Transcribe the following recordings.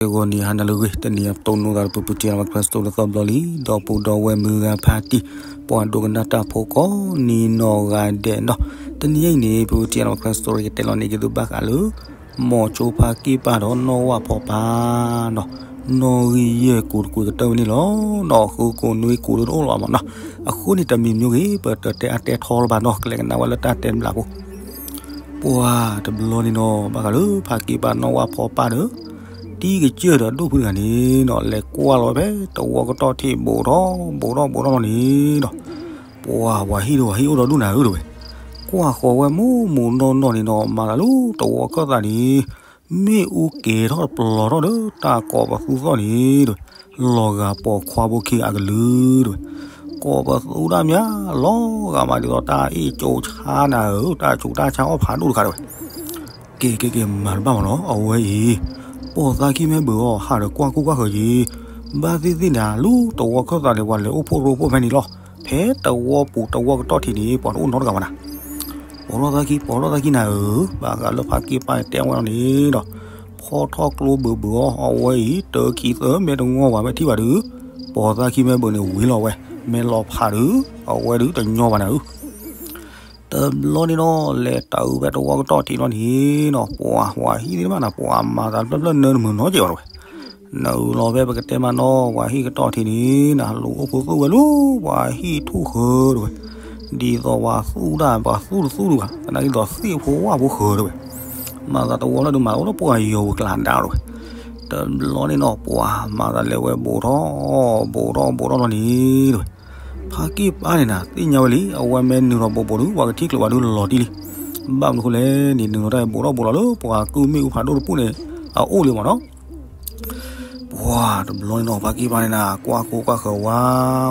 ဂီၤနံၤဟါနၤလၢအဂ့ၤ, တနံၤအံၤပတိၢ်နီၣ်သးဒီး ပပူၤတံၢ်လီၤဝဲ Christmas တသီဘျီလံ, ဒီပုၢ်ဒီဝဲၢ်မုၢ်ဂၤဖါတံၢ်, ပှၤဒိကနၣ်တၢ်ဖိကိးနံၤနီၢ်ဂၤဒဲးနီၤ, တနံၤအံၤန့ၣ် ပပူၤတံၢ်လီၤဝဲ Christmas ကတဲလီၤန့ၢ်က့ၤသုဘၣ်ဃးလၢ မိၤဆိဖါက့ၢ်ပၢ်ဒီးနီၢ်ဝၣ်ဖီပၢ်နီၤ, နီၣ်ဂံၢ်ယဲၢ်ကိးတကွံာ်ကတၢၢ်ဝဲန့ၣ်လီၤ. ဒီးဃုကိးနွံကိးတအိၣ်လၢၤဘၣ်မးနီၤ, အဃိန့ၣ်တမံၤမံၤဂ့ၤ ပတတဲအါတဲထီလၢၤဘၣ်နီၤ, ကလဲၤကနၣ်ဝဲလၢတၢ်တဲဘျးဖိ ပှၤတဘျီန့ၣ်နီၤ ဘၣ်ဃးလၢဖါက့ၢ်ပၢ်နီၢ်ဝၣ်ဖီပၢ်ဒီး တံၤကစၢၢ်ဒီးဒိၣ်ဖုတဂၤန့ၣ်နီၤ, လဲၤကွၢ်လီၤဝဲဖဲတဝီကတီၢ်ထံး ဘူးထီၣ်ဘူးထီၣ်ဘူးထီၣ်လီၤန့ၣ်ဒီး ပှၤဝၤဟံၣ်ဒီးဝၤဟံၣ်အိၣ်ဒီးဒူၣ်နၤဧၢတဝဲ, ကွၢ်ဃီၤဝဲမူးမူးနီၢ်နီၢ်န့ၣ်နီၤ, မၤသးလၢတဝီခၢၣ်သးန့ၣ် မ့ၣ်အူကဲၤထီၣ်တပျီၤထီၣ်ဒီးတၢ်ကိးပသူသီၣ်န့ၣ်တဝဲ, လီၤဂာ်ပိာ်ခွါဖိခံဂၤအကလုာ်တဝဲ, ကိးပသူဒၣ်မး လီၤဂာ်မးဒ်သိးတၢ်အ့ၣ်ကၠိဆါနၤဧၢ, တၢ်ဆူးတၢ်ဆါအီၣ်ဖးဒိၣ်တခါတဝဲ က့ၤက့ၤက့ၤ မၤတဘၣ်မးနီၤ, အဝဲအံၤ ပိာ်သးခံမ့ၢ်ဘုးအီၤ ဟးဒီးကွၢ်ကူၣ်ကွၢ်ဃၢၤက့ၤ, ဘၣ်သ့ၣ်သ့ၣ်န့ၣ် လၢတဝီခၢၣ်သးန့ၣ် ပှၤလဲၤအိၣ်ဖှိၣ်ရိဖှိၣ်ဖဲန့ၣ်လီၤ, ဖဲတဝီပူၤတဝီကတီၢ်ထံးန့ၣ် ပှၤတအိၣ်နီတဂၤဘၣ်နၤ, ပိာ်ထီၣ်သးခံ ပိာ်ထီၣ်သးခံနၤဧၢ, ဘၣ်ဃးလၢဖါက့ၢ်ပၢ်တဲဝဲလီၤန့ၣ်ဒီး ဖီၣ်ထီၣ်ကျိဘုးဘုးအီၤ, အဝဲအံၤ တၢခံသၢမ့ၢ်တငီၢ်ဝဲ မ့ၢ်ထံၣ်ဘၣ်ဒုး ပိာ်သးခံမ့ၢ်ဘုးန့ၣ် ဝံၤလီၤဝဲ, မ့ၢ်လီၤဖးဒုး အဝဲဒုးတညီဘၣ်နၤဧၢ တဘျီန့ၣ်နီၤ လဲၤတၢ်အုးဖဲတဝီကတီၢ်ထံးလီၤန့ၣ်နီၤ, ပှၤဝၤဟံၣ်သ့ၣ်တဖၣ်န့ၣ် ပှၤမၤသးတဖျၢၣ်ဖျၢၣ်နၢနမုာ်နီတစဲးဘၣ်တဝဲ, နအုးလီၤဖဲပကတဲမးနီၤ ဝၤဟံၣ်ကတီၢ်ထံးန့ၣ်နၤ လူၤအိၣ်ဖိသူၣ်ဝဲလၢ ပှၤဟံၣ်ထူၣ်ဃၢတဝဲ, ဒ်သိးပှၤသူၣ်တၢ် ပှၤသူၣ်တသူၣ်တဂၤ သနာ်က့ဒ်သိးသ့ၣ်ဖိဝၣ်ဖိဃၢတဝဲ, မၤသးတဝီလၢဒုးမၤအိၣ်လၢပှၤယီၤပူၤကျါဒၣ်တဝဲ, တဘျီန့ၣ်နီၤ ပှၤမၤသးလဲၤဝဲဘူးထီၣ် ဘူးထီၣ်ဘူးထီၣ်လီၤန့ၣ်တဝဲ ဖါက့ၢ်ပၢ်န့ၣ်နၤ သ့ၣ်ညါဝဲလံ အဝဲမ့ၢ်နုာ်လီၤဘူးဘူးဒုး ပှၤကထံၣ်ကျိၤဘၣ်ဒုးလီၤတံၢ်လံ, ဘၣ်မနုၤဃိလဲၣ်န့ၣ် နုာ်လီၤတၢ်အံၤဘူးထီၣ်ဘူးလီၤလၢပှၤကုၢ်မ့ၣ်အူဖးဒိၣ်တပူၤန့ၣ် အအိၣ်လံမးနီၤ, ပှၤတဘျီန့ၣ်နီၤ ဖါက့ၢ်ပၢ်န့ၣ်နၤ ကွၢ်ကူၣ်ကွၢ်ဃၢၤဝ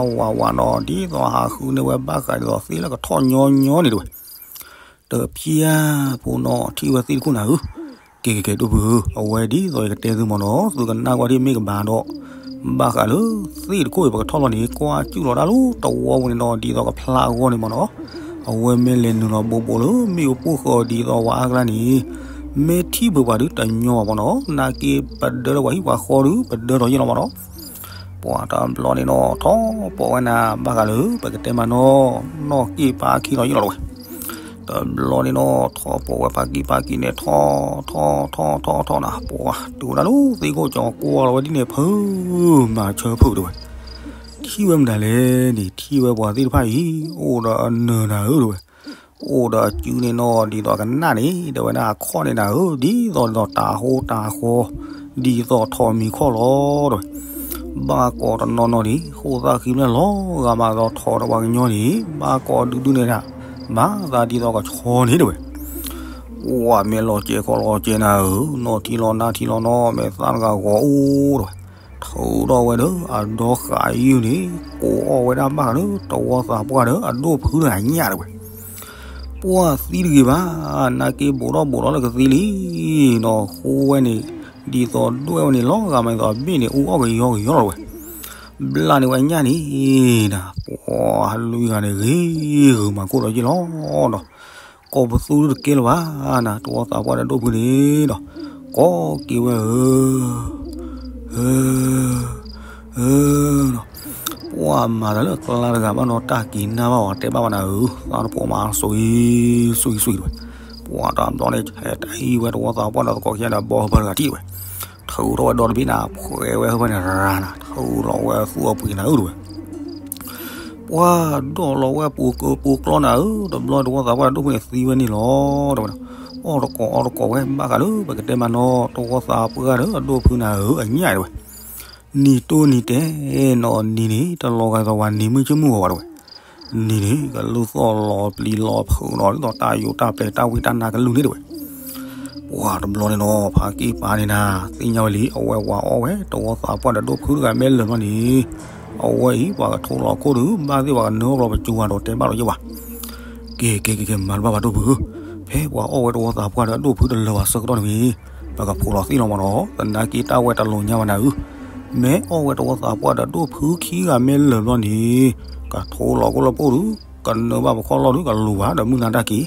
းဝးဝးနီၤ ဒ်သိးဟးဃုန့ၢ်ဝဲဘၣ်ဃးဒ်သိးသ့ၣ်လၢကထီၣ်ညီညီန့ၣ်တဝဲ တဖျၢၣ်ဖိနီၤ ထံၣ်ဝဲသ့ၣ်တခိၣ်နၤဧၢ, က့ၤက့ၤက့ၤဒိၣ်ဖုဧၢ, အဝဲဒ်သိးယကတဲသုမးနီၤ သုကနၣ်ကွၢ်ထံၣ်မ့ၢ်ကဘၣ်ဒီး ဘၣ်ဃးလၢသ့ၣ်တခိၣ်အံၤ ပကထီၣ်လီၤန့ၣ် ကွၢ်စူၣ်လီၤတၢ်လၢတဝီပူၤန့ၣ်နီၤ ဒ်သိးကဖျါအဂီၢ်န့ၣ်မးနီၤ, အဝဲမ့ၢ်လဲၤနုာ်လီၤဘူးဘူးလၢမ့ၣ်အူပူၤဃၢၤဒ်သိးဝဲအါကျါန့ၣ် မ့ၢ်ထံၣ်ဖုးပှၤဒုးတညီဘၣ်မးနီၤ, နာ်က့ပဒၢထီၣ်ပှၤဟံၣ်ပှၤဃီဒုး ပဒၢထီၣ်ယ့ၢ်လီၤမးနီၤ ပှၤတဘျီန့ၣ်နီၤ ထီၣ်ပိာ်ဝဲနၤ ဘၣ်ဃးလၢ ပကတဲမးနီၤ နီၢ်က့ၢ်ပၢ်ခံလီၤယ့ၢ်လီၤတဝဲ, တဘျီန့ၣ်နီၤ ထီၣ်ပိာ်ဝဲဖါက့ၢ်ပၢ်ခံန့ၣ် ထီၣ်ထီၣ်ထီၣ်ထီၣ်ထီၣ်နၤ ပှၤတုၤဝဲဒၣ်လၢသ့ၣ်ခိၣ်ကၠီ ကွၢ်လီၤဝဲဒ်န့ၣ် ဖုမၤဆၢဖုးတဝဲ, ထံၣ်ဝဲမတၤလဲၣ်န့ၣ် ထံၣ်ဝဲပှၤသ့ၣ်တဖၣ်အံၤ အိၣ်ဒီးအနၢၤနၤဧၢတဝဲ အိၣ်ဒီးအစုန့ၣ်နီၤ ဒ်သိးကနၣ်န့ၣ် တဲဝဲဒၣ်အခီၣ်န့ၣ်နၤဧၢ ဒ်သိးဒ်သိးတၤဟိတၤဃီ ဒ်သိးထိးမံၤခီၣ်လီၤတဝဲ, ဘၣ်ကိးတနီၤနီၤန့ၣ် ဃိၣ်သၣ်ဃံမ့ၢ်လီၤဂာ်မးဒီးထိးဒီးပှၤကညီန့ၣ် ဘၣ်ကိးဒုဒုန့ၣ်ဒၣ် မၤသးဒ်သိးကဆီန့ၣ်တဝဲ, အိၣ်မ့ၢ်လီၤစဲၤခီလီၤစဲၤနၤဧၢ နီၢ်ထံလီၤနါထံလီၤနီၤ မ့ၢ်သၣ်တဂၤဂီၤအိၣ်တဝဲ ထုးထီၣ်ဝဲဒီးအဒီဃာ်ယုၢ်န့ၣ် ကိးအီၣ်ဝဲဒၣ်ဘၣ်ဃးလၢတဝီသးပှၢ်ဒီးအဒိၣ်ဖုတဂၤညၣ်တဝဲ, ပှၢ်သံတဂ့ၤဘၣ်, နာ်က့ဘူးထီၣ်ဘူးထီၣ်လၢကသံလံနီၤ ဃိဝဲန့ၣ် ဒ်သိးဒွဲၣ်ဝဲန့ၣ်လီၤဂာ်မးဒ်သိးအဘ့ၣ်န့ၣ် အူအီၣ်ကယီကယီလီၤတဝဲ, ဘျါန့ၢ်ဝဲညၣ်န့ၣ်နၤ ပှၢ်လွံၢ်ဂၤန့ၣ် ဂ့ၤဂ့ၤမၤကိၢ်ဒီးယ့ၢ်လီၤနီၤ ကိးပသူတကဲလၢၤဘၣ်နၤ တဝီသးပှၢ်ဒီးဒိၣ်ဖုန့ၣ်ဒီး ကိးက့ၤဝဲဧၢ ဧၢ ဧၢ ပှၢ်မၤတၢ်လၢကျါတဂၤဘၣ်နီၤ တၢ်က့ၤနၢ်ဘၣ်ဝဲတဲဘၣ်ဝဲနၤဧၢ သးတပိာ်မး စွံစွံစွံတဝဲ, ပှၢ်တဘျီန့ၣ် ဟဲတၢ်ဟံၣ်ဝဲတဝီသးပှၢ်ဒီးသကိးခံဂၤဒီးဘီဖၢတဂၤထံၣ်တဝဲ, ထုးထီၣ်ဝဲဒီတဘ့ၣ်နၤ ဖှဲးဝဲဟၢဖၢန့ၣ်ရၤနၤ ထုးလီၤဝဲသူၣ်အပှ့ၤနၤဧၢတဝဲ ပှၢ်ဒိးလီၤဝဲပူၤကၢပူၤကျီနၤဧၢ တဘျီတဝီသးပှၢ်ဒီးဒိၣ်ဖုန့ၣ်သံဝဲန့ၣ်လီၤ တဝဲ, အီၣ်တကိးအီတကိးဝဲ ဘၣ်ဃးလၢပကတဲမးနီၤ တဝီသးပှၢ်ဒီးအဒိၣ်ဖုနၤဧၢ အညၣ်တဝဲ, နံၤတိၢ်နံၤတဲနီၤ နံၤန့ၣ် တလီၤဂာ်ဒ်သိးဝဲနံၤမုၢ်ဆ့ၣ်မုၢ်ဂီၤဘၣ်တဝဲ, နံၤန့ၣ် ကလူၢ်သီၣ်လီၤပျံၤလီၤဖုးနီၤ ဒ်သိးတၢ်ယိးတၢ်ပျဲၤတၢ်ဝံတၢ်နါကလုၢ်န့ၣ်တဝဲ ပှၢ်တဘျီန့ၣ်နီၤ ဖါက့ၢ်ပၢ်န့ၣ်နၤ သ့ၣ်ညါဝဲလံ အဝဲဝၤအီၣ်ဝဲ တဝီသးပှၢ်ဒီးဒိၣ်ဖုတဂၤမ့ၢ်လၢာ်ဘျီန့ၣ်, အဝဲအံၤ ပှၤကထိလီၤခိၣ်ဒုး ဘၣ်သ့ၣ်ပှၤကနၢအီၣ်ဘျီပစိၤဝဲဒီးတဲဘၣ်ဒီးယဲၢ်ဝဲ, က့ၤက့ၤက့ၤက့ၤ မၤတဘၣ်ဘၣ်ဒိၣ်ဖု, ဖဲပှၤအီၣ်ဝဲတဝီသးပှၢ်ဒီးဒိၣ်ဖုတလၢာ်ဘၣ်ဆၢကတီၢ်န့ၣ်ဝံၤ, ပကဖိးလီၤသံလီၤမးနီၤ, သနာ်က့တၢ်ဝဲတလိာ်ညါဘၣ်နၤဧၢ, မ့ၢ်အီၣ်ဝဲတဝီသးပှၢ်ဒီးဒိၣ်ဖုခံဂၤမ့ၢ်လၢာ်ဘျီန့ၣ်, ကထိလီၤခိၣ်လၢပိၢ်ဒုး ကနၢဘၣ်ပခီၣ်လီၢ်ဒုး ကလူၤဘၣ်ဒီးမုၢ်နၤတၢ်က့ၤ,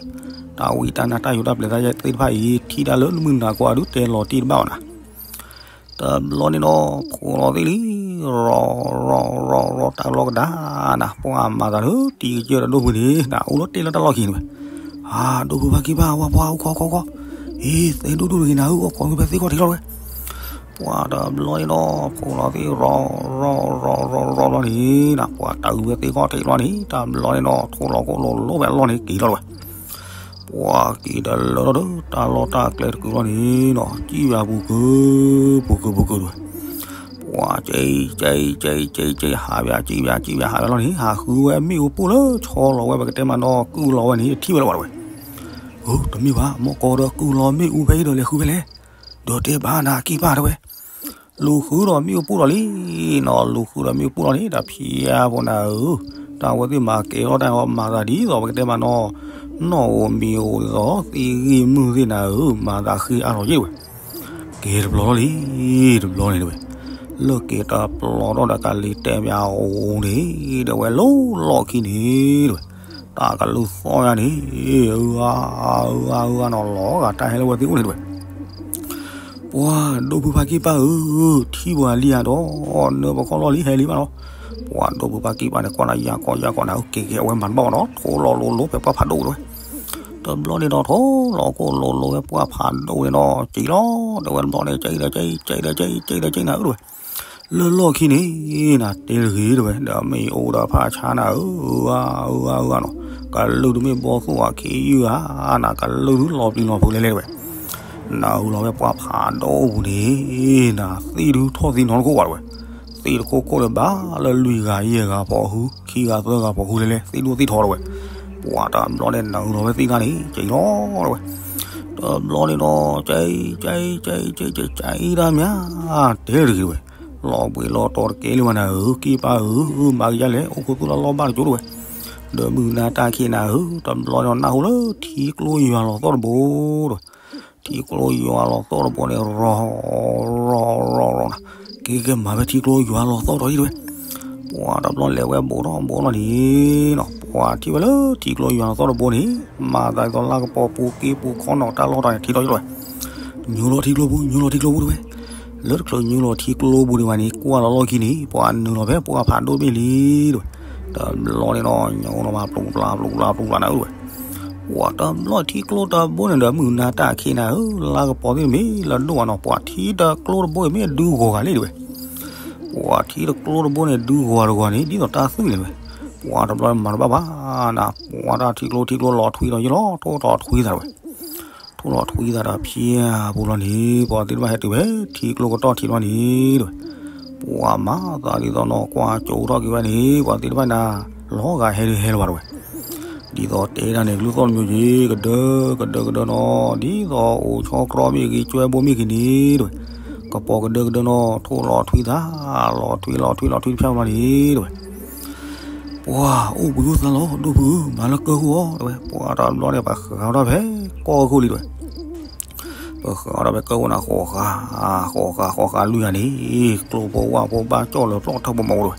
တၢ်ဝံတၢ်နါတၢ်ယိးတၢ်ပျဲၤသ့ၣ်တဖၣ်အံၤ ထံၣ်တၢ်လၢမုၢ်နၤကိးဂၤဒုး တဲလီၤတံၢ်တဘၣ်ဘၣ်နၤ. တ တဘျီန့ၣ်ဒီး ဖိးလီၤသ့ၣ်လံ, ရီၤရီၤရီၤရီၤတၢ်လီၢ်ကဒါနၤ, ပှၤမၤသးလၢတံၤကစၢၢ်ဒီးဒိၣ်ဖုန့ၣ် နအိၣ်လၢတ့ၢ်လၢတၢ်လီၢ်ခံန့ၣ်ဝဲ, ဒိၣ်ဖုဖါကံၢ်ပၢ် ဝါပှၤအိၣ်ခိးခိးခိး, အ့ သဲဒိၣ်ဒိၣ်တဂ့ၤနၤဧၢ, အိၣ်ခိးဂ့ၤဖဲသ့ၣ်ခီၣ်ထံးလီၤဝဲ. ပှၤတဘျီန့ၣ်ဒီး ဖိးလီၤသ့ၣ် ရီၤရီၤရီၤရီၤရီၤလီၤန့ၣ်နၤ, ပှၤတၢ်အုးဝဲသ့ၣ်ခီၣ်ထံးလီၤန့ၣ် တဘျီန့ၣ်ဒီး ထိးလီၤကိၣ်လိၤလိၤဖဲအလီၢ်န့ၣ်က့ၤလီၤဝဲ. ပှၤက့ၤတလၢဒီး တၢ်လီၢ်တၢ်ကျဲတကုာ်လီၤန့ၣ်နီၤ, စံၣ်ဝဲပူၤကုာ် ပူၤကုာ်ပူၤကုာ်တဝဲ. ပှၤက့ၤက့ၤက့ၤက့ၤက့ၤ ဟးဝဲစံၣ်ဝဲစံၣ်ဝဲဟးဝဲလီၤန့ၣ် ဟးဃုဝဲမ့ၣ်အူပူၤလၢဆီလီၤဝဲ ပကတဲမးနီၤ ကုၢ်လီၤဝဲန့ၣ် ထံၣ်ဝဲလီၤဝဲတဝဲ. အိ တမ့ၢ်ဘၣ် မ့ၢ်ကီဒီးကုၢ်လီၤမ့ၣ်အူဖဲအံၤဒီးလဲၤဃုဖဲလဲၣ်, ဒီးတဲဘၣ်နၤကံၢ်ပၢ်တဝဲ. လူၤဃုဒီးမ့ၣ်အူပူၤလီၤလံနီၤ, လူၤဃုဒီးမ့ၣ်အူပူၤလီၤန့ၣ် တၢ်ဖံးအါဖိနၤဧၢ, တၢ်ဝဲသ့ၣ်မၤကဲၤထီၣ်တၢ်အီၤ မၤသးဒ်သိးပကတဲမးနီၤ နီၢ်ဧိၤမံၤဧိၤဒ်သိးသ့ၣ်ဂံၢ်မုၢ်သ့ၣ်နၤဧၢ, မၤသးဃ့အါထီၣ်ယ့ၢ်တဝဲ. ကဲတဘျီလီၤလံ, တဘျီန့ၣ်တဝဲ, လၢက့ၤတဘျီထီၣ်ဒီးကလံၤတဲဘၣ်အအိၣ်န့ၣ် ဒီးဝဲလီၤလီၢ်ခံန့ၣ်တဝဲ, တၢ်ကလုၢ်သီၣ်ယါန့ၣ် အၢ အၢ အၢ အၢနီၤ လီၤဂာ်တၢ်ဟဲလၢဝဲသ့ၣ်အိၣ်န့ၣ်တဝဲ. ပှၤဒိၣ်ဖုဖါကံၢ်ပၢ်ဧၢ, ထံၣ်ပှၤလံဧါဒီး နၢပခီၣ်လီၢ်လံ ဟဲလံဘၣ်လီၤ. ပှၤဒိၣ်ဖုဖါကံၢ်ပၢ်န့ၣ် ကွၢ်နၤယၤကီယၤကီနၤ က့ၤက့ၤအဝဲမၤတဘၣ်ဘၣ်နီၤ, ထိးလီၤလိၤလိၤဖဲပှၢ်ဖးဒိၣ်တဝဲ. တဘျီန့ၣ်ဒီး ထိးလီၤကိၣ်လိၤလိၤဖဲပှၢ်ဖးဒိၣ်န့ၣ်ဒီး က့ၤလီၤ ဒီးဝဲတဘျီန့ၣ် က့ၤဒီးက့ၤ က့ၤဒီးက့ၤ က့ၤဒီးက့ၤနၤဧၢတဝဲ. လၢလီၢ်ခံန့ၣ် နၤတဲတဂ့ၤတဝဲ ဒီးမ့ၣ်အူဒီးဖးဆါနၤဧၢ, အၢ အၢ အၢ အၢနီၤ, ကလုၢ်တမ့ၢ်ဘီသိၣ်အခံယုၢ်ဧါ, နၤကလုၢ်ဒုလီၤပျံၤလီၤဖုးလဲၤလဲၤတဝဲ. နၤဟူလီၤဝဲပှၢ်ဖးဒိၣ်ပူၤန့ၣ် နၤသ့ၣ်ဒုထီၣ်သံနီတခိၣ်ဘၣ်တဝဲ. သ့ၣ်တခိၣ်ခိၣ်ဒီးဘၣ်လၢလွံၢ်ဂၤယဲၢ်ဂၤ ဖီၣ်ဃု ခံဂၤသၢဂၤ ဖီၣ်ဃုလဲၤလဲၤ သ့ၣ်ဒိၣ်သ့ၣ်ထီတဝဲ. ပှၤတဘျီန့ၣ် နၤဟူလီၤဝဲသ့ၣ်တဖၣ်န့ၣ် က့ၤလီၤတဝဲ. တဘျီန့ၣ်ဒီး က့ၤ က့ၤ က့ၤ က့ၤ က့ၤ က့ၤတၢ်မး တဲတဂ့ၤတဝဲ. လီၤဘှံးလီၤတီၤတကဲလၢၤဘၣ်နၤဧၢ, ကံၢ်ပၢ်ဧၢ, မၤကယါလဲၣ် အိၣ်ခိးသူၣ်လၢလီၢ်ဘၣ်တကၠိတဝဲ. ဒီးမုၢ်နၤတၢ်ခံးနၤဧၢ, တဘျီန့ၣ်ဒီး နၢ်ဟူလၢထံကျိယွၤလီၤသီၣ်တဘိတဝဲ. ထံကျိယွၤလီၤသီၣ်တဘိန့ၣ် ရီၤ ရီၤ ရီၤ ရီၤနၤ, က့ၤက့ၤမၤဖဲထံကျိယွၤလီၤသီၣ်ထီၣ်ယံၤတဝဲ. ပှၤတဘျီလဲၤဝဲဘူးထီၣ်ဘူးလီၤန့ၣ်နီၤ, ပှၤထံၣ်ဝဲလၢထံကျိယွၤလီၤသီၣ်တဘိန့ၣ် မၤသးဒ်သိးလၢကပီၤပူၤက့ပူၤခီနီၤ တၢ်လီၢ်တၢ်န့ၣ် ထံထီၣ်ယံၤတဝဲ. ညိလီၤထံကျိပူၤ ညိလီၤထံကျိပူၤတဝဲ. လၢတချုးညိလီၤထံကျိပူၤဒံးဘၣ်န့ၣ် ကွၢ်လီၤလီၢ်ခံန့ၣ် ပှၤနုာ်လီၤဖဲပှၢ်ဖးဒိၣ်တဘ့ၣ်လံတဝဲ. တဘျီန့ၣ်ဒီး ညိလီၤဘၣ်ပျူၤပျါပျူၤပျါပျူၤပျါနၤဧၢတဝဲ. ပှၤတဘျီထံကျိတဘိန့ၣ်ဒီး မုၢ်နၤတၢ်ခံးနၤဧၢ, လါကပီၤသ့ၣ်တမ့ၢ်လၢဒိၣ်ဘၣ်နီၤ, ပှၤထံတကျိတဘိအံၤမ့ၢ်ဒုဂီၤဂၤလံတဝဲ. ပှၤထံတကျိတဘိန့ၣ် ဒုဂီၤတဂီၤန့ၣ် ဒ်သိးတၢ်သွံၣ်န့ၣ်တဝဲ. ပှၤတဘျီမၤတဘၣ်ဘၣ်နၤ, ပှၤတၢ်ထံကျိထံကျိလီၤထွံဒီးယံၤလီၤ ထိၣ်ထီၣ်ထွံသးတဝဲ. ထိၣ်လီၤထွံသးဒီးဖျါပူၤလီၤန့ၣ် ပှၤသ့ၣ်တဖၣ်ဟဲတုၤဖဲထံကျိကတီၢ်ထံးလီၤန့ၣ်တဝဲ. ပှၤမၤသးဒ်သိးနီၤ ကွၢ်ကၠိထီၣ်က့ၤဝဲန့ၣ် ပှၤသ့ၣ်တဖၣ်နၤ လီၤဂာ်ဟဲဒုးဟဲလၢၤဘၣ်တဝဲ. ဒ်သိးတဲဒၣ်န့ၣ် ကလုၢ်သီၣ်တမံၤက့ၤ ကဒၢ ကဒၢကဒၢနီၤ, ဒ်သိးအိၣ်ဆီကြီမ့ၢ်ဂ့ၤ ကၠွဲဘိမ့ၢ်ဂ့ၤန့ၣ်တဝဲ. ကပီၤကဒၢကဒၢနီၤ ထိၣ်လီၤထွံသး, လီၤထွံလီၤထွံလီၤထွံတဖျၢၣ်လီၤန့ၣ်တဝဲ. ပှၤအိၣ်ဘှံးအိၣ်သါလီၤ ဒိၣ်ဖုဧၢ, မၤလၢကၢၢ်ခိၣ်အီၤတဝဲ. ပှၤတဘျီန့ၣ် ပှၤဃးထီၣ်ဖဲကီၢ်ခိၣ်လံတဝဲ. ပဃးထီၣ်ဖဲကၢၢ်ခိၣ်နၤ ဃီၤဃာ် ဃီၤဃာ်လွံၢ်ဂၤန့ၣ် ကျိဖိဝၣ်ဖိဘၣ်ကၠီၣ်လၢၤပျီၢ်ထီၣ်ပမီၤတဝဲ.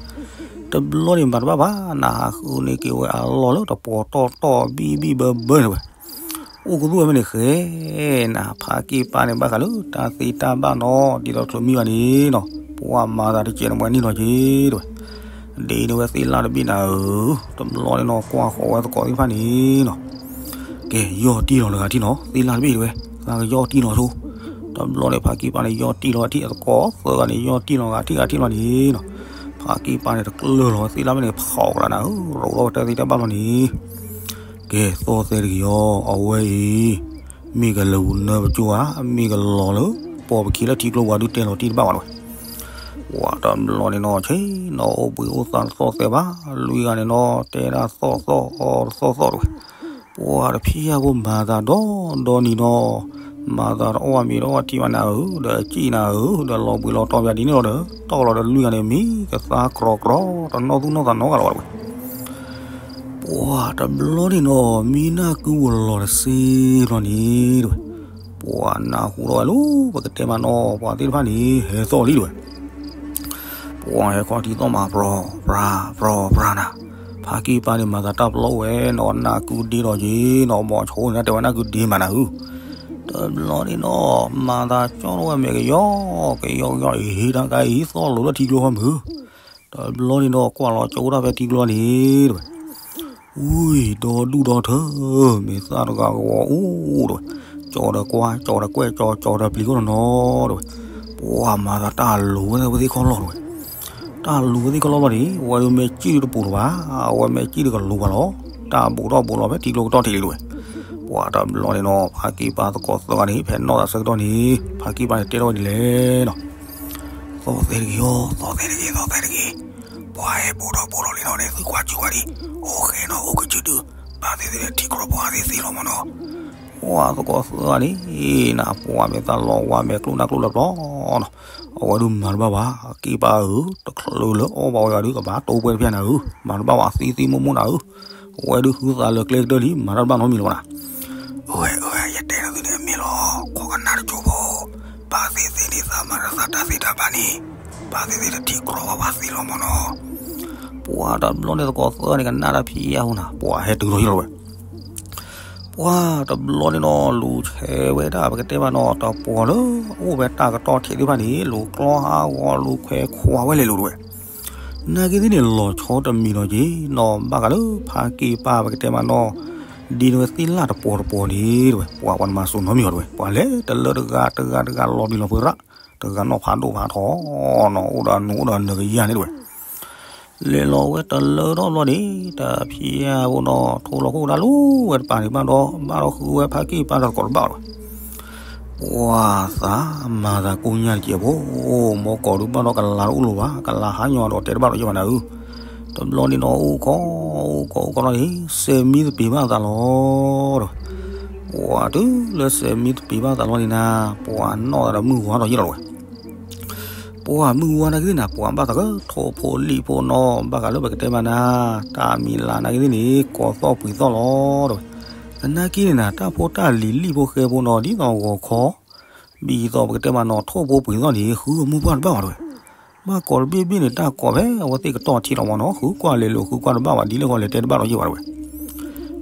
တဘျီန့ၣ်မၤတဘၣ်ဘၣ်နၤ ဟးဃုန့ၢ်က့ၤဝဲအလီၢ်လၢတပီၤတီၢ်တီၢ်ဘံၣ်ဘံၣ်ဘၢဘၢန့ၣ်တဝဲ. အိၣ်ခူသူၣ်ဝဲဖဲန့ၣ်ဃဲနၤ ဖါက့ၢ်ပၢ်န့ၣ် ဘၣ်ဃးလၢတၢ်သ့တၢ်ဘၣ်နီၤ ဒ်သိးချုးမံဘၣ်န့ၣ်နီၤ ပှၤမၤသးတကဲးန့ၣ် ပှၤနံၣ်လီၤက့ၤတဝဲ. ဒ်န့ၣ်ဝဲသ့ၣ်လၢ်တဘ့ၣ်နၤဧၢ, တဘျီန့ၣ်နီၤ ကွၢ်ဃီၤဝဲသကိးသ့ၣ်တဖၣ်န့ၣ်နီၤ ကဲ ယီၢ်တံၢ်လီၤတဂၤထံၣ်နီၤ သ့ၣ်လၢ်တဘ့ၣ်တဝဲ သးကယီၢ်တံၢ်လီၤဆိ. တဘျီန့ၣ် ဖါက့ၢ်ပၢ်န့ၣ် ယီၢ်တံၢ်လီၤထံၣ် အသကိးသၢဂၤန့ၣ် ယီၢ်တံၢ်လီၤဂၤထံၣ်ဂၤထံၣ်လီၤန့ၣ်နီၤ ဖါက့ၢ်ပၢ်န့ၣ် တကျၢၢ်လီၤဝဲသ့ၣ်လၢ်မ့ၢ်န့ၣ် ဖီၣ်ကလးနၤဧၢ, ရိးထီၣ်ဝဲတၢ်သ့တၢ်ဘၣ်လီၤန့ၣ် ကဲ သီၣ်သဲတက့ၤအီၤ အဝဲအံၤ မ့ၢ်ကလဲၤဝူၤနၢပကၠိဧါ, မ့ၢ်ကလီၤလၢ ပီၢ်ပခံးလၢထံကျိပူၤဒုးတဲလီၤတံၢ်တဘၣ်ဘၣ်ဝဲ. ပှၤတဘျီန့ၣ်နီၤ ဆ့ၣ်နီၤအိၣ်ဘှံးအိၣ်သါတသီၣ်သဲဘၣ်, လွံၢ်ဂၤန့ၣ်နီၤ တဲဒၣ်သီၣ်သီၣ်အီတသီၣ်သီၣ်တဝဲ. ပှၤတဖံးယၢ်ဖိမၤသးဒီဒီနံၤနီၤ မၤသးတအီၣ်မ့ၤတအီၣ်ထံဘၣ်နၤဧၢ, ဒီးစံၣ်နၤဧၢ, ဒီးလီၤဘှံးလီၤတီၤပယၤဒ်န့ၣ်လီၤဒီး တီၢ်လီၤဒီးလွံၢ်ဂၤန့ၣ် မံကသါကြီကြီ တနီၢ်သူၣ်နီၢ်သးနီတဂၤလီၤဝဲ. ပှၤတဘျီန့ၣ်နီၤ မံနၢ်ကုဝဲလီၤတစ့လီၤန့ၣ်တဝဲ. ပှၤနၢ်ဟူထီၣ်ဝဲလၢ ပကတဲမးနီၤ ပှၤသ့ၣ်တဖၣ်န့ၣ် ဟဲသီၣ်လံတဝဲ. ပှၤဟဲခီၣ်ထံးသီၣ်မး ပြီၤ ပြီၤ ပြီၤ နၤ, ဖါက့ၢ်ပၢ်န့ၣ် မၤသးတၢ်ပလီၢ်ဝဲနီၤ နၢ်ကုဒ့ဒီးက့ၤနီၤ ဘီဆိန့ၣ် နတဲဝဲနၢ်ကုဒ့မးနၤဧၢ. တဘျီန့ၣ်နီၤ မၤသးကၠီထီၣ်ဝဲမဲာ်ကယီကယီကယီအံၤ ဟ့ၣ်တၢ်ကါအံၤ သီၣ်လိၤလၢထံကျိဖီမုၢ်, တဘျီန့ၣ်ဒီး ကွၢ်လီၤကၠိတၢ်ဖဲထံကျိန့ၣ်တဝဲ, ဝံၤဒီဒူၣ်ဒီထၢ, မ့ၢ်သၣ်တဂၤကဝီၤအိၣ်တဝဲ, ကၠီဒီးကွၢ် ကၠီဒီးကွဲး ကၠီ ကၠီဒီးပျံၤခိၣ်နီၤနီၤတဝဲ, ပှၤမၤသးတၢ်လိၤဝဲသ့ၣ်ခီၣ်လီၢ်တဝဲ, တၢ်လိၤဝဲသ့ၣ်ခီၣ်လီၢ်ဘၣ်န့ၣ် အဝဲဒုးမဲာ်ကံၣ်ဒုးတပူၤလၢၤဘၣ်, အဝဲမဲာ်ကံၣ်ဒုးကလိၤဘၣ်လီၤ, တၢ်ဘူးထီၣ်ဘူးလီၤဖဲထံကျိကတီၢ်ထံးလံတဝဲ, ပှၤတဘျီန့ၣ်နီၤ ဖါက့ၢ်ပၢ်သကိးသၢဂၤန့ၣ် ဖဲနီၣ်သးဆၢကတီၢ်န့ၣ် ဖါက့ၢ်ပၢ်န့ၣ်တဲထီၣ်ဝဲဒ်လဲၣ်နီၤ, သီၣ်သဲတဂ့ၤအီၤ သီၣ်သဲတဂ့ၤ သီၣ်သဲတဂ့ၤ, ပှၤဟဲဘူးထီၣ်ဘူးလီၤလံနီၤန့ၣ် သုကွၢ်ကၠူၣ်ကွၢ်ဒံး, အိၣ်ဃဲနီၤ အိၣ်ကစုဒု, ဘၣ်သ့ၣ်သ့ၣ်န့ၣ် ထံကျိပှၤသ့ၣ်သ့ၣ်လီၤမးနီၤ, ပှၤသကိးသၢဂၤန့ၣ် နပှၤမ့ၢ်သးလီၤဝါမဲာ်ကျိၣ်နၢ်ကျိၣ်လၢပျီနီၤ, အဝဲဒုးမၤတဘၣ်ဘၣ်, က့ၢ်ပၢ်ဧၢ, တချုးလၢအီၣ်ဘၣ်ဝဲဂၤဒုး ကဘၣ်တိၢ်ပှဲၤတဖျၢၣ်နၤဧၢ, မၤတဘၣ်ဘၣ်သံသံမိၢ်မိၢ်နၤဧၢ, အဝဲဒုးဃုသးလၢကျဲကတၢၢ်လံ မၤတၢ်တဘၣ်နီတမံၤလၢၤဘၣ်နၤ, အဝဲ အဝဲ ယတဲနသုန့ၣ်အမ့ၢ်လီၤ, ခိးကနၣ်တကၠိဖိ, ဘၣ်သ့ၣ်သ့ၣ်န့ၣ် သးမၤတၢ်သးတၢ်သ့တၢ်ဘၣ်န့ၣ်, ဘၣ်သ့ၣ်သ့ၣ်န့ၣ်ထံကျိပှၤသ့ၣ်လီၤမးနီၤ, ပှၤတဘျီန့ၣ်သကိးသၢဂၤန့ၣ် ကနၣ်တၢ်ဖံးယါအဃိနၤ ပှၤဟဲတုၤလီၤယိၣ်လီၤဝဲ ပှၤတဘျီန့ၣ်နီၤ လူၤဆဲးဝဲဒၣ် ပကတဲမးနီၤ တပှီၤလၢ အိၣ်ဝဲတၢ်ကတီၢ်ထံးသ့ၣ်တဖၣ်န့ၣ် လူၤကျီဟးဂီၤလူၤခွဲးခွါဝဲလဲၤလိၤတဝဲ, နာ်က့သ့ၣ်န့ၣ် လီၤဆီတမံၤလီၤက့ၤနီၤ ဘၣ်ဃးလၢဖါက့ၢ်ပၢ် ပကတဲမးနီၤ ဒ်န့ၣ်ဝဲသ့ၣ်လၢ်တပှီၤတပှီၤန့ၣ်တဝဲ ပှၤပှၤတမၤစိၤနီတမံၤလီၤတဝဲ ပှၤလဲၤတလၢတဂၤတဂၤတဂၤလီၤဘံၣ်လီၤဖုးရၣ် တဂၤနီၣ်ဖးဒိၣ်ဖးထီနီၤ အိၣ်ဒီးနူအိၣ်ဒီးနၢၤကယၤန့ၣ်တဝဲ လဲၤလီၤဝဲတလၢထီၣ်ဘျီန့ၣ် တၢ်ဖံးယါဖိနီၤ ထိလီၤခိၣ်ဒၣ်လူၤဝဲတပၤန့ၣ် ဘၣ်ဒီး ဘၣ်ဒီးဃုဝဲဖါက့ၢ်ပၢ်တၢ်သကိးတဘၣ်ဝဲ ပှၤသးမၤသးကိၢ်ညါတကဲးဖိ, မ့ၢ်ကိးဒုးဘၣ်ဒီးကလၤတအိၣ်လၢၤဘၣ်, ကလၤဟးညီဒီးတဲတဘၣ်ဒီးယဲၢ်ဘၣ်နၤဧၢ, တဘျီန့ၣ်နီၤ အိၣ်ခိး အိၣ်ခိး အိၣ်ခိးလီၤန့ၣ် စဲးမံသပ့ၤဘၣ်သးလီၤဒီး ပှၤတုၤလၢစဲးမံသပ့ၤဘၣ်သးလီၤန့ၣ်နၤ, ပှၤနီၣ်သးဒီးမုၢ်ဝါဒီးယဲၢ်လီၤဝဲ ပှၤမုၢ်ဝါနာ်က့သ့ၣ်နၤ ပှၤဘၣ်သးကထိၣ်ဖိလံၣ်ဖိနီၤ ဘၣ်ဃးလၢပကတဲမးနၤ, တၢ်မံၤလၤနာ်က့သ့ၣ်န့ၣ် ကိးသီၣ်ပှံၤသီၣ်လီၤတဝဲ, သနာ်က့န့ၣ်နၤ တၢ်ဖိတၢ်လံၤလံၣ်ဖိဃဲဖိနီၤ ဒ်သိးဂီၤခီ ဒ်သိးပကတဲမးနီၤ ထိၣ်ဖိပှံၤသီၣ်န့ၣ် ဃုအမုၢ်ပှၢ်တဘၣ်ဘၣ်တဝဲ, ဘၣ်ကိးတဘ့ၣ်ဘ့ၣ်န့ၣ် တၢ်ကိးဖဲအဝဲသ့ၣ်ကတီၢ်ထံးလီၤမးနီၤ ဃုကွၢ်လဲၤလိာ်ဃုကွၢ်တဘၣ်ဘၣ် ဒ်လဲၣ်ဃီလဲၤတဲတဘၣ်ဒီးယဲၢ်ဘၣ်တဝဲ,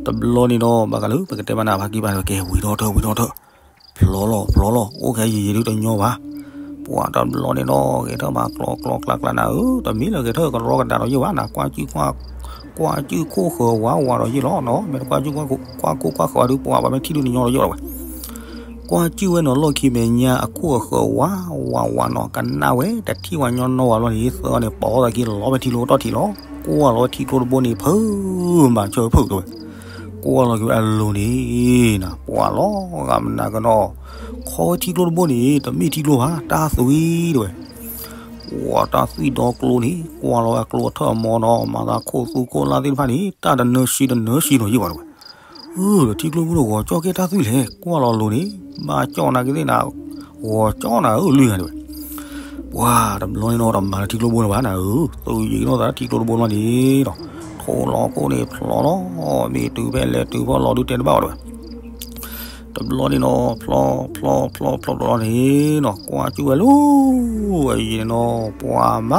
တဘျီန့ၣ်ဒီး ဘၣ်ဃးလၢပကတဲမးနၤ ဖါက့ၢ်ပၢ်န့ၣ် ကဲဝံၤထီၣ်ထၢၣ် ဝံၤထီၣ်ထၢၣ် ဖျီလီၤ ဖျီလီၤ အိၣ်ခဲယံာ်ယံာ်ဒုးတညီဘၣ်, ပှၤတဘျီန့ၣ်ဒီး ဂဲၤထၢၣ်မၤကျီကျီကျါကျါနၤဧၢ, တမ့ၢ်လၢဂဲၤထၢၣ်ကရီကဒါဒီးယဲၢ်ဘၣ်နၤ, ကွၢ်စု ကွၢ်စုခိၣ်ဃၢၤဝးဝးဒီးယဲၢ်လီၤနီၤ, မ့ၢ်တကွၢ်စု ကွၢ်ခိၣ်ကွၢ်ဃၢၤဒုး ပှၤဘၣ်မ့ၢ်ထံၣ်ဒုးတညီဒီးယဲၢ်လီၤဝဲ, ကွၢ်စုဝဲနီၤ လီၢ်ခံမဲာ်ညါအခိၣ်အဃၢၤဝးဝးဝးနီၤ ကနၣ်ဝဲတထံၣ်ဝဲညီနီၢ်ဝဲဘျီန့ၣ် သၢဂၤန့ၣ် ပိာ်သးခံလီၤဖဲထံကျိကတီၢ်ထံးလီၤ, ကွၢ်လီၤဝဲထံကျိတဘိန့ၣ် ဖုးမၤဆၢဖုးတဝဲ ကွၢ်လီၤက့ၤဝဲအလိၤန့ၣ်နၤ ပှၤလီၤဂာ်မနုၤကဒီး, ခီဝဲထံကျိတဘိန့ၣ် တမ့ၢ်ထံကျိဘၣ် တၢ်သွံၣ်တဝဲ, ပှၤတၢ်သွံၣ်ဒီကျိန့ၣ် ကွၢ်လီၤဝဲအကျိအထၢၣ်အမီနီၤ မၤသးခိၣ်သူခိၣ်လၢ်သ့ၣ်တဖၣ်န့ၣ် တၢ်တနၢၤဆံတနၢၤဆံနီၤယဲၢ်ဘၣ်တဝဲ, အၢ ထံကျိတဘိန့ၣ် ဂီၤကၠီၣ်ကဲတၢ်သွံၣ်လဲၣ် ကွၢ်လီၤလိၤန့ၣ် ဘၣ်ကၠီၣ်နာ်က့သ့ၣ်နၤ ဂီၤကၠီၣ်နၤအၢလွံၢ်ဂၤတဝဲ ပှၤတဘျီန့ၣ်နီၤ တမၤလၢထံကျိတဘိလၢၤဘၣ်နၤဧၢ, သုးယံၤနီၢ်သးထံကျိတဘိလီၤန့ၣ်ဒီး ထိၣ်လီၤခိၣ်န့ၣ်ဖျီလီၤ, မ့ၢ်တုၤဖဲလဲၣ်တုၤဖဲလဲၣ်ဒုးတဲတဘၣ်ဝဲတဝဲ, တဘျီန့ၣ်နီၤ ဖျီဖျီဖျီဖျီဖျီလီၤန့ၣ်နီၤ ကွၢ်ကၠူၣ်ဝဲလီၤ, ဝဲယံၤန့ၣ်နီၤ ပှၤမ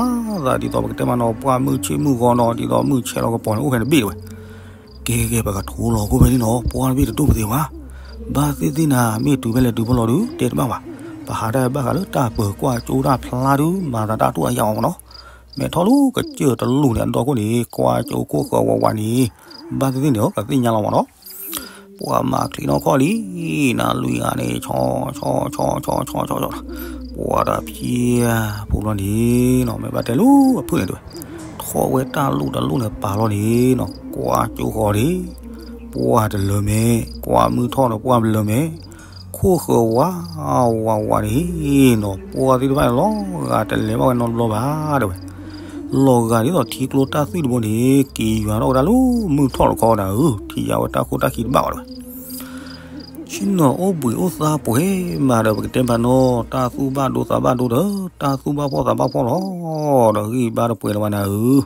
ၤသးဒ်သိးပကတဲမးနီၤ ပှၤမုၢ်ဆ့ၣ်မုၢ်ဂီၤနီၤ ဒ်သိးမုၢ်ဆဲးလီၤကပီၤန့ၣ် အိၣ်ဖဲန့ၣ်တဘ့ၣ်တဝဲ ကဲကဲ ပကထိလီၤခိၣ်ဖဲန့ၣ်နီၤ ပှၤတဘ့ၣ်တဒိၣ်ပသ့ၣ်ဝဲ, ဘၣ်သ့ၣ်သ့ၣ်နၤ မ့ၢ်တုၤဖဲလဲၣ်တုၤဖဲလဲၣ်ဒုး တဲတဘၣ်ဘၣ်, ပဟးတၢ်ဘၣ်ဃးလၢတၢ်ပၢၤကွၢ်ကၠိတၢ်ဖျါဒုး မၤသးတၢ်တူၢ်အယၢ်အီၤမးနီၤ, မဲာ်ထီၣ်လူၤကစၢၢ်တလူၤန့ၣ် အဒီခိၣ်န့ၣ် ကွၢ်ကၠိခိၣ်ဃၢၤဝးဝးန့ၣ်, ဘၣ်သ့ၣ်သ့ၣ်န့ၣ် ကသ့ၣ်ညါလီၤမးနီၤ ပှၤမၤချံနီၢ်ခီၣ်လံ, နလွံၢ်ဂၤန့ၣ် ဆီဆီဆီဆီဆီဆီဆီ, ပှၤတဖံးဖိဘျီန့ၣ်နီၤ မ့ၢ်ဘၣ်တဲလူၤအဖုၣ်န့ၣ်တဝဲ, ထီၣ်ဝဲတၢ်လူၤတလူၤန့ၣ်ပာ်လီၤန့ၣ်နီၤ ကွၢ်ကၠိဃီၤန့ၣ်, ပှၤတလၢၤမဲာ်, ကွၢ်မုၢ်ထီၣ်ဒီးပှၤတလၢၤမဲာ်, ခိၣ်ဃၢၤဝးဝးဝးန့ၣ်နီၤ ပှၤသ့ၣ်တဖၣ်န့ၣ် လီၤဂာ်တလဲၤဘၣ်ဝဲနီတဘျီဘၣ်တဝဲ လီၤဂာ်ဒ်သိးထံကျိတၢ်သွံၣ်တဘိန့ၣ် က့ၤယွၤထီၣ်ဝဲဒၣ်လၢမုၢ်ထီၣ်တခီနၤဧၢ, ထံၣ်ယါဝဲတၢ်ခိၣ်တၢ်ခံတဘၣ်ဘၣ်တဝဲ, ဆ့ၣ်နီၤအိၣ်ဘှံးအိၣ်သါပှဲၤမးဒီး ပကတဲမးနီၤ တၢ်သူၣ်ဘၣ်ဒိသးဘၣ်ဒိဒီး တၢ်သူၣ်ဘၣ်ဖှီၣ်သးဘၣ်ဖှီၣ်လီၤ, ဒီးဂံၢ်ဘါတပှဲၤလၢၤဘၣ်နၤဧၢ,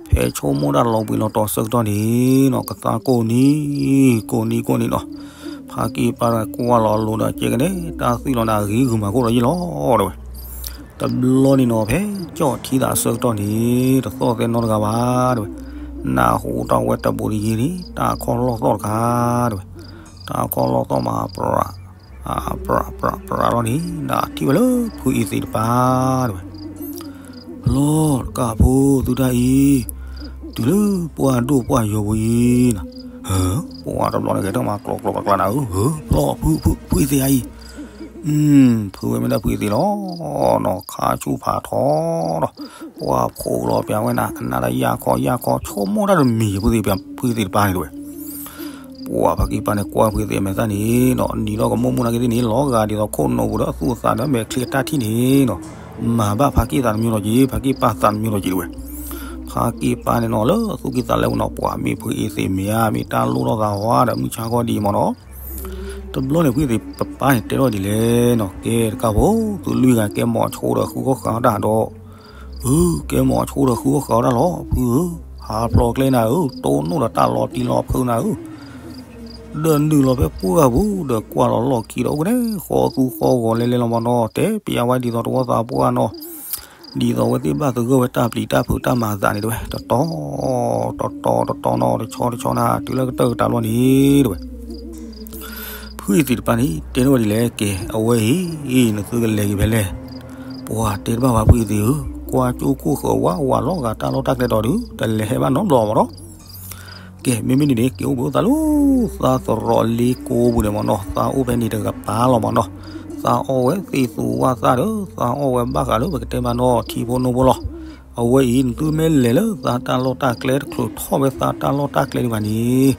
ဖဲဆိကမိၣ်တၢ်လီၤဘှံးလီၤတီၤဆၢကတီၢ်န့ၣ်နီၤ ကသါကိးနံၤ ကိးနံၤကိးနံၤနီၤ, ဖါက့ၢ်ပၢ်ကွၢ်လီၤလိၤဒီးကဲကနဲ တၢ်သွံၣ်လီၤနၤ ဂ့ၤဂုာ်မၤခိၣ်လီၤယ့ၢ်လီၤတဝဲ တဘျီန့ၣ်နီၤ ဖဲကၠီၣ်ထံသးအဆၢကတီၢ်န့ၣ် တသီၣ်သဲနီတဂၤဘၣ်တဝဲ, နၢ်ဟူထီၣ်ဝဲတဘူးတယံၤန့ၣ် တၢ်ခီၣ်လီၢ်သီၣ်တခါတဝဲ, တၢ်ခီၣ်လီၢ်သီၣ်မၤပြးပြး ပြးပြးပြးလီၤန့ၣ် နထံၣ်ဝဲလၢဖုအ့သ့းတပၤတဲဝဲ, ဖျီတကးဖိသုတၢ်အံၤ, တုၤလၢပှၢ်ဒိၣ်ပှၢ်ယီၤပူၤအံၤ, ပှၤတဘျီန့ၣ်ဂဲၤထီၣ်မၤကျိးကျိးကျါကျါနၤဧၢ, ဖျီဖုဖုအ့သ့းအံၤ, ဖုဝဲမ့ၢ်ဒၣ်ဖုအ့သ့းလီၤ, နီၢ်ခါဆူၣ်ဖးထီဒီး ပှၤဖိးလီၤပျးဝဲနၤ ကနၣ်တၢ်ယၢ်ခီယၢ်ခီ ဆိကမိၣ်တၢ်တမံၤ ဖုအ့သ့းတပၤန့ၣ်တဲဝဲ ပှၤဖါကံၢ်ပၢ်န့ၣ် ကွၢ်ဖုအ့သ့းအမဲာ်သၣ်န့ၣ်နီၤ နံၤထီၣ်ကမိၣ်မိၣ်နာ်က့သ့ၣ်န့ၣ် လီၤဂာ်ဒ်သိးခိၣ်နူာ်ပူၤဒီးအသူၣ်အသးဒီးမဲာ်ချံအတၢ်ထံၣ်န့ၣ်နီၤ, မၤဘၣ်ဖါကံၢ်သးတမံၤလီၤက့ၤ ဖါကံၢ်ပၢ်သးတမံၤလီၤက့ၤတဲဝဲ, ဖါကံၢ်ပၢ်န့ၣ်နီၤ လၢအသူၣ်ကံၢ်သးလဲပူၤနီၤ ပှၤမ့ၢ်ဖုအ့သ့းမ့ၢ်ဧါ မ့ၢ်တၢ်လိၣ်ထီၣ်သးဝါဒီးမုၢ်ဆါခီဒ်အံၤမ့ၢ်နီၤ, တဘျီန့ၣ် ဖုအ့သ့းပပၢ်န့ၣ်တဲထီၣ်ဒ်လဲၣ်နီၤ ကဲတကးဖိ သုလွံၢ်ဂၤကဲမီၤဆိဒီးဃုဂီၢ်ဃးအီၣ်တၢ်ဒီး အၢ ကဲမီၤဆိဒီးဃုဂီၢ်ဃးအီၣ်တၢ်လီၤ ဖုဧၢ, ဟးဖျိးကျဲနၤဧၢ, တိၢ်နီၣ်ဒီးတၢ်လီၤတံၢ်လီၤဖုနၤဧၢ, ဒီးနုာ်လီၤဖဲပှၢ်ပူၤဒီးကွၢ်လီၤလီၢ်ခံဒီးအိၣ်ကနဲ ဃီသူဃီဂီၤလဲၤလဲၤလီၤမ့ၢ်နီၤ တဲပျးဝဲဒ်သိးတဝီသးပှၢ်နီၤ, ဒ်သိးအဝဲသ့ၣ်ဘၣ်သဂၢၢ်ဝဲတၢ်ပျံၤတၢ်ဖုးတၢ်မၤအသးန့ၣ်တဲဝဲ တတီၤ တတီၤတတီၤနီၤ တဆီတဆီနၤ တုၤလၢကတၢၢ်ကတၢၢ်လီၤန့ၣ်တဲဝဲ ဖုအ့သ့းတပၤန့ၣ် တဲထီၣ်ဝဲဒ်လဲၣ် ကဲ အဝဲအံၤ နသုကလဲၤက့ၤဖဲလဲၣ်, ပှၤတဲတဘၣ်ဝဲဖုအ့သ့းဧၢ, ကွၢ်ကၠိခိၣ်ဃၢၤဝးဝးလီၤဂာ်တၢ်လီၢ်တၢ်ကျဲဒီးဒုး တလဲၤဟဲဘၣ်နီတဘျီမ့ၢ်နီၤ, ကဲ မ့မ့ၢ်ဒ်န့ၣ် က့ၤအိၣ်ဘှံးအိၣ်သါလၢ သးသရိာ်လ့ကိပူၤန့ၣ်မ့ၢ်နီၤ သးအိၣ်ဖဲန့ၣ်တကပၤလီၤမ့ၢ်နီၤ, သးအီၣ်ဝဲသ့ၣ်သူဝၣ်သၣ်ဒီး သးအီၣ်ဝဲဘၣ်ဃးလၢပကတဲမ့ၢ်နီၤ ထံဖိနိဖိလီၤ. အဝဲအံၤ နသုမ့ၢ်လဲၤလၢသးတၢ်လီၢ်တၢ်ကျဲ တချုးထီၣ်ဝဲသးတၢ်လီၢ်တၢ်ကျဲဒံးဘၣ်န့ၣ်,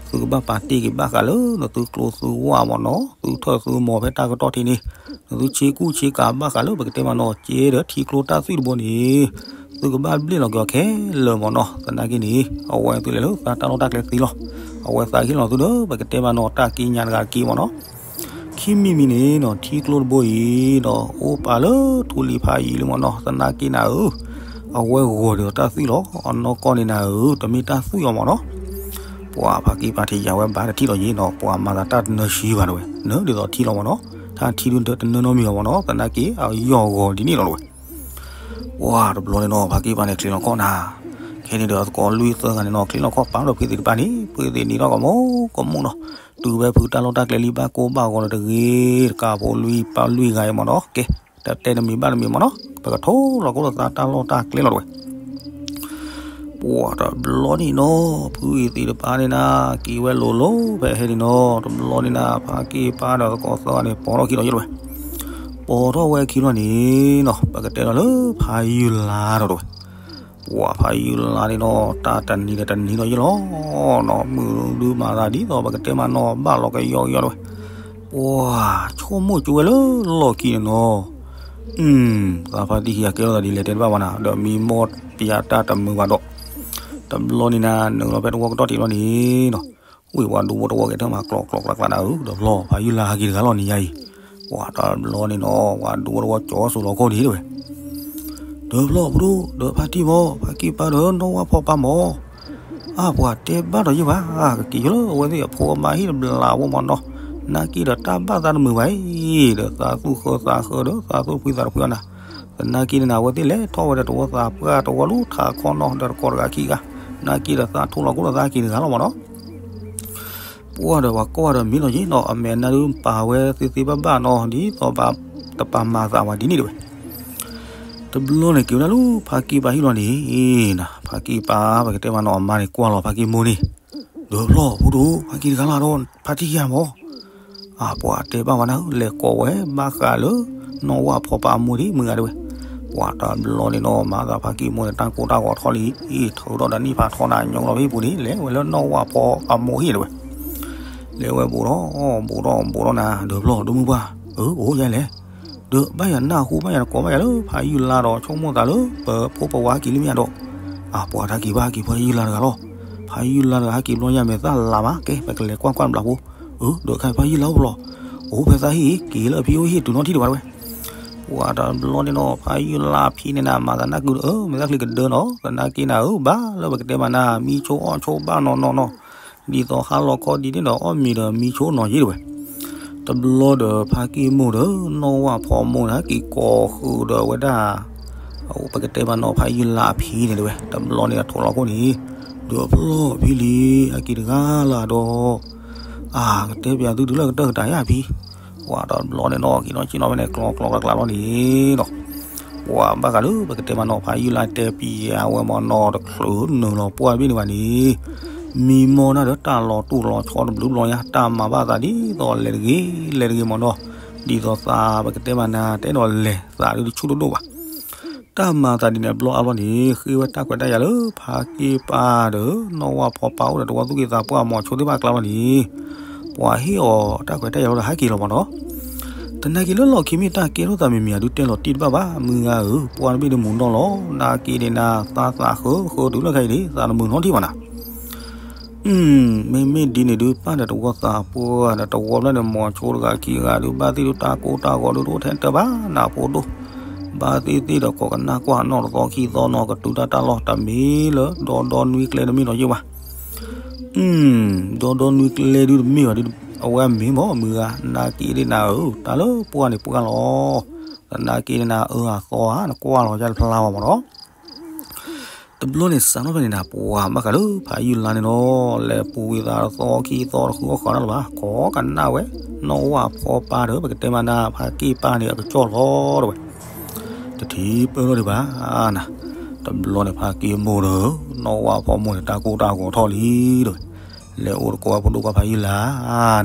သုကဘၣ်ပာ်တ့ၢ်က့ၤဘၣ်ဃးလၢ နသုကျိသုဝၣ်မ့ၢ်နီၤ သုထၢၣ်သုမိၤဖဲတၢ်ကတီၢ်ထံးန့ၣ်, နသုဆ့ကူၣ်ဆ့ကၤဘၣ်ဃးလၢပကတဲမ့ၢ်နီၤ ကဲဒီးထံကျိတၢ်သွံၣ်တဘိန့ၣ်, သုကဘၣ်ဘျ့ၣ်လီၤက့ၤအီၤခဲလၢာ်မ့ၢ်နီၤ သနာ်က့န့ၣ် အဝဲသုလဲၤလၢသးတၢ်လီၢ်တၢ်ကျဲသ့လီၤ. အဝဲသးဟ့ၣ်လီၤသုဒီး ပကတဲမ့ၢ်နီၤ တၢ်ကံးညာ်တဂၤတက့ၢ်မ့ၢ်နီၤ ခံမံၤမံၤန့ၣ်နီၤ ထံကျိတဘိအံၤဒီး အိၣ်ပာ်လၢထူလံၤဖးယံၤလံမ့ၢ်နီၤ သနာ်က့နၤဧၢ, အဝဲဂီၤဒ်သိးတၢ်သွံၣ်လီၤ. အနီၢ်ကီၢ်န့ၣ်နၤဧၢ တမ့ၢ်တၢ်သွံၣ်အီၤမ့ၢ်နီၤ. ပှၤဖါကံၢ်ပၢ်ထံးယၤဝဲဘၣ်တထံၣ်လီၤယံၤနီၤ ပှၤမၤသးတၢ်တနၢဆှံဘၣ်တဲဝဲ နၢဒ်သိးထံလီၤမ့ၢ်နီၤ. တၢ်ထံဒုတနၢနီတမံၤအီၤမ့ၢ်နီၤ သနာ်က့အယီၢ်ဂီၤဒ်န့ၣ်လီၤတဲဝဲ ပှၤတဘျီန့ၣ်နီၤ ဖါကံၢ်ပၢ်န့ၣ် ချံးလီၤခီၣ်နၤ, ခဲန့ၣ်ဒီးအသကိးလွံၢ်သၢဂၤန့ၣ်နီၤ ချံးလီၤခီၣ်ပာ်ဒီးဖုအ့သ့းတပၤန့ၣ် ဖုအ့သ့းနံၤထီၣ်ကမူၤကမူၤနီၤ, တုၤဝဲဖုတၢ်လီၢ်တၢ်ကျဲလံဘၣ်ကိၢ်ဘၣ်ဂီၤဒီးတဂ့ၤ တကးဖိလွံၢ်ပၢ်လွံၢ်ဂၤအံၤမ့ၢ်နီၤ ကဲ တတဲတမံၤဘၣ်တမံၤမ့ၢ်နီၤ ပကထိလီၤကိၣ်ဒီးသးတၢ်လီၢ်တၢ်ကျဲလီၤတဲဝဲ ပှၤတဘျီန့ၣ်နီၤ ဖုအ့သ့းတပၤန့ၣ်နၤ က့ၤဝဲလိၤလိၤဖဲဟဲန့ၣ်နီၤ တဘျီန့ၣ်နၤ ဖါကံၢ်ပၢ်ဒီးသကိးသၢဂၤန့ၣ် ပိာ်ထီၣ်ခံလီၤယဲၢ်တဲဝဲ, ပိာ်ထီၣ်ဝဲခံလီၤန့ၣ်နီၤ ပကတဲဒီးလၢဖါယုၢ်လါဒီးတဲဝဲ, ပှၤဖါယုၢ်လါန့ၣ်နီၤ တၢ်တနံၤဒီးတနံၤလီၤယဲၢ်လီၤနီၤ မုၢ်ဒုမၤသးဒ်သိးပကတဲမ့ၢ်နီၤ ဘၣ်လီၤကယီကယီတဲဝဲ ပှၤဆိကမိၣ်ကၠိဝဲလၢလီၢ်ခံန့ၣ်နီၤ သးဖါတံၢ်ခံဂၤကဲထီၣ်သးဒ်လဲၣ်တဲတဘၣ်ဘၣ်နၤ ဒီးမံမီၢ်ပယၤတၢ်တမုာ်ဘၣ်ဒီး, တဘျီန့ၣ်နၤ နုာ်လီၤဖဲတဝီကတီၢ်ထံးလီၤန့ၣ်နီၤ, ဝံၤပှၤဒူဖိတဝီကဲထီၣ်မၤကျိးကျိးကျါကျါနၤဧၢ ဒီးဖျီဖါယုၢ်လါဟဲက့ၤတဂၤလီၤန့ၣ်ယါအံၤ, ပှၤတဘျီန့ၣ်နီၤ ပှၤဒူဖိတဝီကၠီဆိလီၤခီၣ်န့ၣ်တဲဝဲ ဒီးဖျီဖိဒိၣ် ဒီးဖါတံၢ်မီၢ် ဖါကံၢ်ပၢ်ဒီးနီၢ်ဝၣ်ဖီပၢ်မီၢ် အါပှၤတဲဘၣ်ဒီးယဲၢ်ဘၣ် ကက့ၤယလၢအဝဲသ့ၣ်အဖိအမါဟံၣ်တဘျီဖိမ့ၢ်နီၤ, နာ်က့ဒီးတၢ်ဘၣ်သးတမုာ်ဘၣ်အံၤ, ဒီးသးသူၣ်ဃၢသးဃၢဒီးသးသူၣ်ဖှံသးတဖှံအီၤနၤ, သနာ်က့န့ၣ်နၤ အဝဲသ့ၣ်လဲၤထီၣ်ဝဲဒီးတဝီသးပှၢ်တဝီလူၤထးခီနီၤ ဒီးတကိးတဂၤခံဂၤ, နာ်က့ဒီးသးထိလီၤကိၣ်ဒီးသးက့ၤတဂၤလီၤမ့ၢ်နီၤ ပှၢ်ဒီးပှၤကိးဂၤဒီးမံလီၤယ့ၣ်နီၤ အမဲာ်နါဒုးပာ်ဝဲသ့သ့ဘၣ်ဘၣ်နီၤ ဒ်သိးဘၣ်တပာ်မၤသးဝဲဒ်န့ၣ်တဲဝဲ. တဘျီန့ၣ်က့ၤဝဲဒၣ်လၢဖါကံၢ်ပၢ်ဟံၣ်လီၤန့ၣ်, ဖါကံၢ်ပၢ် ပကတဲမ့ၢ်နီၤ အမါန့ၣ်ကွၢ်လီၤဖါကံၢ်မိၢ်န့ၣ်, ဒီးဖျီၣ်ဖိဒိၣ် ဖါကံၢ်တဂၤလီၤဒီး ဖါတံၢ်ခံဂၤမီၢ် အပှၤတဲဘၣ်ဝဲနၤ လဲၤကိးဝဲဘၣ်ဃးလၢ နီၢ်ဝၣ်ဖီပၢ်အမိၢ်ဒ်မုၢ်ဂၤတဲဝဲ. ပှၤတဘျီန့ၣ်နီၤ မၤသးဖါကံၢ်မိၢ်န့ၣ် တၢ်ကိၢ်တၢ်ဂီၤထီၣ်လံ, အံၤထုးထီၣ်ဒီးနံၣ်ဖးထီနၤ ညိလီၤဖဲပူၤန့ၣ် လဲၤဝဲလၢနီၢ်ဝၣ်ဖီအမိၢ်ဟံၣ်တဲဝဲ. လဲၤဝဲဘူးထီၣ် ဘူးထီၣ်ဘူးထီၣ်နၤ ဒီးဖျီၣ်ဒိၣ်မုၢ်ပှၢ်, အၢ အိၣ်ယါလဲၣ်, ဒီးဘၣ်ယၤနၢ်ဟူဘၣ်ယၤတကိးဘၣ်ယၤလၢ ဖါယုၢ်လါဒီးဆိကမိၣ်သးလၢ ပဖိပဝါက့ၤလံမ့ၢ်ယါဒီး, အပှၤတၢ်က့ၤဘၣ်က့ၤဖါယုၢ်လါတဂၤလီၤ. ဖါယုၢ်လါတဂၤဟဲက့ၤဘျီညါမဲာ်သၣ်လၤမး ကဲ ပကလဲၤကွၢ်ကွၢ်တဘျီဖိ, အၢ ဒီးခါဖါယုၢ်လါအိၣ်ဖျီၣ်, အိၣ်ဖဲသးဟံၣ်အံၤ က့ၤလၢအဖံအိၣ်ဟံၣ်တုၤနီၢ်ထံၣ်တဝါတဲဝဲ. ပှၤတဘျီန့ၣ်နီၤ ဖါယုၢ်လါအဖံန့ၣ်နၤ မၤသးနၢ်ကုဒီး အၢ မဲာ်သၣ်ချံကဒၢနီၤ သနာ်က့နၤဧၢ ဘၣ်လၢပကတဲမးနၤ မံဆိအီၣ်ဆိဘၣ်နီၢ်နီၢ်နီၤ, ဒ်သိးဟါလီၤခီဒ်န့ၣ်ဒီး အီၣ်မ့ၤဒီးမံဆိနီၤယ့ၣ်တဲဝဲ. တဘျီဒီးဖါကံၢ်မိၢ်ဒီး နီၢ်ဝၣ်ဖီမိၢ်န့ၣ် က့ၤကိးဃုာ်ဒီးဝဲဒၣ် ပကတဲမးနီၤ ဖါယုၢ်လါအဖံန့ၣ်တဲဝဲ. တဘျီန့ၣ်အထိးလီၤခိၣ်န့ၣ် ဒီးဖျီၣ်ဖံလံ အက့ၤတဂၤလၢဒီး အါ ကတဲပျးသုတုၤလၢကတၢၢ်ကတၢၢ်ယါဖံ, အ ပှၤတဘျီန့ၣ်နီၤ က့ၤနီၣ်ဆ့ၣ်နီၤဖဲန့ၣ် ကျီကျီကျါကျါလီၤန့ၣ်နီၤ, ပှၤဘၣ်ဃးလၢပကတဲမးနီၤ ဖးယုၢ်လါတဲပံၤအဝဲမးနီၤ တချုးနုာ်လီၤပှၢ်တဘ့ၣ်န့ၣ်ဘၣ်န့ၣ်, မံမီၢ်နၢ်ဒီးတၢ်လီၤတိၢ်လီၤဆီတဘျုးဘျီညါ တၢ်မၤဘၣ်သးဒ်သိးလဲၤတဂ့ၤ လဲၤတဂ့ၤမးနီၤ, ဒ်သိးသးပကတဲမးနၤ တဲဒီးလဲၤသးဒ်တဆူၣ်ဒိၣ်ဒိၣ်ဘၣ် တၢ်မၤသးဒ်န့ၣ်အဘျီအါဘျီန့ၣ် ဃ့ဝဲတၢ်ခွဲးတၢ်ယာ်လၢဖါက့ၢ်ပၢ်ဒီး နီၢ်ဝၣ်ဖီပၢ်အိၣ်ဒီးတဝီသူၣ်က့သးပှၢ်မီၤဆိသ့ၣ်တဖၣ်အကျါလီၤန့ၣ်, ပှၤဟ့ၣ်အီၤတၢ်ခွဲးတၢ်ယာ်လီၤဒီးဟဲက့ၤလီၤမးနီၤ, သနာ်က့လၢလီၢ်ခံမ့ၢ်တၢ်ကဲထီၣ်သးမံၤမံၤအဒုးတဲလီၤတံၢ်တဘၣ်ဘၣ် မုၢ်ဂၤဧၢ, ပှၢ်တဘ့ၣ်ဒုးမူၤနီၢ်လီၤ, နာ်က့န့ၣ်နၤ သးသးဃၢဃၢတုၤလၢခဲအံၤန့ၣ် သးတမုာ်နီတထံၣ်ဘၣ်နၤ မ့မ့ၢ်ဒ်န့ၣ်ဒုး ပၢ်ဒီးတဝီသးပှၢ်ဒီးတဝီဖျၢၣ်န့ၣ် မီၤဆိတဂၤခံဂၤဒုး ဘၣ်သ့ၣ်ဒုးတၢ်ကိၢ်တၢ်ဂီၤဒုး တအိၣ်ထဲတၢ်ဘၣ်နၤဖိဒိၣ်, ဘၣ်သ့ၣ်သ့ၣ်ဒီးကိးကနၣ်ကွၢ်နီၢ်တသီခံသီနီၤ ကတုၤတၢ်တၢ်လီၢ်တမ့ၢ်လၢ ဒီဒီနွံကျဲတမ့ၢ်နီၤယ့ၢ်ဘၣ် ဒီဒီနွံကျဲဒုးတမ့ၢ်ဘၣ်ဒုး အဝဲအမ့ၢ်မ့ၢ်မုၢ်ဂၤ နာ်က့ဒ်နၤဧၢ တၢ်လၢပှၢ်န့ၣ်ပှၢ်လီၤ, သနာ်က့န့ၣ်နၤအၢအသီဧါ နကွၢ်လီၤယါတဖျါဘၣ်မးနီၤ တဘျီန့ၣ်စးထီၣ်ဖဲန့ၣ်နၤ ပှၤဘၣ်ဃးလၢဖးယုၢ်လါန့ၣ်နီၤ လဲၤပူၤဝံၤသးတသီခံသီတဃုအီၣ်ဃီနၤလၢၤဘၣ် ကိးကနၣ်ဝဲ နီၢ်ဝၣ်ဖီပၢ်ဒီး ပကတဲမးနၤ ဖါက့ၢ်ပၢ်န့ၣ် အကစီၣ်လီၤတဝဲ တထံၣ်ပၢၢ်ထီၣ်ဒံးဘၣ်နၤ, တဘျီန့ၣ်ဖါက့ၢ်မိၢ်ဒီး နီၢ်ဝၣ်ဖီမိၢ်န့ၣ် တၢ်ကိၢ်တၢ်ဂီၤထီၣ်လံတဝဲ, လဲၤအိၣ်တကိးဝဲဖိဒိၣ်ခွါဖးယုၢ်လါ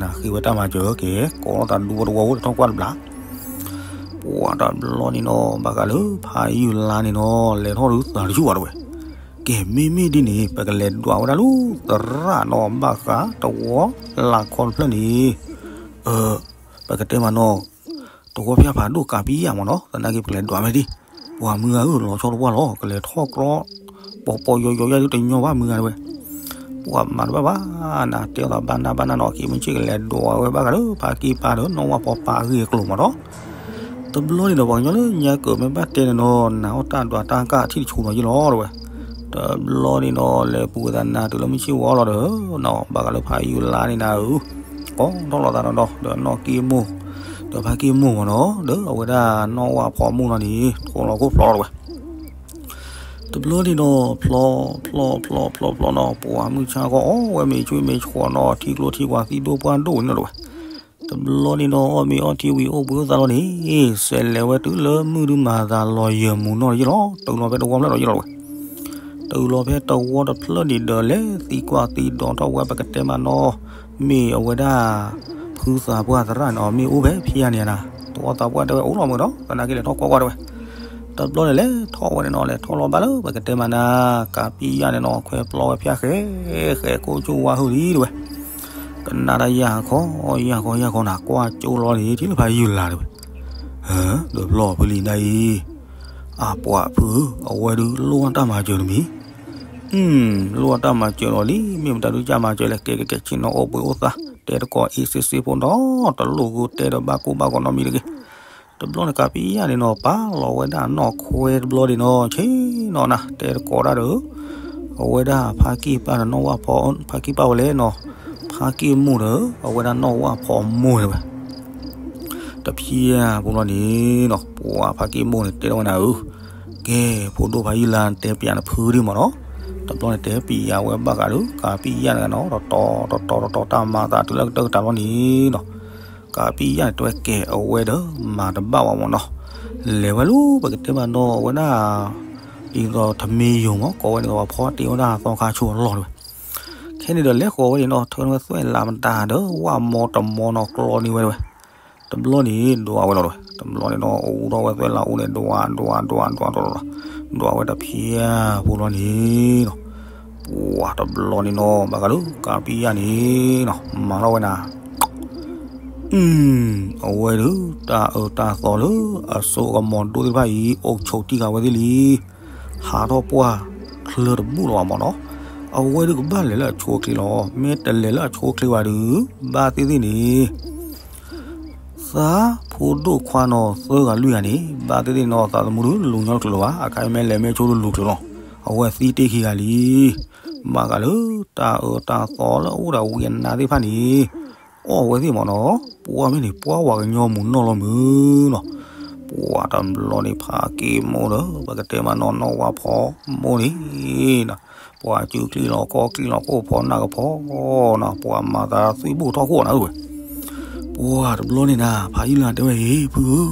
နၤ ဃ့ဝဲတၢ်မၤစၢၤက့ၤ ကိးလီၤသးဒူဝဲတဝီအိၣ်ဒီးထီၣ်ကွၢ်တဘျီ ပှၤတဘျီန့ၣ်နီၤ ဘၣ်ဃးလၢဖးယုၢ်လါန့ၣ်နီၤ လဲၤထီၣ်ဒုးသးတဆူၣ်ဘၣ်တဝဲ, ကဲမ့မ့ၢ်ဒ်န့ၣ် ပကလဲၤဒွးဝဲဒၣ်လၢသရၣ်နီၤ ဘၣ်ဃးတဝီလၢခီတဖျၢၣ်န့ၣ်, ပကတဲမးနီၤ, တဝီဖၠၣ်ဖးဒိၣ်ကးပံယၣ်မးနီၤ သနာ်က့ပကလဲၤဒွးမ့ၢ်ဒ်, ပှၤမုၢ်ဂၤဧၢ လီၤဆီတပှၢ်လီၤ ကလဲၤထီၣ်ကြီ ပီၤပီၤယိယိယါဒုးတညီဘၣ်မုၢ်ဂၤတဝဲ, ပှၤမၤတဘၣ်ဘၣ်နၤ တဲအီၤသးဘၣ်နၢ်ဘၣ်နၢ်နီၤ က့မ့ၢ်ဆ့ၣ်ကလဲၤဒွးဝဲဘၣ်ဃးလၢ ဖါက့ၢ်ပၢ်ဒီးနီၢ်ဝၣ်ဖီပၢ်အဂ့ၢ်အကျိၤမးနီၤ တဘျီန့ၣ်ဒီး ပှၤကညီလၢညါကၢးမ့ၢ်ဘၣ်တဲန့ၣ်နီၤ နၤအီၣ်တၢ်ဒွးတၢ်ကၢ်ထံၣ်တဆူၣ်နီၤယ့ၢ်လီၤတဝဲ, တဘျီန့ၣ်နီၤ လဲၤပူၤဝဲသးနၤတုၤလၢမုၢ်ဆ့ၣ်ဝီလီၤဒီး နီၤ ဘၣ်ဃးလၢဖးယုၢ်လါန့ၣ်နၤဧၢ, ကိးထီၣ်လီၤသးနီၤဒီး နီၢ်က့ၢ်မိၢ်, ဒီးဖါက့ၢ်မိၢ်မးနီၤ ဒီးအဝဲဒၣ်နီၢ်ဝၣ်ဖီမိၢ်နီၤန့ၣ် ထိၣ်လီၤခိၣ်ဖျီလီၤတဝဲ တဘျီန့ၣ်နီၤ ဖျီ, ဖျီ, ဖျီ, ဖျီ, ဖျီနီၤ ပှၤမုၢ်ဆါခီအီၣ်ဝဲမ့ၤဆွံမ့ၤဆှီနီၤ ထံကျိထံပှၤသံဒိၣ်ပှၢ်ဒိၣ်န့ၣ်လီၤတဝဲ, တဘျီန့ၣ်နီၤ အီၣ်မ့ၤအီထံဝံၤအိၣ်ဘှံးအိၣ်သါလီၤန့ၣ်, စဲးလဲၤဝဲတုၤလၢမုၢ်ဒုးမၤသးလီၤယၢၤမူၤနီၤယ့ၢ်လီၤ တုၤလီၤဖဲတဝီဖျၢၣ်ဒီးယ့ၢ်လီၤတဝဲ, တုၤလီၤဖဲတဝီတဖျၢၣ်န့ၣ်ဒီးလဲၤသံကွၢ်သံဒိးထီၣ်ဝဲပကတဲမးနီၤ, မ့ၢ်အဝဲဒၣ် ဖုသးပှၢ်သရၣ်န့ၣ် မ့ၢ်အိၣ်ဖဲဖံးယါန့ၣ်နၤ, တဝီသးပှၢ်တဲဝဲအိၣ်လီၤမုၢ်ဒီး သနာ်က့လဲၤထီၣ်ကွၢ်ကွၢ်တဝဲ တဘျီန့ၣ်လဲၤထီၣ်ဝဲန့ၣ်နီၤ လဲၤထီၣ်လီၤဘၣ်လၢပကတဲမးနၤ, ကးပံယၣ်န့ၣ်နီၤ ခွဲးပျီဝဲဖၠၣ်ဃဲ, ဃဲးကိၣ်ကၠိဝါဟုၣ်လံတဝဲ, ကနၣ်တၢ်ယၢ်ခီ, ယၢ်ခီယၢ်ခီနၤ ကွၢ်ကၠိလီၤန့ၣ် ထံၣ်လၢဖးယုၢ်လါတဝဲ, ဒီးဖျီဖုလံဒၣ်အံၤ, အပှၤဖုဧၢ အဝဲဒုးလိၣ်အတၢ်မၤစၢၤတမံၤ လိၣ်အတၢ်မၤစၢၤလီၤလံ မ့ၢ်မတၤဒုးကမၤစၢၤလဲၣ် ကဲကဲကဲဆ့ၣ်နီၤအိၣ်ဘှံးအိၣ်သါ တဲတကိးအ့စ့စ့ဖိဒီး တလိၣ်ဂုာ်တဲဒီးဘၣ်ကိၢ်ဘၣ်ဂီၤနီတမံၤတဂ့ၤ, တဘျီန့ၣ် ကးပံယၣ်န့ၣ်နီၤ ပာ်လီၤဝဲဒၣ်နီၢ်ခွဲတဘျီန့ၣ်နီၤ ဆ့ၣ်နီၤနၤ တဲတကိးဒၣ်ဒီး အဝဲဒၣ်ဖါက့ၢ်ပၢ်ဒီးနီၢ်ဝၣ်ဖီ ဖါက့ၢ်ပၢ်ဝဲလဲၣ်နီၤ, ဖါက့ၢ်မိၢ်ဒီး အဝဲဒၣ်နီၢ်ဝၣ်ဖီမိၢ်န့ၣ်ဝဲ တဖျၢၣ်ဖိလီၤန့ၣ်နီၤ ပှၤဖါက့ၢ်မိၢ်န့ၣ်တဲထီၣ်ဝဲနၤဧၢ, ကဲ ဖိဒိၣ်ဖးယုၢ်လါ တဲပျးနဖုဒံးမးနီၤ, တဘျီန့ၣ်တဲပျးဝဲဘၣ်ဃးဒီး ကးပံယၣ်န့ၣ်နီၤ တတီၤတတီၤတတီၤ တၢ်မၤသးတုၤလၢကတၢၢ်ကတၢၢ်လီၤန့ၣ်နီၤ, ကးပံယၣ်န့ၣ်တဲဝဲကဲအဝဲဒီး မၤတဘၣ်ဝဲမးနီၤ, လဲၤဝဲလၢပကတဲမးနီၤ အဝဲဒၣ် ဒ်သိးထမ့ၢ်ယိၤမး ကိးဝဲန့ၣ် ပှၤဖီတ့ၢ်ဝဲဒၣ်သီခါဆိအလီၢ်တဝဲ ခဲန့ၣ်ဒီးလဲၤဃီၤဝဲန့ၣ်နီၤ ထၢန့ၢ်ဝဲသွဲၣ်လးမတၤဒီး ဝၣ်မီတမီနီၤ ကျီန့ၢ်ဝဲတဝဲ, တဘျီန့ၣ်ဒွးဝဲလီၤတဝဲ, တဘျီန့ၣ်နီၤ အိၣ်ထီၣ်ဝဲသွဲၣ်လးအိၣ်န့ၣ် ဒွး ဒွး ဒွး ဒွး ဒွး ဒွးဝဲတဖျၢၣ်ဖိလီၤန့ၣ်နီၤ, ပှၤတဘျီန့ၣ်နီၤ ဘၣ်ဃးလၢကးပံယၣ်န့ၣ်နီၤ မၤထီၣ်ဝဲနၤ အဝဲဒုး တၢ်အၢတၢ်သီလၢအစိအကမီၤဒိၣ်သ့ၣ်တဖၣ်အံၤ အိၣ်ဆိးတံၢ်ဃာ်ဝဲသ့ၣ်လံ, ဟးထီၣ်ပှၢ်ချၢတဘူၣ်လီၤဘၣ်မးနီၤ, အဝဲဒုးကဘၣ်လဲၤလၢအဆိအချ့လီၤ, မ့ၢ်တလဲၤလၢအဆိအချ့ဘၣ်ဒုး ဘၣ်သ့ၣ်သ့ၣ်န့ၣ် သးဖိဒိၣ်ခွါနီၤသၢဂၤလွံၢ်ဂၤန့ၣ် ဘၣ်သ့ၣ်သ့ၣ်နီၤ သးသမူဒုးလူၤညီတချုးလၢၤဘၣ်, အခါအံၤမ့ၢ်လဲၤမ့ၢ်ဆိဒုးလူၤချုးလီၤ, အဝဲသံတ့ၢ်ခံဂၤလံ, ဘၣ်ဃးလၢတၢ်အၢတၢ်သီလၢအအိၣ်ဒီးဝံအနါသ့ၣ်တဖၣ်န့ၣ် အီၣ်ဝဲသ့ၣ်မးနီၤ, ပှၤမ့ၢ်န့ၣ် ပှၤဝၤကညီမုၢ်နီၢ်လီၤမုၢ်နီၤ, ပှၤတဘျီန့ၣ်ဖါက့ၢ်မိၢ်ဒီး ပကတဲမးနီၤ နီၢ်ဝၣ်ဖီမိၢ်န့ၣ်နီၤ, ပှၤစုချံလီၤခီၣ်ချံလီၤခိၣ်ဖီနၢ်ကဖီနီၤ, ပှၤမၤသးသွံၣ်ဘိၣ်ထီၣ်ခိၣ်နၤဧၢဝဲ, ပှၤတဘျီန့ၣ်နၤ ဖးယုၢ်လါတဲဝဲအံၤ ဖုဧၢ,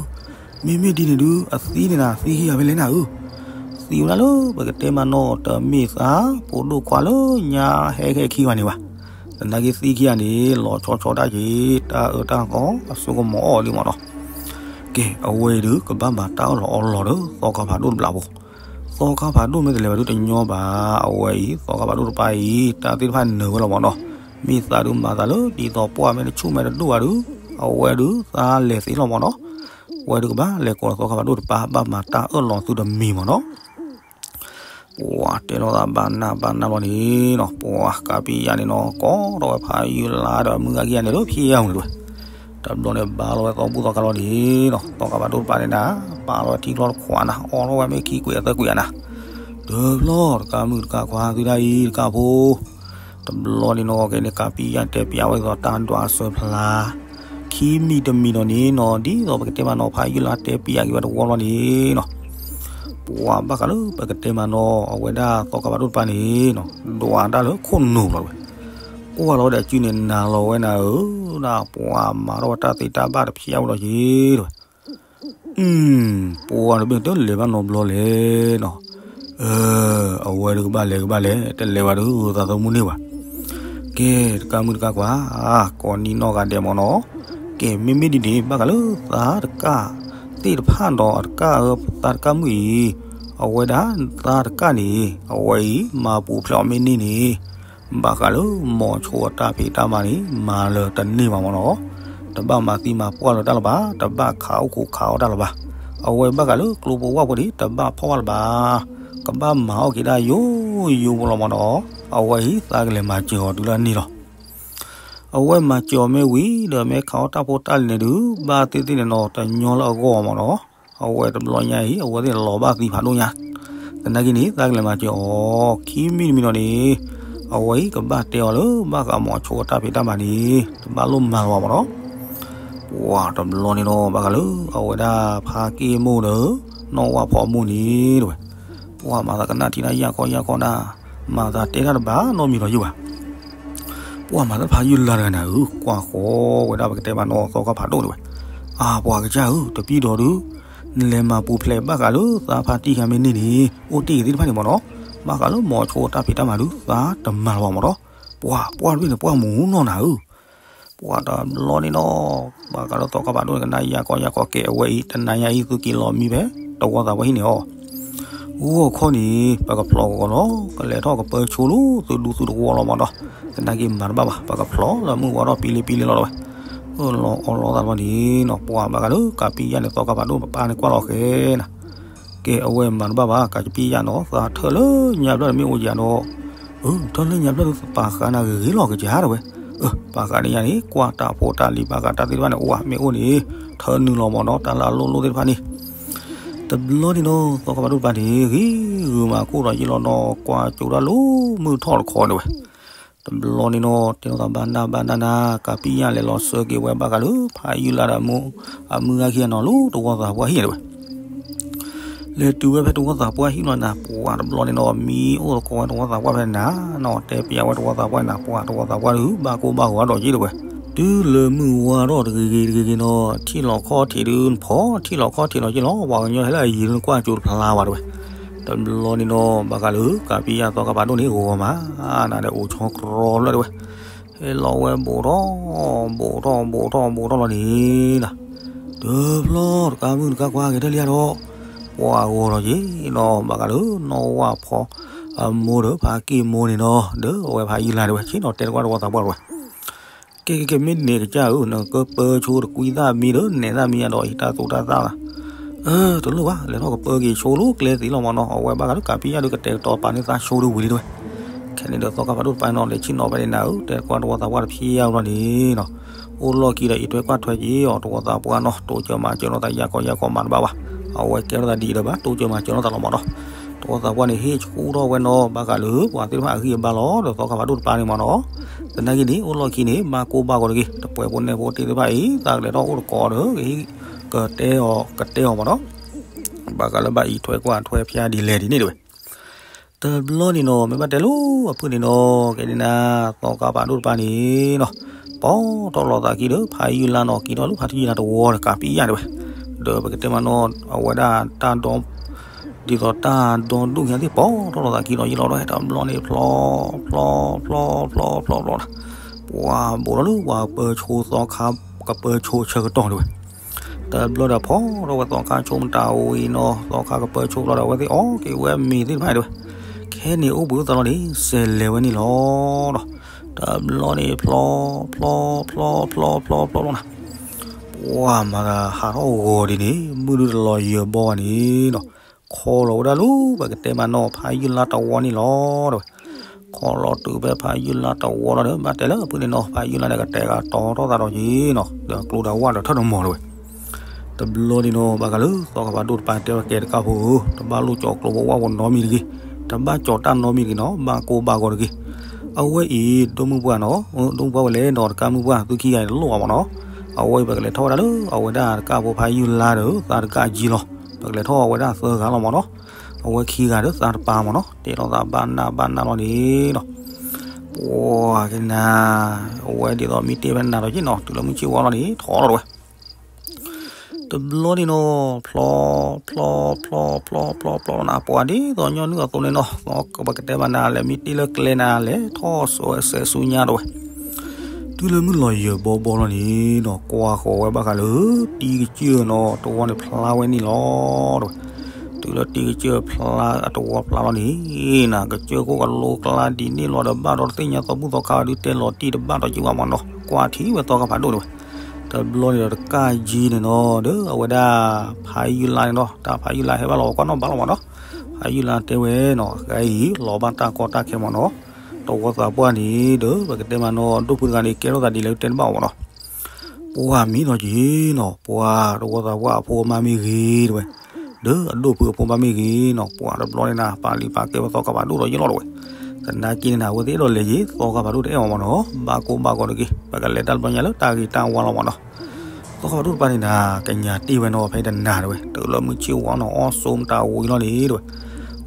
မ့မ့ၢ်ဒ်န့ၣ်ဒုး အသံန့ၣ်နၤ သံခံဂၤဖဲလဲၣ်နၤဧၢ, သံဝဲဒၣ်လၢပကတဲမနီၤ တမ့ၢ်သး ဖိဒိၣ်ခွါလၢညါဟဲခဲခံဂၤန့ၣ်ဘၣ်. သနာ်က့သံခံဂၤန့ၣ် လီၤဆီဆီဒၣ်က့ၤ တၢ်အၢတၢ်သီအစိကမီၤအီၣ်လံမးနီၤ. ကဲ အဝဲအံၤဒုး ကဘၣ်မၤတၢ်အၢၣ်လီၤအီလီၤဒီး သီခါဖးဒိၣ်တဘျီဖိ သီခါဖးဒိၣ်မ့ၢ်တလဲၤဘၣ်ဒုးတညီဘၣ်. အဝဲအံၤ သီခါဖးဒိၣ်တပၤအံၤ တၢ်သ့ၣ်တဖၣ်နၢၤဝဲလီၤမးနီၤ. မ့ၢ်သးဒုးမၤသးလၢ ဒ်သိးပှၢ်မ့ၢ်တဆူၣ်မဲာ်တဒိၣ်ဘၣ်ဒုး အဝဲဒုးသးလဲၤသ့လီၤမးနီၤ. ဝဲဒုးကဘၣ်လဲၤကိးသီခါဖးဒိၣ်တပၤ ဘၣ်မၤတၢ်အၢၣ်လီၤသုတမံၤမးနီၤ. ပှၤတဲလီၤသးဘၣ်နၢ်ဘၣ်နၢ်လီၤန့ၣ်နီၤ, ပှၤကးပံယါန့ၣ်နီၤ ကိးထီၣ်ဝဲဖးယုၢ်လါဒီးအမုၢ်ဂၤခံဂၤန့ၣ်လၢဖံးအါမူန့ၣ်တဝဲ. တဘျီန့ၣ်ဘါလီၤဝဲသီဘူၣ်သီခါလီၤန့ၣ်နီၤ, သီခါဖးဒိၣ်တပၤန့ၣ်နၤ ပာ်လီၤဝဲထံကျီတခွးနၤ အီၣ်ထီၣ်ဝဲမ့ၢ်ခံကွံာ်အသၢကွံာ်အနၤ. တဘျီတကးမုၢ်တကးခွါသုဒၣ်အံၤတကးဖိ တဘျီန့ၣ်နီၤ ကဲန့ၣ်ကးပံယါတဲပံယါဝဲဒ်သိးတၢ်ဒွးအစၢဖျါ ခံမံၤတမံၤနီၤန့ၣ်နီၤ ဒ်သိးပကတဲမးနီၤ ဖးယုၢ်လါတဲပံယါက့ၤဝဲတဝီလီၤန့ၣ်နီၤ. ပှၤဘၣ်ဃးလၢပကတဲမးနီၤ အဝဲဒၣ်သီခါဖးဒိၣ်တပၤန့ၣ်နီၤ ဒွးတၢ်လၢခိၣ်နူာ်လီၤတဝဲ. ကွၢ်လီၤဝဲဒီးအစုန့ၣ်နၤလီၤဝဲနၤဧၢ, ဒၣ်ပှၤမၤထီၣ်ဝဲတၢ်သ့တၢ်ဘၣ်တဖျါဝဲလီၤက့ၤတဝဲ. ပှၤတဘ့ၣ်တလဲၤဘၣ်နီတဘျီလဲၣ်နီၤ. အဝဲဒုးကဘၣ်လဲၤကဘၣ်လဲၤ တလဲၤဘၣ်ဒုးသးသမူန့ၢ်ဘၣ်. ကဲ တကးမုၢ်တကးခွါ ကိးနံၣ်နီၢ်ဂၤဒဲးမးနီၤ. ကဲ မ့မ့ၢ်ဒ်န့ၣ် ဘၣ်ဃးလၢသးတကးသ့ၣ်တဖၣ်ဒီးအတကးအၢ သးတကးမုၣ်အံၤ အဝဲဒၣ်သးတကးန့ၣ် အဝဲအံၤမၤပူၤဖျဲးအီၤမ့ၢ်န့ၢ်န့ၣ် ဘၣ်ဃးလၢမိၤဆိအတၢ်ဖံးတၢ်မၤန့ၣ် မၤလၢတန့ၢ်ဘၣ်မးနီၤ. တဘၣ်မၤသံမၤပှၢ်လၢတၢ်လၢၤဘၣ်, တဘၣ်ခးအိၣ်ခိးခးအီၣ်တၢ်လၢၤဘၣ်. အဝဲဘၣ်ဃးလၢကျိဖိဝၣ်ဖိန့ၣ် တဘၣ်ဖီၣ်ဘၣ်လၢၤဘၣ်. ကဘၣ်မၤအီၣ်က့ၤဒၣ်ယိယိဖိလီၤမးနီၤ. အဝဲအံၤသးကလဲၤမၤစၢၤအီၤတုၤလၢအန့ၣ်လီၤ. အဝဲမၤစၢၤအီၤမ့ၢ်ဝံၤ ဒီးမ့ၢ်ခးအီၣ်တၢ်ဖိတၢ်လံၤန့ၣ်ဒုး ဘၣ်သ့ၣ်သ့ၣ်န့ၣ်နီၤ တညီလၢအဂီၢ်မးနီၤ. အဝဲတဘျီညါအံၤ အဝဲသ့ၣ်လီၤဘၣ်သံဖးဒိၣ်ညါ. သနာ်က့န့ၣ် သးကလဲၤမၤစၢၤအီၤခံမံၤတမံၤနီၤန့ၣ် အဝဲအံၤကဘၣ်တဲအီၤလၢ ဘၣ်ဃးမိၤဆိအတၢ်ဖံးတၢ်မၤန့ၣ် တဘၣ်လိၣ်မၤလၢၤဘၣ်မးနီၤ. ပှၤတဘျီန့ၣ်နီၤ ဘၣ်ဃးလၢ အဝဲဒၣ်ဖါက့ၢ်မိၢ်ဒီး နီၢ်ဝၣ်ဖီမိၢ်န့ၣ်တဝဲ. ပှၤမၤသးကနၣ်ထံနၢ်ယၢ်ကီယၢ်ကီနၤ, မၤသးတဲတၢ်တဘၣ်နီတမံၤလီၤယုၢ်ဘၣ်. ပှၤမၤသးဖးယုၢ်လါတဂၤနၤဧၢ, ကွၢ်ဃီဝဲဒၣ်ပကတဲမးနီၤ သီခါဖးဒိၣ်တဝဲ. အါ ပှၤကစၢ်ဧၢ, တပံၣ်ဒီးဒုး နလဲၤမၤပူၤဖျဲးဘၣ်ဃးလၢသးဖါတံၢ်ဃာ်မ့ၢ်န့ၢ်န့ၣ် အိၣ်တ့ၢ်က့ၤသ့ၣ်တဖၣ်န့ၣ်မးနီၤ. ဘၣ်ဃးလၢမိၤဆိတၢ်ဖံးတၢ်မၤဒုး သးတမၤလၢၤဘၣ်မးနီၤ. ပှၤ ပှၤတဘ့ၣ်န့ၣ် ပှၤမူနီၢ်နၤဧၢ. ပှၤတဘျီန့ၣ်နီၤ ဘၣ်ဃးလၢသီခါဖးဒိၣ်န့ၣ် ကနၣ်ယၢ်ကီယၢ်ကီ ကဲအဝဲအံၤ တနၤညါအံၤ သုက့ၤလီၤမံဖဲ တဝီသးပှၢ်ဟံၣ်န့ၣ်အီၤ. ဂီၢ်ခီန့ၣ် ပကဖျီၣ်ဂီၤလီၤ ကလဲၤထီၣ်ကပၢဆိလူ သုဒူသုတဝီလီၤမးနီၤ. သနာ်က့မၤတဘၣ်ဘၣ် ပကဖျီၣ်လၢမုၢ်ဝါထီၣ်ပံလံပံလံလီၤတဝဲ. အၢၣ်လီၤအီလီၤသးတဘျီန့ၣ်နီၤ ပှၤဘၣ်ဃးလၢကးပံယါန့ၣ် သီခါဖးဒိၣ်ပပၢ်န့ၣ်ကွၢ်လီၤဃဲနၤ ကဲ အဝဲမၤတဘၣ်ဘၣ် ကးပံယါနီၤ သးထၢၣ်လၢညါဘျီန့ၣ်မ့ၢ်အိၣ်ယၤဒီး အၢ ထၢၣ်လၢညါဘျီန့ၣ် ပာ်ဃာ်နၤဂ့ၤဂ့ၤလီၤကစၢ်တဝဲ. အၢ ပာ်ဃာ်န့ၢ်ယၤန့ၣ် ကွၢ်တၢ်ဖိတၢ်လံၤ ဘၣ်ဃးတၢ်သ့ၣ်တဖၣ်န့ၣ် အိၣ်ဧါ မ့ၢ်အိၣ်န့ၣ် ထၢနုာ်လီၤမးနီၤ တၢ်လၢအလိၣ်လိၣ်သ့ၣ်တဖၣ်န့ၣ်. တဘျီန့ၣ်နီၤ သီခါဖးဒိၣ်တပၤန့ၣ် ဂ့ၤဂုာ်မးခိၣ်ဒီးယ့လီၤနီၤ ကွၢ်ကၠိဒၣ်လၢမုၢ်ထီၣ်တခီန့ၣ်ဝဲ. တဘျီန့ၣ်နီၤ တဲလီၤသးဘၣ်နၢ်ဘၣ်နၢ်နၤ ကးပံယါလဲၤလီၤဆၢက့ၤဝဲဘၣ်ဃးလၢ ဖးယုၢ်လါဒီး အမုၢ်ဂၤခံဂၤနီၤ လၢတဝီသးပှၢ်ဟံၣ်တဝဲ. လဲၤတုၤဝဲဖဲတဝီသးပှၢ်ဟံၣ်လီၤနၤ ပှၤတဘျီန့ၣ်နီၤ မံအိၣ်သကိးဝဲတဝီသးပှၢ်ဖဲနၤနီၤ တဲပျးဝဲတဝီသးပှၢ်နၤ ပှၤတဝီသးပှၢ်ဒုး ဘၣ်ကိၢ်ဘၣ်ဂီၤဒီးက့ၤတဝဲ. တုၤလၢမုၢ်ဝါထီၣ်တဂ့ၤဂ့ၤတဂ့ၤဂ့ၤနီၤ ထံၣ်လီၤခီၣ်ထံးဒုး နဖီၣ်ထံၣ်လီၤခီၣ်ထံးလီၤက့ၤလီၤ ပှၤကညီဟဲလၢအယံၤဒုး နကွၢ်ကၠိတဖျါဘၣ်တဝဲ. တဘျီန့ၣ်နီၤ ဘၣ်ဃးလၢ ကးပံယါသီခါဖးဒိၣ်န့ၣ် ဂီၤမးနၤဒီးအိၣ်ဆီကြီလၢတဝဲ. ဟဲလီၤဝဲဘူးထီၣ် ဘူးထီၣ် ဘူးထီၣ် ဘူးထီၣ်လီၤန့ၣ်နီၤ တဘျီတကးမုၢ်တကးခွါက့ၤတၢ်လံဧါဒီး ပှၤဂီၤထီၣ်က့ၤနီၤ ဘၣ်ဃးလၢနီၢ်ဝၣ်ဖီ အမိၢ်ဒီးဖးက့ၢ်မိၢ်န့ၣ်နီၤ ဒီးအဝဲဖးယုၢ်လါတဝဲ ဆ့ၣ်နီၤတဲတကွၢ်တဝီသးပှၢ်တဝဲ. ကဲ ကဲ ကဲ မ့ၢ်န့ၣ်ကစၢ်ဧၢ နကပၢဆိတကွံသၣ်မံဒီး နဲၣ်သၣ်မံယါဒီး ယတၢ်သူတၢ်သၣ်လီၤ. အၢ တလိၣ်ဘၣ် လဲၤထီၣ်ကပၢက့ၤဆိလၢကျဲသ့လီၤမးနီၤ အဝဲဘၣ်ဃးလၢကးပံယါဒုးကတဲာ်ကတီၤပာ်န့ၢ်သးဆိဒုးဝံၤလံတဝဲ. ခဲန့ၣ်ဒီးသီခါဖးဒိၣ်တပၤနီၤ လဲၤဆ့ၣ်နီၤဖဲန့ၣ်နၤဧၢ တဲတကွၢ်တဝီသးပှၢ်တဖျါအါဘျီန့ၣ်နီၤ အိၣ်လီၢ်ခံဒီးအံးထွဲကွၢ်ထွဲက့ၤအီၤ တဝီသးပှၢ်နီၤ တိစၢၤမၤစၢၤလိာ်သးယၢ်ကီယၢ်ကီမၤတဘၣ်ဘၣ်. အဝဲကဲထီၣ်သးဒ်အံၤဒီးဘၣ် တိစၢၤမၤစၢၤလိာ်သးလီၤမးနီၤ. တဝီသးပှၢ်န့ၣ် ဟ့ၣ်ဆူၣ်ထီၣ်ဝဲနီၤ ဘၣ်ဃးလၢပှၤသ့ၣ်တဖၣ်အဂံၢ်အဘါလီၤ ဒီးသီခါဖးဒိၣ်တပၤန့ၣ်မးနီၤ. သနာ်က့န့ၣ် အိၣ်လီၢ်ခံန့ၣ် ဘၣ်ကိၢ်ဘၣ်ဂီၤတဂ့ၤ တပှဲၤဖိနဲၣ်ဖိသ့ၣ်တဖၣ်အံၤ သးကလဲၤထီၣ်အိၣ်တကိးဒီး ကတဲအီၤကတဲအီၤမးနီၤ ဘၣ်ဃးလၢဘၣ်အံးထွဲကွၢ်ထွဲဖျါဒ်လဲၣ်ဒ်န့ၣ်တဝဲ. တဘျီန့ၣ်နီၤ မ့ၢ်ဘၣ်တဲလိၤအဖုၣ်န့ၣ်နီၤ ကဲန့ၣ်နၤ သီခါဖးဒိၣ်တပၤန့ၣ်နီၤ ပိာ်ထီၣ်လိာ်သးခံဒီး ဖးယုၢ်လါနီၤ က့ၤထီၣ်လၢဖါတံၢ်လါတဝီဒီး ကးပံယၣ်တဲဝဲ, ဒီးပကတဲမးနီၤ အဝဲဒၣ်တၢ်ဒီ ဒ်သိးတၢ်ဒီဒူၣ်ညါသ့ၣ် ပိာ်ထီၣ်လိာ်သးခံဒီး ယလီၤဒီး တဘျီန့ၣ် ဖျီ ဖျီ ဖျီ ဖျီ ဖျီ ဖျီ ဖျီ ဖျီ ဖျီ ပှၤဘိးထီၣ်လၢပှၤကပၢၤဆိသီခါ ကပၢၤဆိဆၢကတီၢ်တဲဝဲ, တဘျီဒီးဖီထီၣ်ဝဲသီခါဆိမတၤဝံၤနီၤ သီခါကပၢၤဆိဘျီဒီး အဝဲသ့ၣ်အီၣ်က့ၤဝဲမ့ၤသ့ၣ်တဖၣ်တဲဝဲ, ခဲန့ၣ်အိၣ်ဘှံးအိၣ်သါလီၤန့ၣ် စဲးလဲၤဝဲန့ၣ်လီၤဒီး တဘျီန့ၣ် ဖျီ ဖျီ ဖျီ ဖျီ ဖျီ ဖျီ ဖျီ ဖျီနီၤ, ပှၤမၤသးဟးထီၣ်ဂီၤဒ်န့ၣ် မုၢ်ဒုတလီၤယၢၤဘီဘၣ်န့ၣ်နီၤ, ခီလီၤဝဲဒၣ်လၢ ပကတဲမးနီၤ ဖးယုၢ်လါတဝီန့ၣ်လီၤတဲဝဲ, ခီလီၤတုၤဖဲဖးယုၢ်လါတဝီလီၤဒီး ဘၣ်တဲလၢအဖုၣ်န့ၣ်နီၤ ဖးယုၢ်လါန့ၣ် ကတဲာ်ကတီၤထီၣ်သးဒီးက့ၤနီၤ ဒီးကျိဒၣ်ဝၣ်ဒီးထၢၣ်တမီၤတဲဝဲ တဘျီန့ၣ်နီၤ ဘၣ်ဃးလၢသီခါဖးဒိၣ်တပၤတဲဝဲ ကဲတကၢ်ဖိဧၢ, တဘၣ်လိၣ်ကၠီၤကျိဖိဝၣ်ဖိနီတမံၤတဂ့ၤ, တဘၣ်ကၠီၤတၢ်နီတမံၤတဂ့ၤနီၤ, ဘၣ်ကိၢ်ဘၣ်ဂီၤတဂ့ၤ. အဝဲအံၤ ဒိၣ်မုၢ်ပှၢ်နီၤ, ဒိၣ်မုၢ်ပှၢ်ဝဲလဲၣ်နီၤ တကၢ်မုၢ်ပှၢ် သုခံဂၤန့ၣ်တလိၣ်ဘၣ်မးနီၤ. အဝဲအံၤ ပကလဲၤထီၣ်ဝဲဒၣ်လၢ အဝဲဒၣ်တကၢ်ဖိဖးယုၢ်လါဒီး သးတကၢ်ကၠံလီၤ. ပကလဲၤထီၣ်ဝဲဒၣ်သၢဂၤလီၤမးနီၤ. အဝဲခံဂၤဒီးသးတပၤမးနီၤ, တဲထီၣ်သးဘၣ်နၢ်ဘၣ်နၢ်လီၤန့ၣ်နီၤ. ပှၤကနၤ, အဝဲဒ်သိးမ့ၢ်တ့ၢ်ဖဲနၤဒီးက့ၤနီၤ တုၤလၢမုၢ်ဆ့ၣ်ဝါလီၤန့ၣ် ထီၣ်လီၤတဲဝဲ တဘျီန့ၣ်နီၤ ဖျီ ဖျီ ဖျီ ဖျီ ဖျီ ဖျီလီၤနၤ ပှၤဒ်သိးညီနုၢ်အသိးန့ၣ်နီၤ, ပကတဲဘၣ်နၤလဲၤမ့ၢ်တ့ၢ်လၢကျဲနၤလဲၤထီၣ်စဲးဆူညါတဲဝဲ, တုၤလၢမုၢ်လီၤယၢၤဘီဘီလီၤန့ၣ်နီၤ ကွၢ်ဃီၤဝဲဘၣ်ဃးလၢ တံကစၢၢ်နီၤ တဝီန့ၣ်ဖျါဝဲန့ၣ်လီၤတဲဝဲ. တုၤလၢတံကစၢၢ်ဖျါအတဝီဖျါလီၤန့ၣ် နၤကစၢၢ်ခိၣ်ကလိကျါဒ်န့ၣ်လီၤဒီး ဘၣ်ဒီးတသ့ၣ်ညါသီဘူၣ်သီခါဒုးတဲလီၤတံၢ်တဘၣ်ဒီးက့ၤဝဲမးနီၤ ကွၢ်ထံဝဲသီခါဖးဒိၣ်တဲဝဲ. တဘျီန့ၣ်ဒီးတကၢ်ကၠံန့ၣ်နီၤ ဒီးအဝဲဒၣ် ဖးယုၢ်လါန့ၣ်နီၤ တၢ်ဖးယုၢ်လါဟဲဘၣ်လီၤဝဲကွၢ်နီၣ်ဘၣ်လီၤမးနီၤ. ဖးယုၢ်လါတဲဝဲနီၤ အဂၤအံၤ လီၤဘၣ်တၢ်ကီတၢ်ခဲမးနီၤ. တဝီသးပှၢ်န့ၣ်ဒီး ပကတဲမးနီၤ ဒိၣ်ဖုတဂၤန့ၣ် ကဲထီၣ်သးဒ်လဲၣ်တဲတဘၣ်အီၤမးနီၤ. ပှၤမံနီၤက့ၤနီၤ ပှၤတဝီသးပှၢ်အဖိအမါမ့ၢ်ဂ့ၤတဲဝဲ, ဒီးအဒိၣ်ဖုအဖိအမါမ့ၢ်ဂ့ၤနီၤ ပှၤတဘျီန့ၣ်နၤ ပာ်လံပာ်ကဲဝဲသီခါဖးဒိၣ်ဒီးယ့ၣ်လီၤတဲဝဲ. သနာ်က့န့ၣ်နၤ အဝဲသ့ၣ်အဲၣ်ဒိးလဲၤယ့ၣ် သီခါဖးဒိၣ်တအဲၣ်အီၤမးနီၤ ဘၣ်ကိၢ်ဘၣ်ဂီၤတဂ့ၤ ပကလဲၤတၢ်တဘျီညါလၢတၢ်ဂ့ၤတၢ်ဝါလီၤမးနီၤ. သီခါဖးဒိၣ်တပၤန့ၣ်နၤ ကညးတ့ၢ်ဝဲနီၤဖဲတနၤတဲဝဲ တုၤလၢမုၢ်ဆ့ၣ်ဝါနီၤ အီၣ်စိမတၤဝံၤလီၤန့ၣ်တ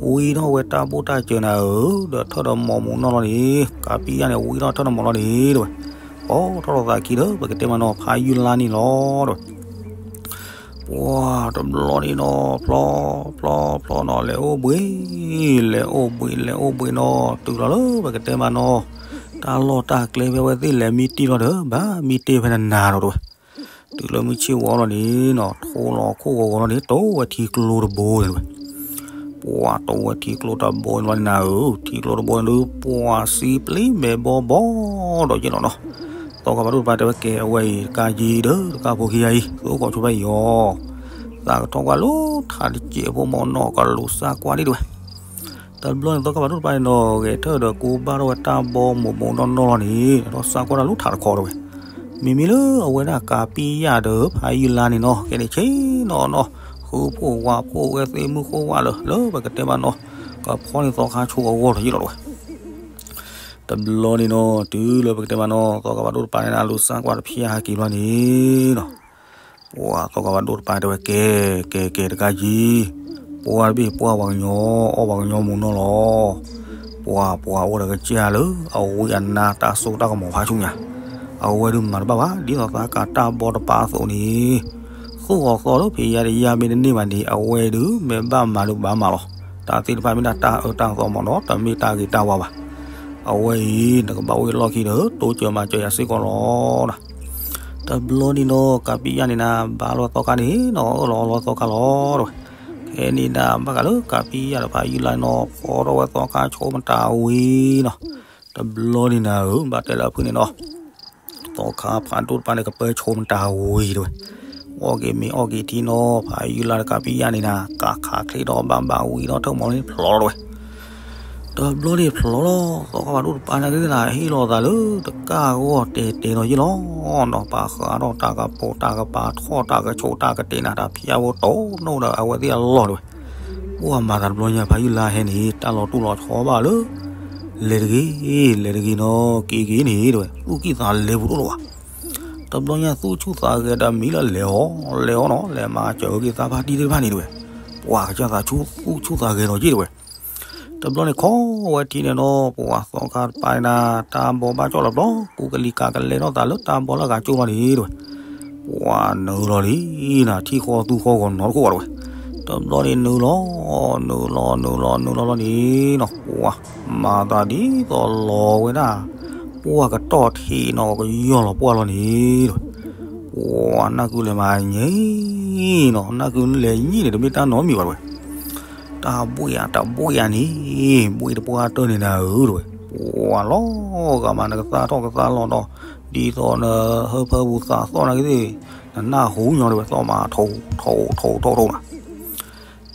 ဲဝဲ, ဝံထီၣ်ဝဲတၢ်ဘိၣ်တၢ်စၢၤနၤဧၢ, ဒီးထၢၣ်ဒီးမီၤမူးနီၢ်လီၤန့ၣ် ကးပံယၣ်န့ၣ် ဝံထီၣ်ထၢၣ်ဒီးမီၤလီၤန့ၣ်တဲဝဲ, ပိာ်ထီၣ်လိာ်သးခံဒီး ပကတဲမးနီၤ ဖးယုၢ်လါန့ၣ်လီၤတဲဝဲ. ပှၤတဘျီန့ၣ်နီၤ ဖျီ ဖျီ ဖျီနီၤ လဲၤအိၣ်ဘှံး လဲၤအိၣ်ဘှံး လဲၤအိၣ်ဘှံးနီၤ တုၤလီၤလၢပကတဲမးနီၤ တၢ်လီၢ်တၢ်ကျဲဖဲအဝဲသ့ၣ်လဲၤမံတ့ၢ်လီၤဒီး ဘၣ်မံတ့ၢ်ဖဲနနၤဒီးတဲဝဲ, တုၤလၢမုၢ်ဆ့ၣ်ဝါလီၤန့ၣ်နီၤ ထိလီၤခိၣ်ဂီၤဂီၤလီၤန့ၣ် တိဝဲထံကျိတဘိန့ၣ်တဲဝဲ, ပှၤတိဝဲထံကျိတဘိန့ၣ်လီၤန့ၣ်နၤဧၢ, ထံကျိတဘိန့ၣ်ဒီး ပှၤစံပျံၤမဲာ်ဘီဘီဒီးယ့ၣ်လီၤနီၤ. သီခါဖးဒိၣ်တပၤတဲဝဲ ကဲအဝဲအံၤ တကၢ်ကၠံဒီး တကၢ်ဖိခံဂၤအံၤ သုအိၣ်ခိးဆိဖဲအံၤအီၤ, သးကထီၣ်ကွၢ်လၢထးတစဲးဖိမးနီၤ ကလူၤစၢ်ကွၢ်ဒံးတဲဝဲ. တဘျီန့ၣ် သီခါဖးဒိၣ်တပၤန့ၣ်နီၤ ဂဲၤထၢၣ်ဒီးကူဘၣ်ထီၣ်ဝဲတၢ်ဘီမူးမူးနီၢ်နီၢ်လီၤန့ၣ် ဒီးစၢ်ကွၢ်တၢ်လၢထးတခီတဲဝဲ, မ့မ့ၢ်လၢအဝဲဒၣ်ကးပံယၣ်ဒီးဖးယုၢ်လါန့ၣ်နီၤ ကဲန့ၣ်ဆ့နီၤနီၤ ဃုဖိဝၤဖိဝဲသ့ၣ်မုၣ်ဃိဝဲလၢ လၢပကတဲမးနီၤ ကဖီန့ၣ်သီခါဆိအဂီၢ်ဒီးယ့ၣ်လီၤတဲဝဲ. တဘျီန့ၣ်နီၤ တုၤလၢပကတဲမးနီၤ သီခါဖးဒိၣ်တပၤန့ၣ် အလူၤစၢ်ကွၢ်တဖျၢၣ်ဟဲက့ၤဘျီန့ၣ်နီၤ ပှၤသီခါဖးဒိၣ်တပၤတဲဝဲ ကဲ ကဲ ကဲ တကၢ်ကၠံ, ပှၤတဘ့ၣ်ပှၤဝၤကညီ အီၣ်ဝၤကညီမူးနီၢ်လီၤ. ပှၤ ပှၤအိၣ်ဒီးကစၢ်လၢ အဝံအနါတၢ်စိတၢ်ကမီၤဖးဆူညါ, အဝဲဒုးမၤတဘၣ်ဘၣ် ဒ်သိးသးကးတၢ်ဘီတပၤအသိးန့ၣ်, သူၣ်ဂီၤသီလၢဖံးယါတယါမ့ၢ်တန့ၢ်ဘၣ်န့ၣ် အဝဲဒုးမ့ၢ်ဘၣ်မၤဒုးဘၣ်မၤလီၤ. တၢ်သ့ၣ်တဖၣ်မ့ၢ်ဒၣ်တၢ်အၢတၢ်သီမးနီၤ တမ့ၢ်တၢ်ဂ့ၤတၢ်ဝါဘၣ်. အဝဲအံၤ နကဘၣ်အိၣ်လီၢ်ခံဒီး တိစၢၤမၤစၢၤယၤစ့ၢ်ကီးလီၤ. တဘျီန့ၣ်နီၤ ကးပံယၣ်န့ၣ်နၤ ဘါလီၤသီခါန့ၣ်နီၤ အၢၣ်လီၤအီလီၤသီခါလီၤတဲဝဲ. ခဲန့ၣ်နၤ ဘၣ်ဃးလၢကးပံယၣ်ဒီးဖးယုၢ်လါန့ၣ်နီၤ ဖီထီၣ်ဝဲသီခါဆိမတၤဝံၤနီၤ. တဘျီန့ၣ်နၤဧၢ ဘၣ်တဲလၢအဖုၣ်န့ၣ်နီၤ သီခါဖးဒိၣ်တပၤန့ၣ် ကပၢၤဆိမတၤဝံၤတဲဝဲ. အီၣ်က့ၤမ့ၤအီၣ်က့ၤထံနီၤ ဖးယုၢ်လါဒီးကးပံယၣ်န့ၣ်နၤ ကးခးချ့ဒီးဘၣ်ဘၣ်ဝံၤဒီးထၢၣ်မီၤန့ၣ်ဖျိးလီၤတဲဝဲ. တဘျီန့ၣ်ဖျိးလီၤ သီခါဖးဒိၣ်တပၤန့ၣ်က့ၤနၤ ဟ့ၣ်လီၤသးလၢတကၢ်ဂီၢ်တဲာ်တဲာ်နီၤယ့ၣ်လီၤနီၤ ပာ်ဃာ်ထီၣ်တၢ်ကပိာ်တၢ်ကပၤထီၣ်တၢ်ကဆိးတၢ်ကတဲာ်နၤ တၢ်ဖၠါဖိတိၢ်နီၣ်ဒီးအဝဲသ့ၣ်အလီၢ်တဲဝဲ. ပှၤမၤသးတဘျီညါ ဖးယုၢ်လါဟဲန့ၣ် တၢ်လီၤတူၢ်လီၤဆီဘၣ်လၢ လဲၤတဂ့ၤ လဲၤတဂ့ၤနီၤ က့ၤက့ၤန့ၣ်တဲဝဲ သူၣ်ကံၢ်သးလဲပူၤတအိၣ်လၢၤဘၣ်. တဘျီညါသူၣ်ဆူၣ်သးဂဲၤဒီးမံလၢလဲၤအီၤ လဲၤအီၤနီၤ လဲၤမၤစၢၤက့ၤသးဖါတံၢ်သ့ၣ်တဖၣ်န့ၣ်တဲဝဲ. ပှၤကစၢ်သးဆူၣ်သူၣ်ဆူၣ်သးဂဲၤဒီးက့ၤတဲဝဲ. တ တဘျီန့ၣ်ခီဝဲထံန့ၣ်ဒီး ပှၤသီခါတပၤန့ၣ်နၤ တၢ်ဘီဘၣ်ကၠီၣ်လီၤဘျီ ကူကလံၤကးကလဲၤထီၣ်သးလၢတၢ်ဘီလၢအဂၤကၠိလီၤန့ၣ်တဲဝဲ, ပှၤနုာ်လီၤလံနၤ ထံၣ်ဃီသူဃီဂီၤနီတခိၣ်ဘၣ်တဲဝဲ, တဘျီန့ၣ်နုာ်လီၤ နုာ်လီၤ နုာ်လီၤ နုာ်လီၤလီၤန့ၣ်နီၤ ပှၤမၤသးဒ်သိးလီၤဝဲဒၣ် ပှၢ်ကတီၢ်ထံးနီၤ ကယီၢ်လီၤပှၢ်လီၤန့ၣ်တဲဝဲ, ပှၤနၢ်ကုလဲၤမၤညံနီၤ နၢ်ကုလဲၤညံန့ၣ် တမ့ၢ်တၢ်နီတမံၤဘၣ်တဲဝဲ တၢ်ဘှ့ၣ်ဧါ တၢ်ဘှ့ၣ်ဧါန့ၣ် ဘှ့ၣ်တပှၢ်တၢၢ်န့ၣ်နၤဧၢတဲဝဲ, ပှၤလီၤဂာ်မး နကသါထီၣ်ကသါလီၤဒီး ဒ်သိးနဟၢဖၢပူၤသးသီၣ်နာ်က့သ့ၣ် နနၢ်ဟူညီတဲဝဲ သီၣ်မးထိးထိးထိးထိးနီၤ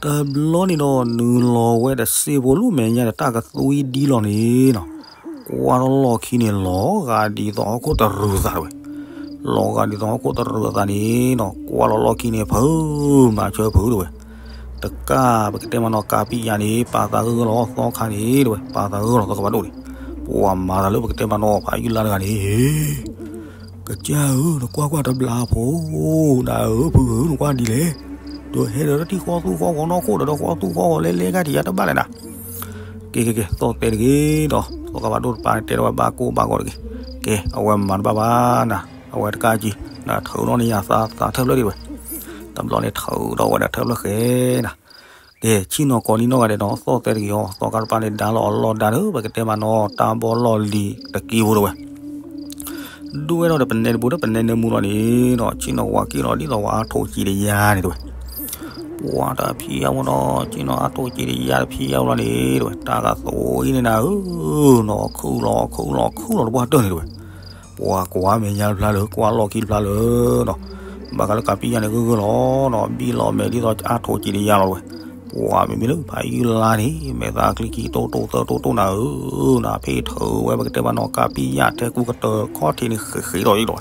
တဘျီန့ၣ်ဒီး နုာ်လီၤဝဲဒီးစ့ဖိလၢမဲာ်ညါဒီး တၢ်ကသွံဒ်လီၤန့ၣ်နီၤ, ကွၢ်ထီၣ်လီၢ်ခံန့ၣ် လီၤဂာ်ဒ်သိးဟီၣ်ခိၣ်တရူးအသးတဲဝဲ, လီၤဂာ်ဒ်သိးဟီၣ်ခိၣ်တရူးအသးန့ၣ်နီၤ, ကွၢ်လီၤလီၢ်ခံန့ၣ် ဖုးမၤဆၢဖုးတဲဝဲ, တကးပကတဲမးနီၤ ကးပံယၣ်န့ၣ် ပာ်သးဂၢၢ်ဂၢၢ်လီၤ သီခါန့ၣ်တဲဝဲ ပာ်သးဂၢၢ်ဂၢၢ်လီၤ သီခါဘၣ်ဒိၣ်န့ၣ်, ပှၤမၤသးလၢပကတဲမးနီၤ ဖးယုၢ်လါတဂၤန့ၣ် ကစၢ်ဧၢ နကွၢ်ကွၢ်တဘျီဖိ, နၤဧၢ ဖုဧၢ နကွၢ်ဒ်လဲၣ်, ဒီးဟဲဒီးတထံၣ်ဃီသူဃီဂီၤနီၢ်ခိၣ်ဒီး ဒီးဃီသူဃီဂီၤလဲၤလဲၤဂၤထံၣ်ယၤတဘၣ်လဲၣ်နၤ, ကဲကဲကဲ သီၣ်သဲတဂ့ၤဒီး သီခါဘၣ်ဒိၣ်တပၤန့ၣ် တဲထီၣ်ဝဲဘၣ်ကိၢ်ဘၣ်ဂီၤတဂ့ၤ, ကဲ အဝဲမၤတဘၣ်ဘၣ်နၤ, အဝဲတကးကံ နထုးထီၣ်န့ၢ်ယၤသးသးထၢဖျၢၣ်ဒံးတဲဝဲ, တဘျီန့ၣ်ထုးထီၣ်ဝဲဒီးထၢဖျၢၣ်ဃဲနၤ ကဲ ဆ့ၣ်နီၤကိးနံၣ်နီၢ်ဂၤဒဲးဒီး သီၣ်သဲတဂ့ၤအီၤ သီခါတပၤန့ၣ် ဒါလီၤအလီၢ်ဒါဒီး ပကတဲမးနီၤ တၢ်ဘီလီၢ်လံၤတက့ဖိတဲဝဲ, ဒိၣ်ဝဲဒီးပနဲတပူၤဒီးပနဲနၢမူလီၤန့ၣ်ဒီး ဆ့ၣ်နီၤဝါက့ၣ်လီၤ ဒ်သိးဝဲအါထိးစံးတယါန့ၣ်တဲဝဲ, ပှၤတဖံးအါဝဲဒီး ဆ့ၣ်နီၤအါထိးစံးတယါတဖံးအါဝဲလီၤန့ၣ်တဲဝဲ တၢ်ကသိးအံၤန့ၣ်နၤဧၢ, နီၤခုၣ်လီၤခုၣ်လီၤခုၣ်လီၤတပှၢ်တၢၢ်န့ၣ်တဲဝဲ ပှၤကွၢ်မဲာ်ညါတဖျါလၢ ကွၢ်လီၢ်ခံတဖျါလၢဒီး ဘၣ်ဃးလၢကးပံယၣ်န့ၣ်ဂၢၢ်ဂၢၢ်လီၤဒီး ဘံၣ်လီၤမဲာ်ဒ်သိးအါထိးစံးတယါလီၤတဲဝဲ, ပှၤမ့မ့ၢ်လၢဖးယုၢ်လါန့ၣ် မဲာ်သၣ်ချံခံတိၢ်တိၢ်သၢတိၢ်တိၢ်နၤဧၢ, နဖ့ၣ်ထုးဝဲပကတဲမးနီၤ ကးပံယၣ်ထဲကူကတၢၢ်ခီၣ်ထံးန့ၣ်ဃ့ဃ့လီၤယံလီၤဝဲ,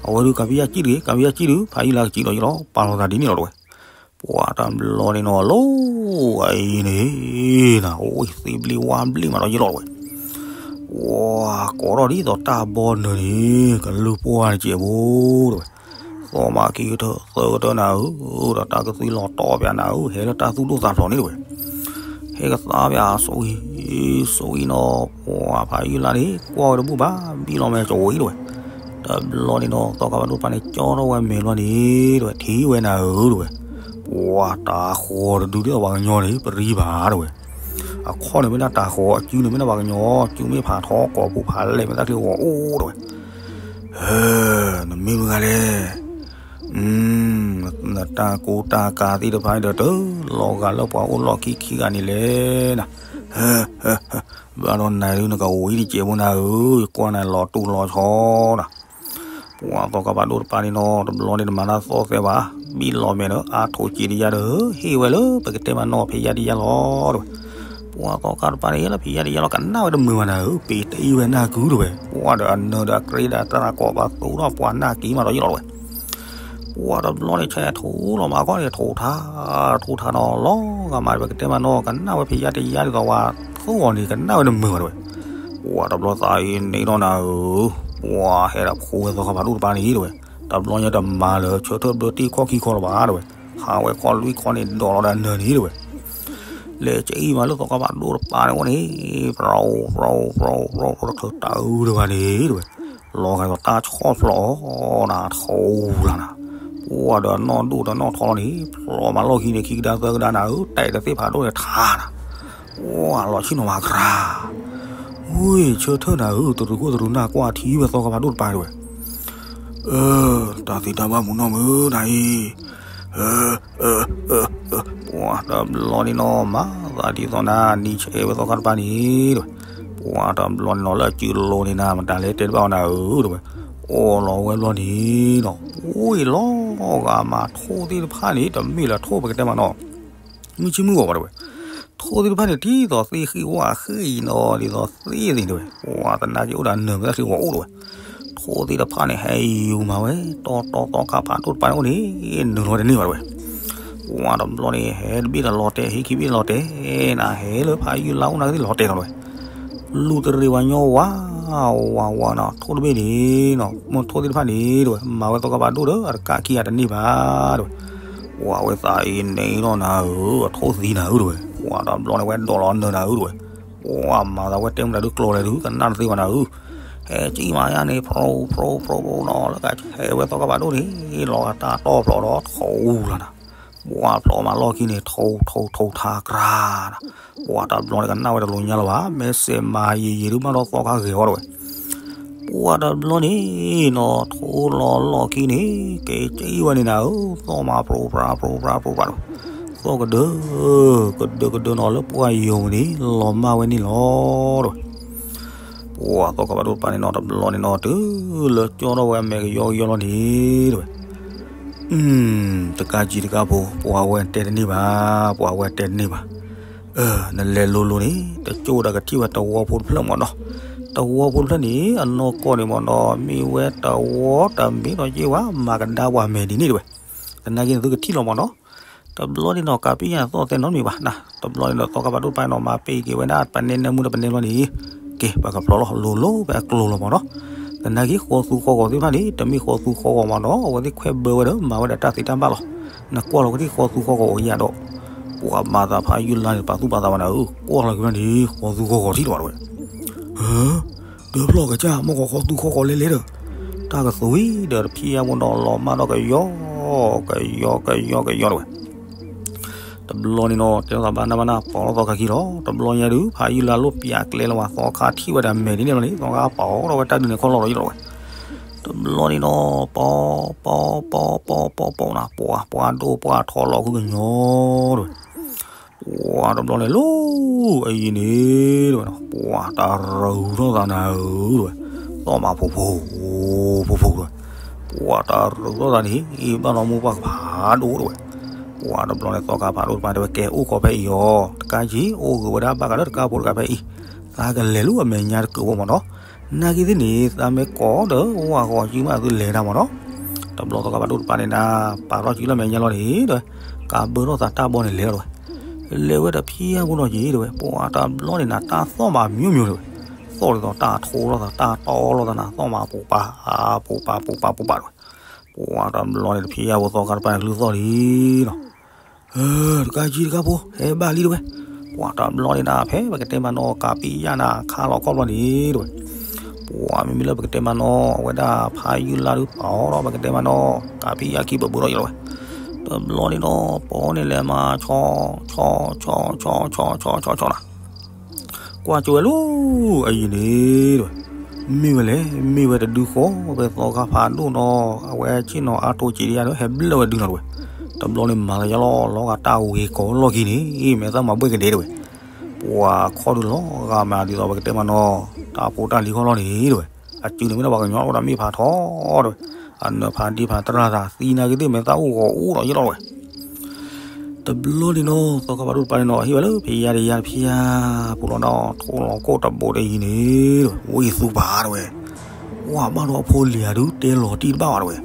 အဝဲဒုးကးပံယၣ်ကံၣ်တဂ့ၤ ကးပံယၣ်ကံၣ်ဒုး ဖးယုၢ်လါကစံးလီၤယံလီၤ ပာ်လီၤသးဒ်န့ၣ်လီၤတဲဝဲ ပှၤတဘျီန့ၣ်နီၤ လီၤအံၤန့ၣ်နၤ အိၣ်သံဘျံးဝါဘျံးမးဒီးယံလီၤတဲဝဲ, ပှၤကိးထီၣ်ဒ်သိးတၢ်ဘီနၢၤန့ၣ် ကလုၢ်ပှၢ်တစဲးဖိတဲဝဲ, သီၣ်မးခံကတၢၢ်သၢကတၢၢ်နၤဧၢ, ဒီးတၢ်ကသွံလီၤတီပၠးနၤဧၢ, ဟဲလၢတၢ်သူၣ်ဒိၣ်သးဖျိးန့ၣ်တဲဝဲ, ဟဲကသါပၠးဆိအံၤ ဆိအံၤနီၤ, ပှၤဖးယုၢ်လါန့ၣ် ကွၢ်ဝဲတဘူၣ်ဘၣ် ဘံၣ်လီၤမဲာ်ကဝီၤအံၤတဲဝဲ, တဘျီန့ၣ်နီၤ သီခါဘၣ်ဒိၣ်တပၤန့ၣ် ကၠီထီၣ်ဝဲမဲာ်လီၤန့ၣ်တဲဝဲ ထံၣ်ဝဲနၤဧၢတဲဝဲ, ပှၤတၤဃီၤတဒုဒ်သိးပှၤကညီန့ၣ် ပရံဘၣ်တဲဝဲ အခီၣ်န့ၣ်မ့ၢ်ဒၣ်တၤဃီၤ အစုန့ၣ်မ့ၢ်ဒၣ်ပှၤကညီ စုမ့ၢ်ဖးထီကိာ်ပူၤဖးလဲၢ် မဲာ်သၣ်ချံဂီၤအိၣ်တဲဝဲ, နမ့ၢ်မတၤတဂၤလဲၣ်, နတၢ်ကူတၢ်ကၤသ့ၣ်တဖၣ်ဒီး တလီၤဂာ်လၢပှၤအိၣ်လီၢ်ခံခံဂၤန့ၣ်လဲၣ်နၤ, ဘၣ်ဒီးနၤဒုးနကဝံၤတစဲးဖိနၤဧၢ, ယကွၢ်နၤလီၤတူၢ်လီၤဆီနၤ ပှၤသီခါဘၣ်ဒိၣ်တပၤန့ၣ်နီၤ တဘျီန့ၣ်တမၤတၢ်သီၣ်သဲဘၣ်, ဘံၣ်လီၤမဲာ်ဒီး အါထိးစံးတယါဒီး ဟ့ၣ်ဝဲလၢပကတဲမးနီၤ ဖံးယါတယါလီၤတဲဝဲ, ပှၤသီခါတပၤန့ၣ် ဟ့ၣ်လၢဖံးယါတယါလီၤ ကနၣ်ဝဲတမုာ်ဘၣ်နၤဧၢ, ပ့ၤတအံၣ်ဝဲနၢ်ကုတဲဝဲ, ပှၤဒီးအနၢၤဒီးအကြ့ဒီးတၢ်ကိးပသူထီၣ်ပှၤနၢ်က့ၤမးဒီးယံလီၤတဲဝဲ ပှၤတဘျီန့ၣ် ဆဲးထိးလီၤမးခီန့ၣ် ထိးထါ ထိးထါနီၤ လီၤဂာ်မး ပကတဲမးနီၤ ကနၣ်ဝဲဖံးယါတယါဒ်သိးဝဲသူအီၤန့ၣ် ကနၣ်ဝဲတမုာ်ဘၣ်တဲဝဲ, ပှၤတဘျီသးအံၤန့ၣ်ဒီးနၤဧၢ, ပှၤဟဲဒီးဖိဝဲသီခါဖးဒိၣ်တပၤန့ၣ်တဲဝဲ, တဘျီညါတမၤလၢ ဆၢထၢၣ်ဘျၢတ့ၢ်ခီၣ်ခံခီလၢၤဘၣ်တဲဝဲ, ဟးဝဲခီလွံၢ်ခီန့ၣ် ဒိးလီၤဒီးအနၢၤန့ၣ်တဲဝဲ လဲၤကအံၣ်မးလၢသီခါဖးဒိၣ်တပၤန့ၣ်အအိၣ်န့ၣ်, ပြီ ပြီ ပြီ ပြီ ပြီတချုးတၢ်အုးတဂၤန့ၣ်တဲဝဲ, လီၤဂာ်ဒီးတၢ်ဆီၣ်ဖျိးအီၤနၤ ထိးလၢနၤ, ပှၤဒီးနီၢ်ဒိၣ်ဒီးနီၢ်ထီလီၤန့ၣ် ဖျိးမးလီၢ်ခံန့ၣ် ခံကဒါသၢကဒါနၤဧၢ, တဲတသ့ၣ်ဖးဒိၣ်န့ၣ်ထါနၤ, ပှၤလီၤဆ့ၣ်နီၤမၤကြၤ, ဝ့ၢ်ဆၢထၢၣ်နၤဧၢ, တရူးခိၣ်တရူးနၢ်ကွၢ်ထံဝဲသီခါဖးဒိၣ်တပၤတဲဝဲ တၢ်သ့တၢ်ဘၣ်မူနီၢ်မုာ်နၤအံၤ, ပှၤတဘျီန့ၣ်နီၤ မၤသးဒ်သိးနၤ နံၤဆဲးဝဲသီခါတပၤန့ၣ်တဲဝဲ, ပှၤတဘျီန့ၣ်နီၤ လၢအစုလိၤန့ၣ်နၤ မတၤလဲၣ်တဲတဘၣ်အီၤနၤဧၢတဲဝဲ, အိၣ်လီၤဝဲဘျီန့ၣ်နီၤ ဝ့ၢ်လီၤဂာ်မး ထိၣ်သ့ၣ်တဖၣ်န့ၣ် တမ့ၢ်လၢထိၣ်ပကတဲမးနီၤ မုၢ်ဆ့မုၢ်ဂီၤဘၣ်တဲဝဲ, ထိၣ်သ့ၣ်တဖၣ်န့ၣ် ဒ်သိးသ့ၣ်ဃံဝါဃံအံၤနီၤ ဒ်သိးသ့ၣ်သ့ၣ်တဲဝဲ, ပှၤတနာ်က့အိၣ်ဒီးနၢၤမ့ၢ်သၣ်ချံဂီၤအိၣ်တဲဝဲ, ထိၣ်သ့ၣ်တဖၣ်န့ၣ် ဟဲယူၤမးဝဲ တီတီသီခါဖးဒိၣ်တပၤန့ၣ်အိၣ်န့ၣ် နုာ်လီၤတန့ၢ်ဘၣ်တဲဝဲ, ပှၤတဘျီန့ၣ် ဟဲတဘ့ၣ်ဒီးလီၤတဲာ် ဟံးခံဘ့ၣ်လီၤတဲာ်, နဟဲလၢဖးယုၢ်လါအိၣ်နၤကသ့ၣ်လီၤတဲာ်လီၤတဲဝဲ လူၤတရံးဝဲညီဝါ ဝါဝါနီၤ ထိၣ်တဘ့ၣ်န့ၣ်နီၤ မ့ၢ်ထိၣ်သ့ၣ်တဖၣ်န့ၣ်တဲဝဲ မၤဝဲသီခါဖးဒိၣ်ဒီး အတကးခံဂၤတန့ၢ်ဘၣ်တဲဝဲ, ပှၤဝဲသးအံၤန့ၣ်ဒီးနၤဧၢ အထိၣ်သံနၤဧၢတဲဝဲ, ပှၤတဘျီန့ၣ်ဝဲဒိးလီၤနၢၤနၤဧၢတဝဲ, ပှၤမၤသးဝဲတဲမတၤဒုးကျိၤလဲၣ်ဒုး ကနၣ်တသ့ဘၣ်နၤဧၢ, ဟဲကံၣ်မၤယါန့ၣ် ဖြိဖြိဖြိနီၤ လၢကဟဲဝဲသီခါဘၣ်ဒိၣ်န့ၣ် လီၤဂာ်တၢ်တီၢ်ဖျိးဒီးထိၣ်လီၤနၤ, ပှၤဖျိးမးလီၢ်ခံန့ၣ် ထိၣ်ထိၣ်ထိၣ်ထါကြၤနၤ, ပှၤတဘျီန့ၣ်ကနၣ်ဝဲတလိၤညါလၢၤဘၣ် မ့ၢ်စဲးမၤယံာ်ယံာ်ဒုးဘၣ်ဒီးသီခါဂဲၤဝဲတဝဲ ပှၤတဘျီန့ၣ်နီၤ ထိၣ်လီၤလီၢ်ခံန့ၣ် က့ၤကံၣ်ဝဲန့ၣ်နၤဧၢ, သီၣ်မးဖြိဖြါဖြိဖြါဖြိဖြါတဝဲ, သီၣ်ကဒၢ ကဒၢကဒၢနီၤလၢပှၢ်ယိာ်န့ၣ် လီၤမၢ်ဝဲန့ၣ်လီၤတဝဲ, ပှၤသီခါဘၣ်ဒိၣ်တပၤန့ၣ်နီၤ တဘျီန့ၣ်နီၤ တုၤလၢကၠီထီၣ်ဝဲအမဲာ်ကယီကယီလီၤန့ၣ်တဝဲ, တကးကံတကးဖိ ပှၤဝဲတဲတန့ၢ်ဘၣ်, ပှၤဝဲတဲတန့ၢ်ဘၣ် နလဲၤလိၤလိၤန့ၣ် တကၠိဒီးကထံၣ်ဝဲတဝီဖိတဖျၢၣ်မးနီၤ, တဝီဖိတဖျၢၣ်န့ၣ် အနီၢ်ကီၢ်န့ၣ်မးနီၤ မ့ၢ်ဝဲတဝီတမ့ၢ်ဒီးယ့ၢ်ဝဲ မၤကဒါပှၤမဲာ်ဒ်န့ၣ်တဝဲ, သနာ်က့န့ၣ်သုကထံၣ်လီၤမးနီၤ, တဘျီန့ၣ်နီၤ ကးပံယါသီၣ်သဲနီတမံၤဘၣ်နၤ, တဘျီန့ၣ်ဒီးသီခါဘၣ်ဒိၣ်တပၤနီၤ မၤပ့ၤက့ၤဝဲဒၣ်ပနဲနၢမူဒီးပနဲဘျီန့ၣ်, က့ၤပကဖျိးလီၤလိၤလိၤဖဲအကျိၤလီၤမးနီၤ, သနာ်က့ဃီသူဃီဂီၤသ့ၣ်တဖၣ်န့ၣ် တမ့ၢ်ဃီသူဃီဂီၤမးနီၤ အဝဲသ့ၣ်ခွဲးဘၢဝဲဒီး မၤဝဲဒၣ်တၢ်သ့တၢ်ဘၣ်လီၤ, နကွၢ်လီၤကသံၣ်ဃီသူဃီဂီၤအိၣ်ယၤဒီး, ပှၤမၤသးဖးယုၢ်လါန့ၣ် ပာ်သူၣ်ပာ်သးဘၣ်နၤဧၢ, ကွၢ်လီၤက့ၤဖဲန့ၣ် ဃီသူဃီဂီၤထံၣ်လီၤဘၣ်တဝဲ ဒၢဖျီၣ်ကစၢ် မ့ၢ်ကီးဃီသူဃီဂီၤလဲၤလဲၤဒီး, တၢ်ကသူဝံၤဒီးတဖံးယါဖိနီၤ လီၤမၢ်ဒီးကယီ, ကယီကယီကယီတဝဲ, တဘျီန့ၣ်နီၤ တဲထီၣ်သးဘၣ်နၢ်ဘၣ်နၢ် ပိာ်ထီၣ်သီခါခံလီၤ, တဘျီညါဒုး ဖးယုၢ်လါလိၣ်ပၠးကျဲလၢၤဝဲ သီခါထံၣ်ဝဲဒၣ်မဲာ်ဒ်န့ၣ်လီၤန့ၣ် သီခါပိာ်ထီၣ်ဝဲတၢ်ဒုးန့ၣ်ခီၣ်လီၢ်လီၤယလီၤဝဲ, တဘျီန့ၣ်နီၤ ပိာ် ပိာ် ပိာ် ပိာ် ပိာ် ပိာ်နၤ ပှၤ ပှၤဒိၣ်ပှၤထီလီၤဃုကညီတဝဲ ပှၤတဘျီန့ၣ်လီၤ အံၤန့ၣ်တဝဲနီၤ ပှၤတၢ်ရူၤထီၣ်သးနၤဧၢတဝဲ, သီၣ်မးဖိဖိ ဖိဖိတဝဲ, ပှၤတၢ်ရူၤထီၣ်သးန့ၣ် အံၤဘၣ်နီၢ်မိၢ်ပှၢ်ကဖးဒိၣ်တဝဲ, ပှၤတဘျီန့ၣ် သီခါဖးဒိၣ်တပၤတဲဝဲ ကဲအိၣ်ကီးဖဲအံၤအီၤ တကးကံ အိၣ်ဂ့ၤဝဲဒၣ်ဘၣ်ဃးလၢတကးဖိတဂၤဖဲအံၤ, သးကလဲၤလၢအမဲာ်ညါတကုးဖိမးနီၤ, နာ်က့သ့ၣ်န့ၣ် သးမ့ၢ်ကိးဒီးဝၢ်ဃီၤကံမးသုလဲၤတၢ်မးနီၤ, တဘျီသီခါဖးဒိၣ်တပၤန့ၣ်နၤ ပာ်ထီၣ်ကံလၢအမဲာ်ညါလီၤန့ၣ်တဝဲ, ကးဘၢထီၣ်သးတၢ်ဘီန့ၣ်လဲၤလီၤတဝဲ လဲၤဝဲတဖံးယါဖိနီၤက့တဝဲ, ပှၤတဘျီန့ၣ်နၤ တၢ်သီၣ်မးမျိုးမျိုးတဝဲ, သီၣ်ဒ်သိးတၢ်ထိလိာ်သး တၢ်တီလိာ်သးနၤ သီၣ်မးပူၤပာ် ပူၤပာ် ပူၤပာ် ပူၤပာ်တဝဲ, ပှၤတဘျီန့ၣ်တဖံးယါဖိသီခါတပၤန့ၣ် ကလုၢ်သီၣ်လံနီၤ, တကးကံတကးဖိ ဟဲဘၣ်လံတဝဲ, ပှၤတဘျီန့ၣ်နၤ ဖဲပကတဲမးနီၤ ကးပံယါနၤ ခါလီၤခီၣ်ဘျီန့ၣ်တဝဲ ပှၤမ့မ့ၢ်လၢပကတဲမးနီၤ အဝဲဒၣ်ဖးယုၢ်လါဒုးပာ်အီၤဒီး ပကတဲမးနီၤ ကးပံယါခံပၢၢ်ဘၢထီၣ်ယလီၤဝဲ, တဘျီန့ၣ်နီၤ ပိာ်န့ၣ်လဲၤမၤဆီ ဆီ ဆီ ဆီ ဆီ ဆီ ဆီ ဆီ ဆီနၤ, ကွၢ်ကၠိဝဲလီၤ အံၤန့ၣ်တဝဲ, မ့ၢ်ဝဲလဲၣ် မ့ၢ်ဝဲတဒုဃီ ဖဲသီခါဖးဒိၣ်နီၤ အဝဲဆ့ၣ်နီၤအါထိးစံးဒံးယါဒီး ဟဲဘျၢၣ်ဝဲဒုနီၤတဝဲ, တဘျီန့ၣ်မၤသးယလီၤ လီၤဂာ်တၢ်ဝ့ၤကိးလီၢ်ခံန့ၣ် မဲာ်သၣ်မၤဘှဲၣ်ကဒဲတဝဲ ပှၤခီၣ်ဒုးလီၤဂာ်မးဒ်သိးပကတဲမးနီၤ တၢ်ဖိတၢ်လံၤခီၣ်လီၢ်န့ၣ်တဝဲ, အစုန့ၣ်မ့ၢ်ဒၣ်ပှၤကညီအိၣ်ဒီးမ့ၢ်ဖးထီတဝဲ, အနၢၤဖးဒံဖးတရၣ်သးသံနာ်က့သ့ၣ်မဲာ်သၣ်အိၣ်ဂီၤအိၣ်ဒီးယလီၤတဝဲ, တဘျီန့ၣ်နီၤ သီခါဖးဒိၣ်တပၤန့ၣ်နီၤ ဟ့ၣ်ဝဲလၢဖံးယါတယါတဖံးယါ, ပူၤလီၤနီၤ ထိၣ်လီၤကိၣ်တဘိးတယံၤန့ၣ်တဝဲ ဝံၣ်သူပာ်တဝဲ, ပှၤဘၣ်ဒီးအဖိလံၤဧါဒုးတဲလီၤတံၢ်တဘၣ်ဝဲတဝဲ,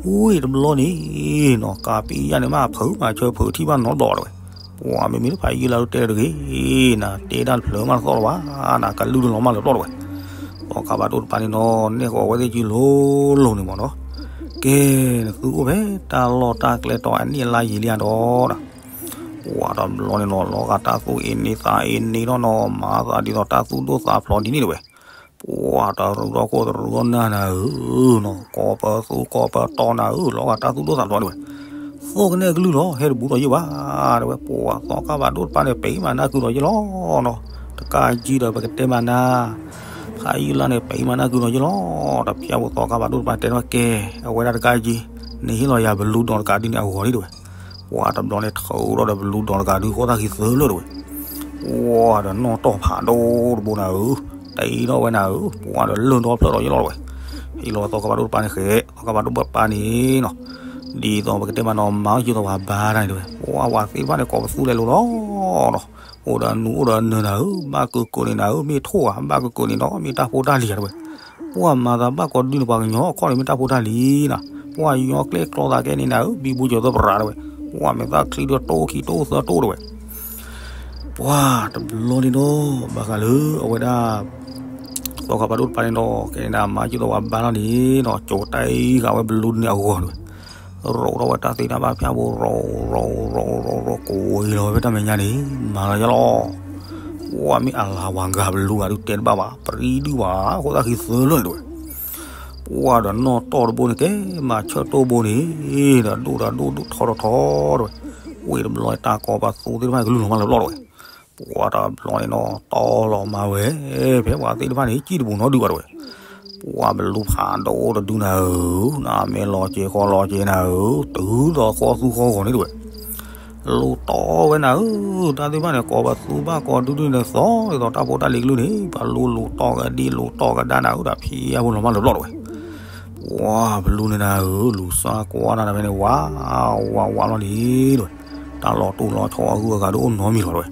ဝံၣ်တဘျီန့ၣ်နီၤ ကးပံယါန့ၣ်မးဖုးမၤဆၢဖုးထံၣ်ဘၣ်နီတဘျီတဝဲ, ပှၤမ့မ့ၢ်လၢဖးယုၢ်လါဒုးတဲတဂ့ၤ, နတဲဒၣ်တဖျၢၣ်မးတသီၣ်လၢၤဘၣ်, နကလုၢ်ဒုးလီၤမၢ်လၢပျီၢ်တဝဲ, သီခါဖးဒိၣ်တပၤန့ၣ်နီၤ နဲၣ်ဃီၤဝဲသ့ၣ်ကံလိၤလိၤန့ၣ်မးနီၤ, ကဲ နသုအိၣ်ဖဲတၢ်လီၢ်တၢ်ကျဲတီၤအနံၣ်အလါယံာ်လံဧါဒီး ပှၤတဘျီန့ၣ်နီၤ လီၤဂာ်တၢ်သူၣ်အ့န့သးအ့န့ထီၣ်နီၤ မၤသးဒ်သိးတၢ်သူၣ်ဒိၣ်သးဖျိးဒ်န့ၣ်တဝဲ, ပှၤတရူးထီၣ်ခိၣ်တရူးထီၣ်နၢ်နၤဧၢနီၤ ကိးပသူကိးပတီနၤဧၢ လီၤဂာ်တၢ်သူၣ်ဒိၣ်သးဖျိးတဝဲ, သီၣ်ကနဲၣ်ကလုၢ်လီၤ ဟဲတဘူးဒီးယဲၢ်ဘၣ်တဝဲ, ပှၤသီခါဖးဒိၣ်တပၤန့ၣ် ပံမၤနၢ်ကုဒီးယဲၢ်လီၤနီၤ, တကးကံဒီးပကတဲမးနၤ ဖးယုၢ်လါန့ၣ် ပံမၤနၢ်ကုဒီးယဲၢ်လီၤ, တဖျၢၣ်ဖိသီခါဖးဒိၣ်တပၤတဲထီၣ်ကဲ အဝဲဒၣ်တကးကံ နဟ့ၣ်လီၤယၤဘလူးဒီးတကးဒုန့ၣ်အဂီၢ်လံတဝဲ, ပှၤတဘျီန့ၣ် ထုးထီၣ်ဒီးဘလူးဒီးတကးဒုဃီတၢ်ခံသၢလၢာ်တဝဲ, ပှၤဒီးနီၢ်တီၢ်ဖးဒိၣ်တဘိနၤဧၢ, တအံၤထီၣ်ဝဲနၤဧၢ, ပှၤဒီးလၢၢ်ဒီဖျၢၣ်ဒီးယဲၢ်လီၤတဝဲ, ဟ့ၣ်လီၤသီခါဖးဒိၣ်တပၤန့ၣ်ဃဲ သီခါဖးဒိၣ်တပၤန့ၣ်နီၤ, ဒ်သိးပကတဲမးနီၤ မၤအီၣ်ယုာ်သီးပှၤဘါတၢ်န့ၣ်တဝဲ, ပှၤဝၤသ့ၣ်တဖၣ်န့ၣ် ကိးပသူလဲၤလိၤလီၤနီၤ, အိၣ်ဒီးနူၤအိၣ်ဒီးနၢၤနၤဧၢ, ဘၣ်ကကိးန့ၣ်နၤဧၢ, မ့ၢ်ထိၣ်ဧါ, ဘၣ်ကကိးန့ၣ်ဒီး မ့ၢ်တၢ်ဖိတၢ်လံၤဧါတဝဲ, ပှၤမၤသးဘၣ်ကိးဒုန့ၣ် ပှၤကညီအခီၣ်န့ၣ် မ့ၢ်တၢ်ဖိတၢ်လံၤနၤ, ပှၤယီၤကျဲကျီသးကဲန့ၣ်နၤဧၢ, ဘံဘူကၠီၤသၢပရၤတဝဲ, ပှၤမဲာ်သၣ်ချံဒုးတိၢ်ခံတိၢ်သၢတိၢ်တဝဲ ပှၤတဘျီန့ၣ်ဒီး ဘၣ်ဃးလၢအဝဲဒၣ် သီခါဖးဒိၣ်တပၤန့ၣ်ဒီး ကဲန့ၣ်နၤ မၤက့ၤသီးပှၤဘါလီၤန့ၣ်နီၤ, ကၠိၤတၢ်အံၤဃာ်ဝဲဘလူးန့ၣ်အဂီၢ်တဝဲ, ရိးထီၣ်ဝဲတၢ်သ့တၢ်ဘၣ်ဖၠၣ်ဘိ ရိးရိးရိးရိးရိး ကိးလီၤဝဲတၢ်မဲာ်ညါန့ၣ် မၤလီၤယလီၤ. ပှၢ်မ့ၢ်အလၤဝၤဂၤဘလူးဂၤဒုးတဲတဘၣ်ဘၣ် ပရံဒုဘၣ် ဃိသၣ်ဃံသၢလၢာ်န့ၣ်တဝဲ. ပှၢ်ဒီးနီၢ်တီၢ်တဘိန့ၣ် ကဲမၤဆၢၣ်တိၢ်ဘိန့ၣ် ဒီးဒိၣ်ဒီးဒိၣ်ဒိၣ်ထီထီထီတဝဲ. ဝ့ၢ်တဘျီတၢ်ကီပသူသ့ၣ်တဖၣ်ကလူၤလီၤမၢ်လၢပျီၢ်တဝဲ. ပှၢ်တဘျီန့ၣ်နီၤ တီၢ်လီၤမၢ်ဝဲ ဖဲပှၤသ့ၣ်တဖၣ်န့ၣ် ကံၣ်တပူၤနီတဒုဘၣ်တဝဲ. ပှၢ်ဘလူးဖးဒိၣ်တဒုနၤဧၢ, နမ့ၢ်လီၤက့ၤဃီလီၤက့ၤနၤဧၢ, တုၤဒီးဃီသူဃီဂီၤန့ၣ်တဝဲ. လူၤတီၢ်ဝဲနၤဧၢ, တၢ်သ့ၣ်တဖၣ်န့ၣ် ကီပသူဘၣ်ကီဒုဒုန့ၣ်သီ ဒ်သိးတၢ်ဖိတၢ်လံၤကလုၢ်န့ၣ် ပှၤလူၤလူၤတီၢ်ကဒံလူၤတီၢ်ကဒါနၤဧၢ ဒီးဖံးအပူၤလီၤမၢ်လၢပျီၢ်တဝဲ. ပှၢ်ဘလူးန့ၣ်နၤဧၢ, လူၤစၢ်ကွၢ်နၤဖဲန့ၣ် ဝးဝးဝးလီၤန့ၣ်တဝဲ. တၢ်လီၤတူၢ်လီၤဆီအဂုၤအဂၤဒုးအိၣ်နီတမံၤလီၤတဝဲ.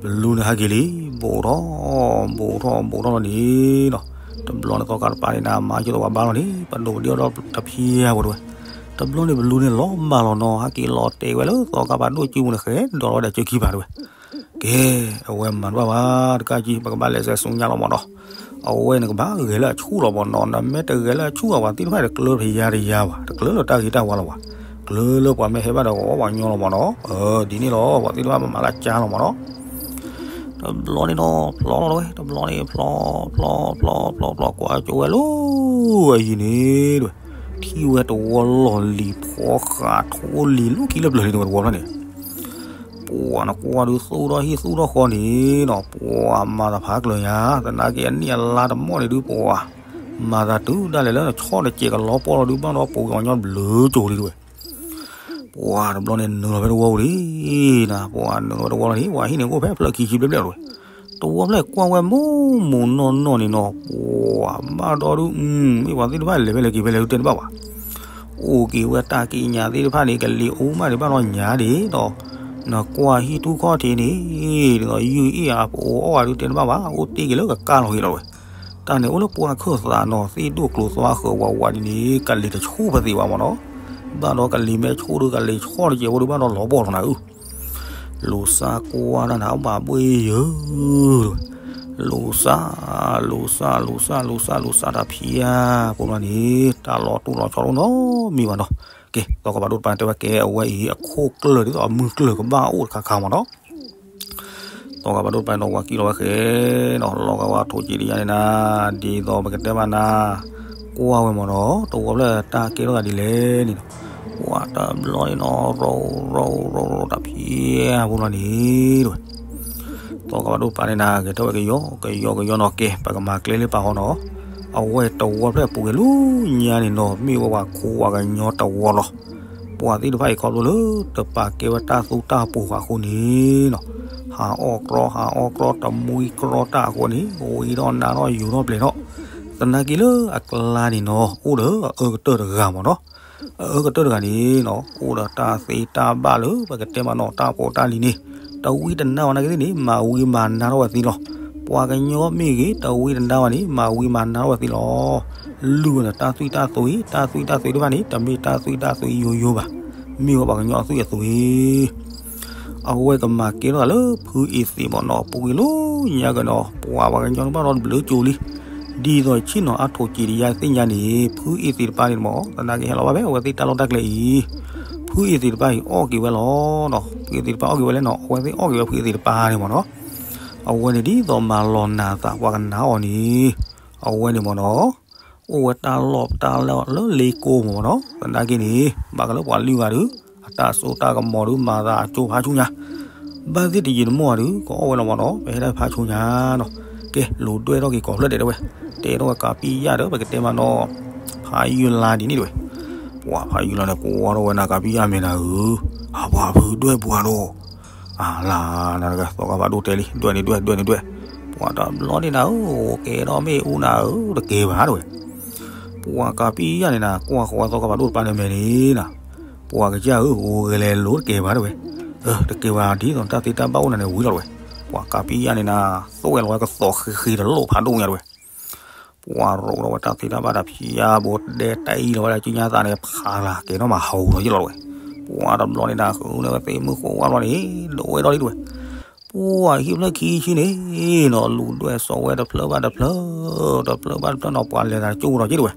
ဘလူးန့ၣ်ဟဲက့ၤလံ, ဘူးထီၣ်ဘူးထီၣ်ဘူးထီၣ်လီၤန့ၣ်ဒီး တဘျီန့ၣ်သီခါတပၤန့ၣ်နၤ မၤကၢၤသဝးဘါလီၤန့ၣ် ပဒိၣ်ပဒ့ၣ်အီၣ်ဒီးတဖံးအပူၤတဝဲ. တဘျီန့ၣ်ဘလူးန့ၣ်လီၤမၢ်လီၤနီၤ ဟဲက့ၤလီၤတဲာ်ဝဲလၢသီခါပၤဒိၣ်စုပူၤန့ၣ် ဃဲၤဒီးလီၤဝဲဒီးစၢခံပၤတဝဲ. ကဲ, အဝဲမၤတဘၣ်ဘၣ် တကးကံ ပကဘၣ်လဲၤဆဲးဆူညါလီၤမၢ်နီၤ. အဝဲန့ၣ်ကဘၣ်ဂဲၤလၢအဆူၣ်လီၤမၢ်နီၤ, နမ့ၢ်တဂဲၤလၢအဆူၣ်ဘၣ် ပှၤသ့ၣ်တဖၣ်တကျၢဖယါတယါဘၣ်, တကျၢလၢတၢ်ဂ့ၤတၢ်ဝါလီၤဘၣ်, ကျၢလၢပှၤမ့ၢ်ဟဲဘၣ်ဒီးကဝီပှၤကညီလီၤမၢ်နီၤ. ဒ်န့ၣ်လီၤ ပှၤသ့ၣ်တဖၣ်မၤလၢကၢလီၤမၢ်နီၤ. တဘျီန့ၣ်ဒီး ဖျီလီၤတဝဲ, တဘျီန့ၣ် ဖျီ ဖျီ ဖျီ ဖျီ ဖျီ ကွၢ်ကၠိဝဲလၢအယံၤန့ၣ်တဝဲ, ထံၣ်ဝဲတဝီလီၢ်လံၤဖီဃးထိလံၤလၢခံလၢပျၢၤလံတဝဲတဝီဖျၢၣ်န့ၣ်. ပှၤနကွၢ်ဒုးသူၣ်ထီၣ်ဟံၣ်သူၣ်ထီၣ်ဃီန့ၣ်နီၤ, ပှၤမၤသးဖးကျၢၤညါ, သနာ်က့အနံၣ်အလါတမီၢ်န့ၣ်ဒုး ပှၤမၤသးတုၤဒၣ်လဲာ်လၢနဆီတစဲးကလီပီၢ်လီၤဒုး ဘၣ်ဒီးပှၤကညီဘျုးကၠိလံတဝဲ. ပှၤတဘျီန့ၣ်နုာ်လီၤဖဲတဝီပူၤလံနၤ, ပှၤနုာ်လီၤဖဲတဝီလီၤန့ၣ် ပှၤဟံၣ်န့ၣ်အိၣ်ဖဲဖျၢၣ်ခံဆံဘျဲၣ်ဘျဲၣ်တဝဲ. တဝီဖျၢၣ်ကွၢ်ဝဲမူမူနီၢ်နီၢ်န့ၣ်နီၤ, ပှၤဘၣ်ဒီးဒုး မ့ၢ်ပှၤသ့ၣ်တဖၣ်လဲၤဖဲလဲၣ်က့ၤဖဲလဲၣ်ဒုးတဲတဘၣ်ဘၣ်. အိၣ်က့ၤဝဲတၢ်ကံးညာ်သ့ၣ်တဖၣ်န့ၣ် ကလံၤအူမးဒံးဘၣ်လီၤညါဒံးဒီး နကွၢ်ဟံၣ်ထူၣ်ခီၣ်ထံးန့ၣ်ဒီး ယုၢ်အ့ၣ်အပအိၣ်အီၣ်ဝဲဒုးတဲတဘၣ်ဘၣ်, အိၣ်တ့ၢ်က့ၤလၢကကါလီၤက့ၤလီၤဝဲ. တၢ်န့ၣ်အိၣ်လၢပှၢ်ခၢၣ်သးနီၤ, သ့ၣ်ဒိၣ်ကျိၤသွါဃၢၤဝးဝးဒ်န့ၣ် ကလံၤတဆူၣ်ပသ့ၣ်ဘၣ်မၢ်နီၤ. ဘၣ်ဒီးကလံၤမ့ၢ်ဆူၣ်ဒီး ကလံၤဆီၣ်တစဲးဖိဒုး ဘၣ်ဒီးလီၤပီၢ်လီၤနၤဧၢ. လူၤစၢ်ကွၢ်တၢ်နၤ ဘၣ်ဘှ့ၣ်ယၢၤ, လူၤစၢ်, လူၤစၢ် လူၤစၢ် လူၤစၢ် လူၤစၢ်တၢ်ဖံးဧါ, ပူၤလီၤန့ၣ် တၢ်လီၤတူၢ်လီၤဆီတအိၣ်နီတမံၤဘၣ်နီၤ. ကဲ, သီခါဘၣ်ဒိၣ်တပၤတဲဝဲကဲ အဝဲအံၤ အခိၣ်ကျၢၢ်ဒ်သိးအမုၢ်ကျၢၢ်ကဘၣ်အိၣ်တခါခါမၢ်နီၤ. သီခါဘၣ်ဒိၣ်တပၤနီၤ ဝၤကံၣ်လီၤဝဲဃဲနီၤ, လီၤဂာ်ဝဲထိၣ်ကံးတယါန့ၣ်နၤ, ဒ်သိးပကတဲဘၣ်နၤ, ကွၢ်ဝဲမၢ်နီၤ, တဝီဖျၢၣ်တၢ်ကဲထီၣ်သးဒ်လဲၣ်န့ၣ်နီၤ. ပှၤတဘျီန့ၣ်နီၤ ရိးရိးရိးရိး တၢ်ဖံးဧါပူၤလီၤန့ၣ်တဝဲ. သီခါဘၣ်ဒိၣ်တပၤန့ၣ်နၤ ဂဲၤထီၣ်ဝဲကယီကယီကယီနီၤ, ကဲ ပကမၤကျဲလၢပာ်ဃီနီၤ. အဝဲတဝီဖျၢၣ်ပူၤကွံာ်လၢညါန့ၣ်နီၤ မ့ၢ်ဝဲပှၤခိးပှၤကညီတဝီလီၤ. ပှၤသ့ၣ်တဖၣ်အံၤခီဖျိလၢ တပာ်ကဲဝဲတၢ်သူတၢ်ပှီၤအဃိန့ၣ်နီၤ, ဟးအီၣ်ကြီ ဟးအီၣ်ကြီ တမှံကြီတၢ်အဃိန့ၣ် ဝံၤထီၣ်နါထီၣ် ယူၤထီၣ်ပျဲၤထီၣ်. သနာ်က့လၢအကျါန့ၣ်နီၤ အိၣ်ဒီးအအၢကတၢၢ်တဂၤမၢ်နီၤ. အအၢကတၢၢ်တဂၤန့ၣ်နီၤ အိၣ်ဒီးတၢ်သ့တၢ်ဘၣ်လၢ ပကတဲမးနီၤ တၢ်ဖိတၢ်လံၤန့ၣ် တဝံတနါဝဲနာ်က့သ့ၣ်န့ၣ် မၤဝံမၤနါထီၣ်ဝဲသ့လီၤ. ပှၤကညီမ့ၢ်ဂ့ၤ တဝံတနါဝဲန့ၣ် မၤဝံမၤနါထီၣ်ဝဲသ့လီၤ. လုၢ်ဝဲန့ၣ် တၢ်သွံၣ်တၢ်သွံၣ်, တၢ်သွံၣ်တၢ်သွံၣ်တဖၣ်န့ၣ် တမ့ၢ်တၢ်သွံၣ်တၢ်သွံၣ်ယိယိဘၣ်, မ့ၢ်ဝဲပှၤကညီအသွံၣ်အသွံၣ်. အဝဲကမၤကဲထီၣ်သးလၢဖုအ့သ့းမၢ်နီၤ, ပူၤကွံာ်လၢညါက့ၤနီၤ ပှၤပှၤကညီတဘၣ်ဒီးတဘျုးကၠိလံ. ဒ်သိးဆ့ၣ်နီၤအါထိၣ်ကံးတယါသ့ၣ်ညါန့ၣ် ဖုအ့သ့းတပၤန့ၣ်မၢ် သနာ်က့ဟဲလီၤဘၣ်ဖဲအဝဲသ့ၣ်တၢ်လီၢ်တၢ်ကျဲအံၤ, ဖုအ့သ့းတပၤအံၤအီၣ်က့ၤဝဲလီၤ. ဖုအ့သ့းတပၤအီၣ်က့ၤဝဲလဲၣ်နီၤ, အဝဲသ့ၣ်အီၣ်က့ၤဝဲဖုအ့သ့းတပၤန့ၣ်မၢ်နီၤ. အဝဲန့ၣ်ဒ်သိးမၤလီၤနၤသးပှၤကနၣ်အီၤန့ၣ်, အဝဲန့ၣ်မၢ်နီၤ အိၣ်ဝဲတၢ်လီၢ်တၢ်လီၢ်လၢလ့ကိမၢ်နီၤ, သနာ်က့န့ၣ် ဘၣ်ကလၢပှၤလွံၢ်ဂၤဒုး အတၢ်စိတၢ်ကမီၤဒုး မၤသးအကၠိဖးဆူညါ, ဘၣ်သ့ၣ်တယံာ်တမီၢ်ဂၤဒုး ကအီၣ်ဝဲလီၤမၢ်နီၤ, ပဟဲဒၣ်ဖးဆူညါနီၤ. ကဲ လူၤဒွဲၣ်ထီၣ်က့ၤကိးဖျၢၣ်ဒဲးတဝဲ, တဲထီၣ်ဝဲကးပံယၣ်ဒီး ပကတဲမးနီၤ, ဖးယုၢ်လါဒ်န့ၣ်တဝဲ. ပှၤဖးယုၢ်လါန့ၣ် ကွၢ်ထီၣ်ဝဲနၤကးပံယၣ်မဲာ်နၤဧၢ, အပှၤဖုဒွဲၣ်ပှၤဒီး အလါနၤတဂၤ သီခါဖးဒိၣ်တဲလံ ဒွဲၣ်န့ၣ်ဒွဲၣ် ဒွဲၣ်န့ၣ်ဒွဲၣ်, ပှၤတဘျီန့ၣ်နၤဧၢ, ကဲထီၣ်မ့ၣ်အူနၤဧၢ, တကဲဘၣ်တဝဲ. ပှၤကးပံယၣ်န့ၣ်နၤ ကွၢ်ဃီသီခါဖးဒိၣ်တပၤန့ၣ်မဲာ်န့ၣ်နၤ, ပှၤကစၢ်ဧၢ ဂိၤဂဲၤလဲၤလိၤတကဲဘၣ်တဝဲ. တကဲဘၣ်ဒ်သိးတၢ်သ့တၢ်ဘၣ်အိၣ်နၤန့ၣ်ဝံၤလီၤတဝဲ. ပှၤကးပံယၣ်န့ၣ်နၤ သွဲၣ်လီၤဝဲကသီၣ်ဃံဃံတလိၣ်ဖးဒိၣ်ညါတဝဲ. ပှၤရိးထီၣ်ဝဲတၢ်သ့တၢ်ဘၣ်တၢ်ဖံးယၣ်ဘိ ဒဲတၢ်အံၤလီၤဝဲဒၣ်ကၠူညါသးန့ၣ် ဖးလၢကဲထီၣ်မၤဟးဂီၤလီၤယ့ၣ်လီၤတဝဲ. ပှၤတဘျီန့ၣ်နၤ ဃုန့ၢ်ဝဲသ့ၣ်မုၢ်ဃိးဝါဘျီန့ၣ် ဒိးဝဲဒီးလံတဝဲ. ပှၤဟံၣ်ဖျၢၣ်ခံဆံန့ၣ်နီၤ လူၤဒွဲၣ်စီၤဝဲတဖျၢၣ်ဘၣ်တဖျၢၣ်, တဖျၢၣ်ဘၣ်တဖျၢၣ်နီၤ ပှၤလဲၤသးကၠိဒီးက့တဝဲ.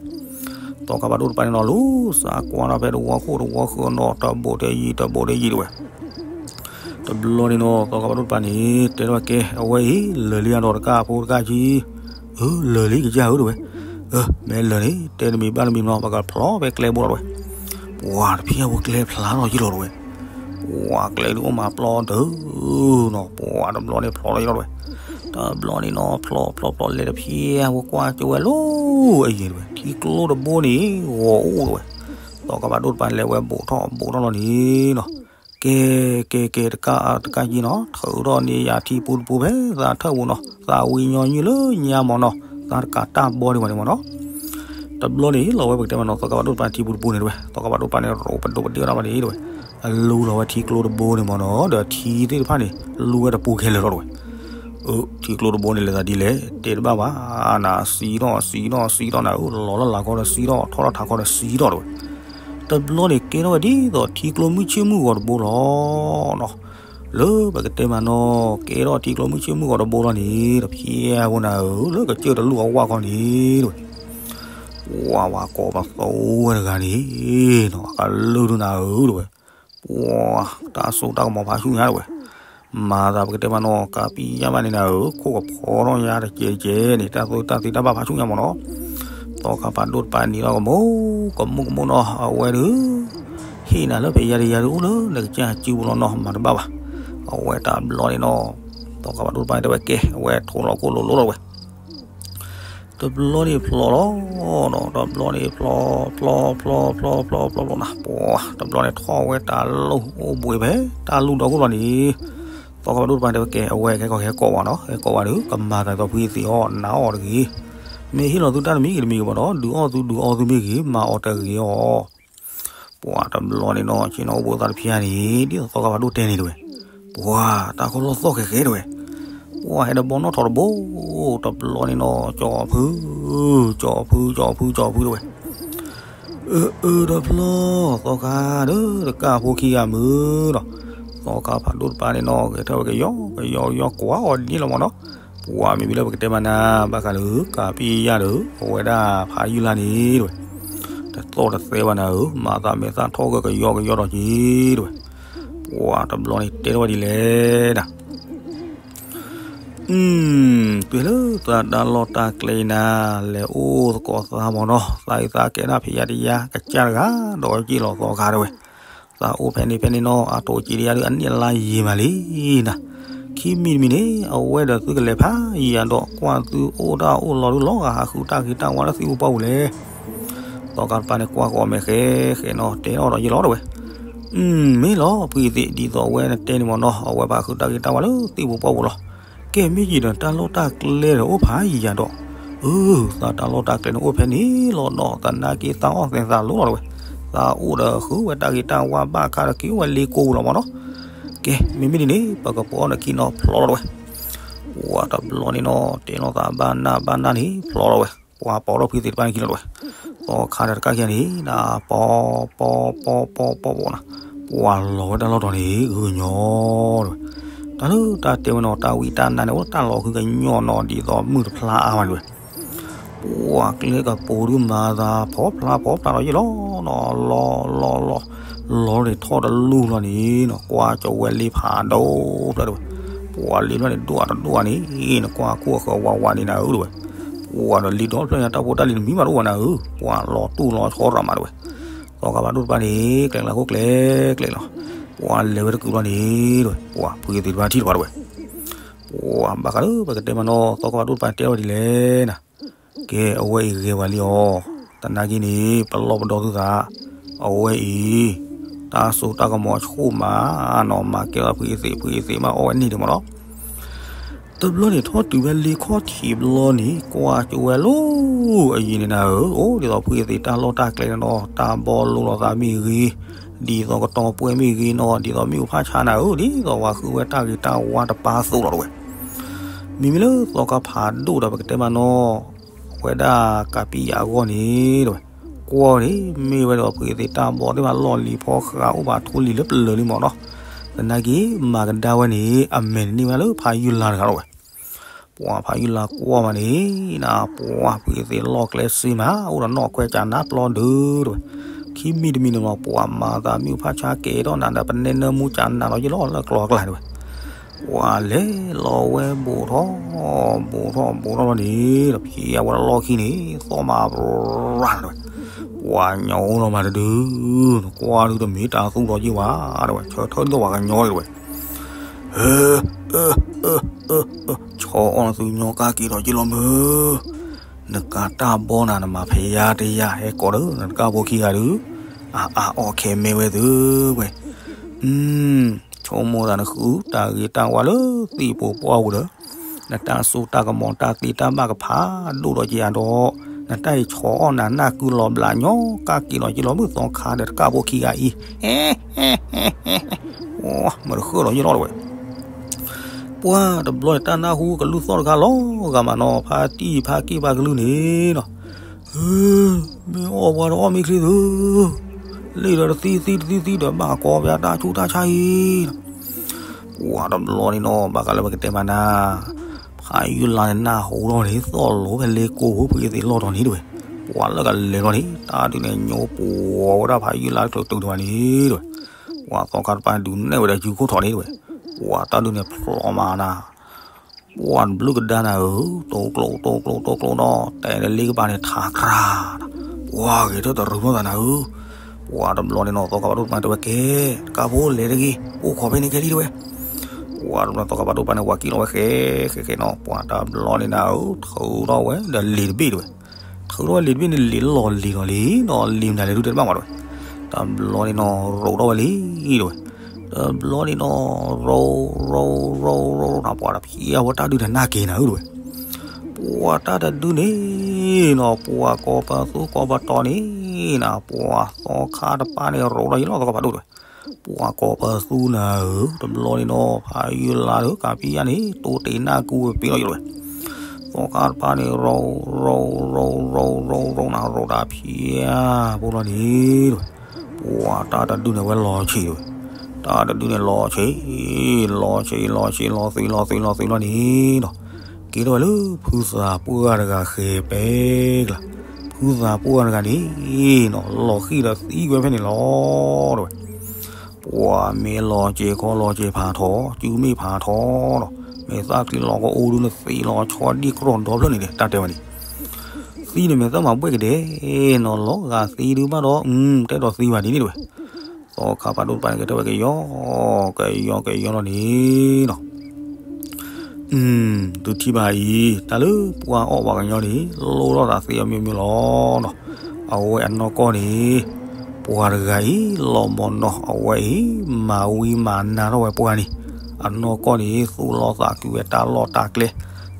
သီခါဖးဒိၣ်တပၤန့ၣ်နီၤ လူၤစးကွၢ်ထီၣ်ဖဲတဝီခိၣ်တဝီဃၢၤနီၤ တဘိးတယံၤ တဘိးတယံၤတဝဲ. တဘျီန့ၣ်နီၤ သီခါဖးဒိၣ်တပၤန့ၣ် တဲထီၣ်ဝဲကဲ အဝဲအံၤ လၢာ်လံအဒီးတကၢ်ဖိတကၢ်ကံ, အၢ လၢာ်လံကစၢ်ဧၢတဝဲ. အၢ မ့ၢ်လၢာ်န့ၣ် တဲတမံၤဘၣ်တမံၤနီၤ ပကဖျီဖဲကျဲဘိလီၤတဝဲ. ပှၤတဖျဲၣ်ဖိကျဲဖျါထီၣ်ယံာ်လီၤတဝဲ. ပှၤကျဲဒုးအိၣ်မးပျီဒၢနီၤ ပှၤတဘျီန့ၣ်ဖျီထီၣ်ယံာ်လီၤတဝဲ. တဘျီန့ၣ်နီၤ ဖျီဖျီဖျီလဲၤတဖျဲၣ်ဖိကွၢ်ကၠိဝဲလီၤအယံၤတဝဲ ထံကျိတဘိန့ၣ် ဂီၤအိၣ်တဝဲ. သီခါဖးဒိၣ်တပၤလဲၤဝဲဘိးထီၣ်ဘိးထီၣ်လီၤန့ၣ်နီၤ ကဲ ကဲ ကဲ တကၢ် တကၢ်ကံနီၤ ထုးထီၣ်န့ၢ်ယၤထံပူတပူဖဲသးထၢၣ်ပူၤနီၤ သးဝံညီနုၢ်လၢညါမၢ်နီၤ သးတကးတၢ်ဘီဒံးဘၣ်န့ၣ်မၢ်နီၤ. တဘျီန့ၣ် လီၤဝဲပကတဲမၢ်နီၤ သီခါဖးဒိၣ်တပၤထံပူတပူန့ၣ်တဝဲ သီခါဖးဒိၣ်တပၤန့ၣ် ရိးပဒိးပဒ့ၣ်အီၣ်တၢ်ဘၣ်န့ၣ်တဝဲ အလူလီၤဝဲထံကျိတဘိန့ၣ်မၢ်နီၤ ဒီးထံသ့ၣ်တဖၣ်န့ၣ် လူဝဲတပူခဲလၢာ်လီၤတဝဲ. အၢ ထံကျိတဘိန့ၣ်လဲၤသးဒ်လဲၣ် တဲတဘၣ်ဘၣ် နၤစံးထီၣ်စံးထီၣ်စံးထီၣ်နၤဧၢ လီၤလၢလာ်ခီဒီးစံးထီၣ် ထီၣ်လၢထးခီဒီးစံးထီၣ်တဝဲ. တဘျီန့ၣ် ကဲထီၣ်ဝဲဒ်သိးထံကျိမုၢ်ဆ့ၣ်မုၢ်ဂီၤတဘိလီၤနီၤ. လၢပကတဲမၢ်နီၤ ကဲထီၣ်ထံကျိမုၢ်ဆ့ၣ်မုၢ်ဂီၤတဘိလီၤန့ၣ် တဖျဲၣ်ဖိနၤဧၢ လၢကစၢၢ်တလူၢ်အဝၢ်ခီန့ၣ်တဝဲ ပှၤဝၤကိးပသိဝဲတဂၤန့ၣ်နီၤ အကလုၢ်ဒုနၤဧၢတဝဲ. ပှၤတၢ်စိတၢ်ကမီၤဖးဆူညါတဝဲ မၤသးပကတဲမၢ်နီၤ ကးပံယါဘၣ်န့ၣ်နၤဧၢ ခိၣ်ကဖီထီၣ်ညါတကဲးတကဲးန့ၣ် တၢ်သိတၢ်သံတၢ်ဘၣ်ဖးဆူညါမၢ်နီၤ. သီခါဖးဒိၣ်တပၤန့ၣ်ဒီးကမိၣ် ကမိၣ်ကမိၣ်နီၤ အဝဲဒုး ဟ့ၣ်နၤလၢဖဲယါတယါဒုးအိၣ်လၢနကစၢ်စုပူၤလီၤနီၤ မၤတဘၣ်ဘၣ်. အဝဲတဘျီန့ၣ်နီၤ သီခါဖးဒိၣ်တပၤန့ၣ်တဲဝဲကဲ အဝဲထိးလီၤခိၣ်လိၤလိၤလီၤဝဲ တဘျီန့ၣ်ဖျီလီၤနီၤ တဘျီန့ၣ်ဖျီ ဖျီ ဖျီ ဖျီ ဖျီ ဖျီ ဖျီနၤ ပှၤတဘျီန့ၣ် ထီၣ်ဝဲတၢ်လီၢ်အိၣ်ဘှံးဖဲတၢ်လူၢ်ဒီခိၣ်လီၤန့ၣ် သီခါဖးဒိၣ်တပၤတဲဝဲကဲ အဝဲကဲကီၢ်ကဲကီၢ်ဘၣ်နီၤ ကဲကီၢ်ဘၣ်ဒုး ကမၤသးဒီးဖုအသ့ၣ်အီၤ နၤအီၣ်တဂ့ၤ မ့ၢ်ဟ့ၣ်လီၤသုတၢ်တမံၤဂ့ၤတမံၤဂ့ၤဘၣ်ဒီး ဒုးအီၣ်သုဒုးအီသုမ့ၢ်ဂ့ၤ မၤအီၤတဂ့ၤအီၤ ပှၤတဘျီန့ၣ်နီၤ ဆ့ၣ်နီၤအိၣ်ဘှံးသးတဖျါန့ၣ် ဒ်သိးသီခါဖးဒိၣ်တဲန့ၣ်တဝဲ ပှၤတၢ်ခီၣ်လီၢ်သီၣ်ဃဲးဃဲးတဝဲ ပှၤဟဲဒီးဘီနီၣ်ထီၣ်တဘိ တဘျီန့ၣ်နီၤ ကၠီဖု ကၠီဖု ကၠီဖု ကၠီဖုတဝဲ အၢ အၢ တဘျီ သီခါဒီးတကၢ်ဖိခံဂၤမုာ်ဒီး သီခါဖးဒိၣ်တပၤန့ၣ်နီၤ ဂဲၤထၢၣ်ဝဲကယီကယီကယီကွၢ်အီၤဒ်န့ၣ်လီၤမၢ်နီၤ ပှၤမ့မ့ၢ်လၢပကတဲမးနၤ ဘၣ်ဃးလၢကးပံယါဒီး အဝဲဒၣ်ဖးယုၢ်လါန့ၣ်တဝဲ တသီၣ်တသဲဘၣ်နၤဧၢ မၤသးမဲာ်သၣ်ထီၣ်ဂၢၢ်ကယီကယီဒီးက့ၤတဝဲ ပှၤတဘျီန့ၣ်တဲထီၣ်ဝဲဒ်လဲၣ်နၤ အုမ် တုၤလၢသးတၢ်လီၢ်တၢ်ကျဲအံၤနၤ လဲၤအိၣ်သကိးသးမၢ်နီၤ သးအံၤသးကဲဒၣ်ဖဲယါတယါ ကစၢ်တဂၤဒီးက့ၢ်လီၤသီခါတဝဲ သးအိၣ်ဖဲန့ၣ်ဖဲန့ၣ်နီၤ အတိာ်က့ၤတယါဒုး အနံၣ်အလါယံာ်မးလံနၤ ခံမံၤတမံၤန့ၣ် အဝဲဒီးသုကလဲၤဖးယံာ်ယၤဒီး ကွၢ်သုအိၣ်တၢ်အိၣ်လီၤဒုးလီၤဂာ် ဟးဃုတၢ်ဂ့ၤတၢ်ဝါလၢသံၣ်ဖိပှၢ်ပူၤလဲၣ် သီခါတပၤန့ၣ် ကွၢ်ဃီၤမဲာ်ဃဲဃဲနီၤ တဲထီၣ်ဒီးယ့ၢ်လီၤတဝဲ မ့ၢ်လီၤ ဖုအသ့ၣ် ဒ်သိးအဝဲနတဲန့ၣ်မၢ်နီၤ အဝဲပှၤဃုတၢ်ဂ့ၤတၢ်ဝါလၢသံၣ်ဖိပှၢ်ပူၤလီၤ ကဲမ့ၢ်ယံာ်ဒီး တၢ်လီၢ်တၢ်ကျဲဒီးအိၣ်ဖးယံာ်ယၤဒီး အၢ သးတၢ်လီၢ်တၢ်ကျဲန့ၣ်အိၣ်ဖဲန့ၣ်လီၤနီၤ သနာ်က့သးအီၣ်သဲးသးလိၤလီၤတဝဲ သးအိၣ်ဒီးဃုဝဲတၢ်ဂ့ၤတၢ်ဝါဘၣ်ခါဒီးက့ၤအိၣ်ဝဲလ့ကိပူၤလီၤမၢ်နီၤ ကဲ မ့မ့ၢ်ဒ်န့ၣ် ပကပိာ်အီၤနခံနီၤ ဖျီလီၤတဝဲ ပှၤတဘျီန့ၣ်နီၤ တဲလီၤသးဘၣ်နၢ်ဘၣ်နၢ်န့ၣ် ဖျီလီၤဝဲ ပှၤပိာ်ထီၣ်ဖုသ့ၣ်တဖၣ်န့ၣ်ခံလီၤတဝဲ သီခါဒီးတကၢ်ခံဂၤန့ၣ် နၤ ပိာ် ပိာ် ပိာ် ပိာ် ပိာ် ပိာ်နၤ ပှၤလီၤဝဲတၢ်လီၢ်တီၤန့ၣ် ဂုာ်ညီတဝဲ တၢ်လၢတၢ်တဲဝဲနီၤ တၢ်ဝံတၢ်နါန့ၣ် အိၣ်တၢ်လီၤဃုကညီနီၤ ဒ်သိးမုၢ်တဖျါအါဘၣ်တဝဲ ပှၤကျဲကပူၤဒုးမၤသး ဖီဖျါဖီဖျါဒီးယ့ၢ်လီၤနီၤ လီၤ လီၤ လီၤ လီၤန့ၣ်ထီၣ်တလူၢ်လီၤန့ၣ်နီၤ ကွၢ်ကၠီဝဲလ့ဖးဒိၣ်ဖျၢၣ်တဝဲ ပှၤလ့ဖျၢၣ်န့ၣ်ဒိၣ်အတဒိၣ်န့ၣ် နကွၢ်ခိၣ်အဃၢၤဝးဝးန့ၣ်နၤဧၢတဝဲ ပှၤဒီးလ့ဒီဖျၢၣ်န့ၣ် တၢ်ဖိတၢ်လံၤတမံၤဘၣ်တအိၣ်ဘၣ်နၤဧၢ ပှၤလီၤတူၢ်လီၤဆီရၤမးတဝဲ သီခါဖးဒိၣ်တပၤန့ၣ် ကျဲကျါခိၣ်ကျဲကျဲလီၤ ပှၤလဲၤဝဲတကုာ်လီၤန့ၣ်တဝဲ ပှၤဖုသ့ၣ်တဖၣ်ထံၣ်တဖၣ်တဝဲ ပှၤဘၣ်ဃးလၢပကတဲမးနီၤ သီခါဖးဒိၣ်တပၤတဲအီၤဒ်လဲၣ်နၤ ကဲ အဝဲအံၤဂ့ၤဝဲလံအီၤ သနာ်က့န့ၣ် ပလီၢ်ပဒီသုသး အဝဲအံၤ တၢ်စိတၢ်ကမီၤဆူၣ်မးနီၤ မၤကဲထီၣ်ဖုအသ့ၣ် ဖုအသ့ၣ်မးအီၣ်ဝဲန့ၢ်ဒံးမးနီၤ တဘျီန့ၣ် ထီၣ်တုၤဝဲလ့ခီၣ်ထံးဘျီန့ၣ် ကွၢ်ကၠိဝဲလီၤ အယံၤန့ၣ်နၤဧၢ အိၣ်ဒ်သိးဖုအသ့ၣ်တၢ်လီၢ်တၢ်ကျဲန့ၣ်နီၤ တၢ်ဘီလိၤလိာ်သးမ့ၢ်ဂ့ၤ ဒ်သိးကတီၤပှဲၤမ့ၢ်ဂ့ၤနီၤ ဒ်သိးမ့ၣ်အူဖးဆါနၤဧၢ ဒ်သိးပှၤဃုဝဲတၢ်ဂ့ၤတၢ်ဝါတပၤသိးလီၤတဝဲ မ့မ့ၢ်လၢသီခါဖးဒိၣ်ဒီးပကတဲမးနီၤ အဝဲဒၣ်ကးပံယါအဂီၢ်န့ၣ်တဝဲ ကွၢ်န့ၣ် မ့ၢ်ဝဲဒၣ်ဖုအသ့ၣ်တၢ်ဘီသ့ၣ်တဖၣ်လီၢ်လံၤဖီဃးအိၣ်ဘၣ်ထူလံၤလၢပျၢၤလံမးနီၤ သနာ်က့ မၤကဒါဝဲန့ၣ် အမဲာ်န့ၣ်န့ၢ်ဝဲလၢဖးယုၢ်လါတဂၤလီၤဝဲ ပှၤဖးယုၢ်လါကွၢ်မးန့ၣ်, နပှၤဖုအသ့ၣ်လီၢ်ကျဲစ့မး အိၣ်ဒီးနီၢ်ခွဲးကနၣ်ပျီဒုးတဝဲ, ခံမံၤတမံၤန့ၣ်လီၤ ပှၤမၤသးမုၢ်ဖးဆါကဲထီၣ်နၤဒီး ပနဲနၢမူကနၣ်လီၤယလီၤလၢကျီကျါတဝဲ, ပှၤလဲၤလီၤဝဲဘူးထီၣ်, ဘူးထီၣ်ဘူးထီၣ်လီၤန့ၣ်ဒီး ဖံအဝဲလီၢ်ခံန့ၣ် သီၣ်မးပြၢတဝဲ, ပှၤညီအိၣ်လီၤမးတဒုး, နကွၢ်ဒုးတမ့ၢ်တၢ်သူၣ်ထီၣ်က့ၤဝဲတဝဲ, ဆၢထၢၣ်ဒိၣ်ပှၤကညီတဝဲ ဆီအီၣ်နသုညီကၢ်က့ၤဒီးက့ၤလီၤမုၢ်, နကးတၢ်ဘီနၤ နမၤဖဲယါတယါဟဲကိးဒီး နတကၢ်ဖိခံဂၤဒုး, အအါအီၣ်ခဲမ့ၢ်ဝဲသုဝဲ, ဆိကမိၣ်သးနဃုတၢ်ဂ့ၤတၢ်ဝါလၢသ့ၣ်ဖိပှၢ်ပူၤဒီး, နတၢ်စိတၢ်ကမီၤတၢ်သ့တၢ်ဘၣ်ကဖးဒိၣ်ဒီးက့ၤယၤဒီး, နတၢ်အံၤဆီအီၣ်နၤနၢ်ကုလီၤဘျးညီကၢ်က့ၤလီၤက့ၤလီၤမုၢ်သီခါဒီးတကၢ်ဖိခံဂၤအံၤ, မ့ၢ်တဃၢၣ်ဒီးယလီၤတဝဲ ပှၤတဘျီန့ၣ်တၢ်နၢ်ဟူကလူၢ်သီၣ်တခါလီၤဂာ်မးနီၤ ဖါတံၢ်ဖါက့ၢ်ဖါကလုၢ်န့ၣ်နီၤ, မ့ၢ်အီၣ်ပှၤတအီၣ်မ့ၢ်ချ့သု, လံာ်ဒီးတသံသံတသံသံဒီးဘၣ်ကိးပှၤတၢ်ဆူးတၢ်ဆါအံၤနီၤ, ပှၤတဘျီန့ၣ်နီၤ ဘၣ်ဃးလၢပကတဲမးနၤ ဖးယုၢ်လါန့ၣ်နၢ်ဟူလီၤန့ၣ် သီၣ်လိဖဲလ့ကိပူၤဖုအသ့ၣ်လီၢ်တီၤန့ၣ်တဝဲ, ပှၤလၢကလဲၤလီၤန့ၣ် တၢ်ဒုးန့ၣ်ညိပှီၤဝဲဒၣ်ဖးယုၢ်လါတချုးတုၤတဝဲန့ၣ်တဝဲ, ပှၤသီခါတပၤဒုးနဲၣ်ဝဲဒီးယူၤခိၣ်ထီၣ်န့ၣ်တဝဲ, ပှၤတၢ်ဒုးန့ၣ်ဖျိးမးနၤ ပှၤတဘျုးကဒါနၤဧၢ, တိကျိတိကျိတိကျိနီၤ တဲန့ၣ်လ့ကပၤန့ၣ်ထးကြၤ, ပှၤဂဲၤထၢၣ်တရူးနီၢ်သးနၤဧၢ, ပှၤတဘျီန့ၣ်နီၤ သီခါဖးဒိၣ်တပၤတဲဝဲကဲ, တကၢ်ဖိလဲၤတဂ့ၤ အိၣ်ခိးဖဲန့ၣ်ခဲလံတဝဲ, ပှၤတဘျီသီခါဖးဒိၣ်တပၤန့ၣ် ဝၤကံၣ်လီၤဝဲဃဲဃဲဃဲနီၤ ပှၤတဘျီန့ၣ်နၤဧၢ ထုးထီၣ်ဝဲဒီးလံာ်တဘ့ၣ်တဝဲ, ထုးထီၣ်ဝဲလံာ်တဘ့ၣ်န့ၣ် လံာ်လီၢ်လံၤလီၤလံၤနီၤ လံာ်မနုၤလဲၣ်ဒုးတဲတဘၣ်မးတဝဲ, တဘျီန့ၣ်နီၤ ရိးထီၣ်ဝဲလံတဝဲ, တဘျီန့ၣ်နီၤ ရိး ရိး ရိး ရိး ရိး နၤ ပှၤတဖံးအဝဲတၢ်ဒုးတနာ်က့ၤနၤဧၢတဝဲ, ပှၤတၢ်တဒုန့ၣ်နီၤ ပှၤကိးပသူကိးပတီၤန့ၣ်နၤ ပှၤသီခါတပၤန့ၣ် ရိးထီၣ်ယလီၢ်သီခါဖးဒိၣ်တဝဲ, ပှၤကိးပသူနၤဧၢ တဘျီန့ၣ်နီၤ ဖးယုၢ်လါဒီးကးပံယါန့ၣ် တိတ့ၢ်နၢ်ကူဝဲပ့ၤလီၤယလီၢ်ဝဲ သီခါတပၤန့ၣ် ရိး ရိး ရိး ရိး ရိး ရိး ရိး နၤရိးတၢ်ဖံးအါဖိလီၤန့ၣ်တဝဲ, ပှၤတၢ်တဒုန့ၣ်ဝဲလီၤဆံးတဝဲ, တၢ်တဒုန့ၣ်လီၤဆံး, လီၤဆံး လီၤဆံး လီၤသွံၣ် လီၤသွံၣ် လီၤသွံၣ်လီၤန့ၣ်နီၤ, က့ၤထီၣ်ဝဲလၢဖုသးပှၢ်တဂၤဃဲၤပဲကျါ, ဖုသးပှၢ်တဂၤန့ၣ်နီၤ လီၤဃံၢ်ဒီးသံကွံာ်ဖဲန့ၣ်လီၤတဝဲ ပှၤမ့ၢ်လီၤစဲၤခီလီၤစဲၤဖးထီ, စုမ့ၢ်ဖးထီဒီး, မ့ၢ်သၣ်ချံလီၤကအိၣ်ဒုးနသံလီၤဆီဒံၣ်ကြီဒီဖျၢၣ်န့ၣ်ဒီး တၢ်တဲဝဲန့ၣ်, သံန့ၣ်မ့ၢ်သၣ်မၤဘှဲၣ်ကဒဲနီၤ လီၤဂာ်သံဒုးဘၣ်ဒီး တဲဒီးသံဘၣ်ဒ်န့ၣ်တဝဲ, သီခါဖးဒိၣ်တပၤန့ၣ်ကတဲဝဲကယီ, ကယီကယီလီၤန့ၣ်နီၤ သုထံၣ်ဘၣ်အံၤ တၢ်လၢပှၤအီၣ်ပှၤကညီန့ၣ် လိၣ်ထီၣ်သးသ့အမ့ၢ်မ့ၢ်လီၤနီၤ, အဝဲအနီၢ်ကီၢ်န့ၣ်, ပှၤတဂၤအံၤ လီၤမီၢ်နီၤ အဝဲအံၤ မၤဝံမၤနါထီၣ်ဝဲပှၤန့ၣ်, အနီၢ်ကီၢ်န့ၣ် သူၣ်လီသးကွံဝဲတၢ်လီၢ်တၢ်ကျဲ,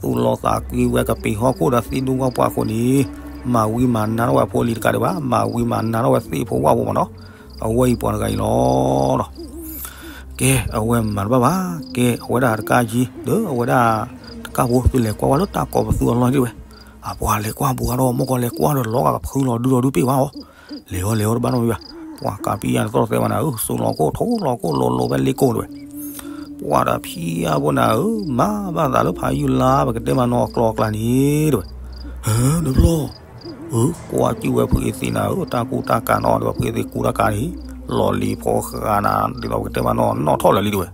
သူၣ်လီသးကွံဝဲကပ့ၤဟီၣ်ခိၣ်ဒီးသ့ၣ်ဒူၣ်ဝၣ်ပှၤအဃိန့ၣ်, မၤဝံမၤနါထီၣ်ဝဲဖိလံၤတကးဒံးဘၣ်, မၤဝံမၤနါထီၣ်ဝဲသ့ၣ်ဖိဝၣ်ဖိမ့ၢ်နီၤ, အဝဲအံၤပှၤတဂၤအံၤလီၤနီၤ ကဲ အဝဲမၤတဘၣ်ဘၣ်, ကဲ အဝဲဒၣ်တကးယံၤ ဒီးအဝဲဒၣ်တကးဖိသုလဲၤကွၢ်ဝဲလၢတၢ်ကိးပသူအလီၢ်ဒ်ဝဲ, အပှၤလဲၤကွၢ်ဘူးဂၤဒီး မီၢ်ကီၢ်လဲၤကွၢ်ဒီးလီၤဂာ်ကဖုလီၤဒုဒီးဒုပ့ၢ်ဝဲအီၤ, လဲၤအီၤလဲၤအီၤတဘၣ်နီတမံၤဘၣ်, ပှၤကးပံယါန့ၣ်သီၣ်သဲဝဲနၤဧၢ, စိလီၤခိၣ်ထိလီၤခိၣ်လိၤလိၤဖဲလ့ကိၣ်တဝဲ, ပှၤဒီးဖံယါဖိနၤဧၢ, မၤဘၣ်သးလၢဖးယုၢ်လါပကတဲမးနီၤအကျိၤအကျဲန့ၣ်တဝဲ, ဟဲ တဘျီ ဧၢ, ကွၢ်ကၠူၣ်ဝဲဖုအ့သ့ၣ်နၤဧၢ, တၢ်ကူတၢ်ကၤနီၤ ဒ်သိးဖုအ့သ့ၣ်ကူတၢ်ကၤန့ၣ်, လီၢ်လံၤဖိဃာ်နၤ ဒ်သိးပကတဲမးနီၤ နီၣ်ထီၣ်လၢာ်လံတဝဲ,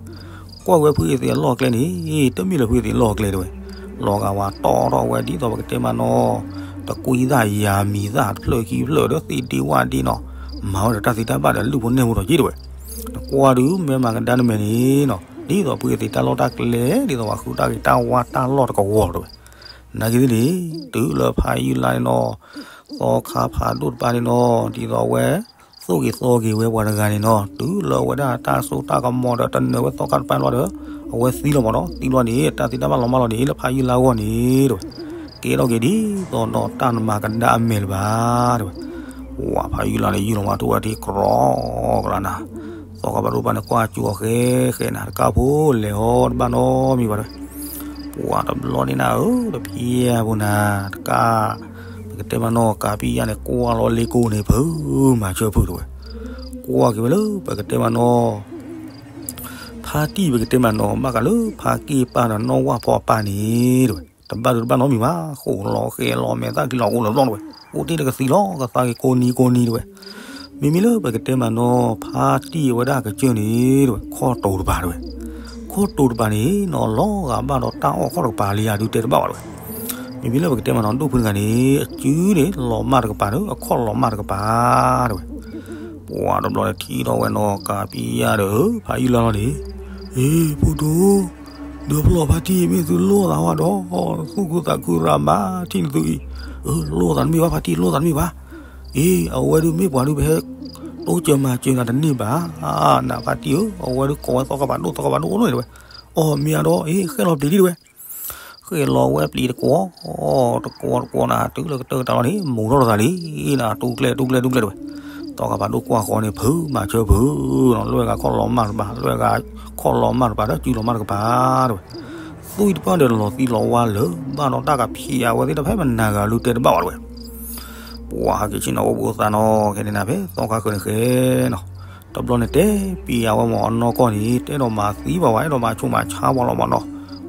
ကွၢ်ဝဲဖုအ့သ့ၣ်အလီၢ်ကျဲန့ၣ်, တမ့ၢ်လၢဖုအ့သ့ၣ်လီၢ်ကျဲတဝဲ, လီၤဂာ်ဝဲတီထီၣ်ဝဲဒ်သိးပကတဲမးနီၤ, တကွံသၣ်ယၤမံၤသၣ်တဖျၢၣ်ခံဖျၢၣ်ဒီးသ့ၣ်ဒ့ဝၣ်ဒ့နီၤ, မၤဝဲဒီးတၢ်သ့တၢ်ဘၣ်ဒီးလုၢ်ဖိနဲၣ်ဖိထီၣ်က့တဝဲ, နကွၢ်ဒုးမ့ၢ်မၤကဒါနမဲာ်န့ၣ်နီၤ, ဒ်သိးဖုအ့သ့ၣ်တၢ်လီၢ်တၢ်ကျဲ ဒ်သိးပှၤဃုတၢ်ဂ့ၤတၢ်ဝါတၢ်လီၢ်တကဝီၤတဝဲ နာ်က့သ့ၣ်န့ၣ်, တုၤလၢဖးယုၢ်လါန့ၣ်နီၤ, သီခါဖးဒိၣ်တပၤန့ၣ်နီၤ, ဒ်သိးအဝဲ, သိၣ်က့ၤသီက့ၤဝဲပှၤတဂၤန့ၣ်နီၤ, တုၤလၢအဝဲဒၣ်တၢ်စိတၢ်ကမီၤဒီးတနၢၤဝဲသီခါတပၤလီၤဒီး, အဝဲသံလီၤမးနီၤ, သံလီၤန့ၣ် တၢ်သ့တၢ်ဘၣ်လီၤမးလီၤန့ၣ် လၢဖးယုၢ်လါဂီၢ်န့ၣ်တဝဲ, ကဲထီၣ်က့ၤဒ်သိးနီၤတၢ်နမၤကဒါအမဲာ်လၢၤဘၣ်တဝဲ, ဝဲဖးယုၢ်လါန့ၣ် ယုၢ်လီၤမးထူၣ်ဝဲထံကြီကလါနၤ, သီခါဖးဒိၣ်တပၤန့ၣ်ကွၢ်ကၠူၣ်အီၤဃဲဃဲနၤ တကးဖိလဲၤအီၤတဘၣ်နီတမံၤဘၣ်တဝဲ ပှၤတဘျီန့ၣ်နၤဧၢ, တဖံးအါဖိနၤ, တကး, ပကတဲမးနီၤ ကးပံယါန့ၣ် ကွၢ်လီၤလ့ကိၣ်န့ၣ် ဖုမၤဆၢဖုတဝဲ, ကွၢ်က့ၤဝဲလၢ ပကတဲမးနီၤ, ဖ ဖါတံၢ်ပကတဲမးနီၤ ဘၣ်ဃးလၢဖါက့ၢ်ပၢ်ဒီးနီၢ်ဝၣ်ဖီအပၢ်န့ၣ်တဝဲ, တဘၣ်ဒုးတဘၣ်နီတမံၤဘၣ်, ဃိးလီၤဃဲၤလီၤမဲာ်သၣ်ကံလီၤအိၣ်လီၤဘျီတဝဲ, အိၣ်တ့ၢ်တကသံလီၤ ကသါက့ၤကိးနံၤကိးနံၤတဝဲ. မ့မ့ၢ်လၢပကတဲမးနီၤ ဖါတံၢ်အဝဲဒၣ်ကစၢၢ်န့ၣ်တဝဲ ခီၣ်တိၤတပၤတဝဲ, ခီၣ်တိၤတပၤန့ၣ်နီၤ လီၤဂာ်ဘၣ်ဒီးတၢ်အီၣ်ခီၣ်တကပၤလံယၤဒုးတဲတဘၣ်ဘၣ်တဝဲ. မ့မ့ၢ်လၢပကတဲမးနီၤ ဒိၣ်ဖုတဂၤန့ၣ် အစုန့ၣ် လီၤမၢ်တကပၤဒီး အခီၣ်လီၤမၢ်တကပၤတဝဲ. ပှၤတဘျီန့ၣ်ထံၣ်ထီၣ်ဝဲနီၤ ကးပံယါဒီး ဖါယုၢ်လါလီၤန့ၣ်, အ့ ဖိဒိၣ်, ဒီးဖျီၣ်ဖါတံၢ် မ့ၢ်သုလိၣ်သးဝဲဒီး သူၣ်ခုသးခုရၤမး ထံၣ်နသုအံၤ, အၢ လိၣ်သးတမ့ၢ်ဘၣ် ဖါတံၢ် လိၣ်သးတမ့ၢ်ဘၣ်. အ့ အဝဲဒုးမ့ၢ်ပှၤဒုး ပဟဲတိစၢၤမၤစၢၤနၤတန့ၢ်ဘၣ်, နဖါတံၢ်ဧၢ, အဝဲဒုးကိးဝဲသီခါပၤဒိၣ် သီခါပၤဒိၣ်အိၣ်လီၤန့ၣ်တဝဲ. အီၣ်မ့ၢ်အဒိ အ့ ဃဲလီၤပျံၤဒံးတဝဲ. ဃဲလီၤဝဲပျံၤတကွီၢ်, တကွီၢ်တကွီၢ်နၤ တုၤလၢကတၢၢ်ကတၢၢ်လီၤန့ၣ် မူၤထီၣ်လိာ်သးလံနၤ, တူၢ်ကျဲ တူၢ်ကျဲ တူၢ်ကျဲတဝဲ. သီခါပၤဒိၣ်ကွၢ်ဃီန့ၣ် ဖုးမၤဆၢဖုးနီၤ, လွဲၢ်ဂၤခီၣ်လီၤမၢ်တပၤ လွဲၢ်ဂၤခီၣ်လီၤမၢ်တပၤဒီး စုလီၤမၢ်တကပၤတဝဲ. သွံၣ်တပၢၢ်ဒီးလီၤသံလီၤဝါလၢာ် ဘၣ်ဒီးတၢ်ကဖံးအဝဲသ့ၣ်တဖၣ် မနၤဂၤလူၤတဲတဘၣ်ဘၣ်တဝဲ. ပှၤဟးက့ၤဆ့ၣ်နီၤအိၣ်ဘူးသးနီၤ ခဲန့ၣ်နၤ ဖဲသီခါဃၢၤန့ၣ်ဃဲနီၤ. တဘျီန့ၣ်တဲပံယါဝဲမ့ၢ်အနီၢ်ကီၢ်န့ၣ် တအဲၣ်ဒိးမၤသံဘၣ်ဝဲ အဲၣ်ဒိးမၤဆိၣ်မၤဆါပှၤလီၤမးနီၤ.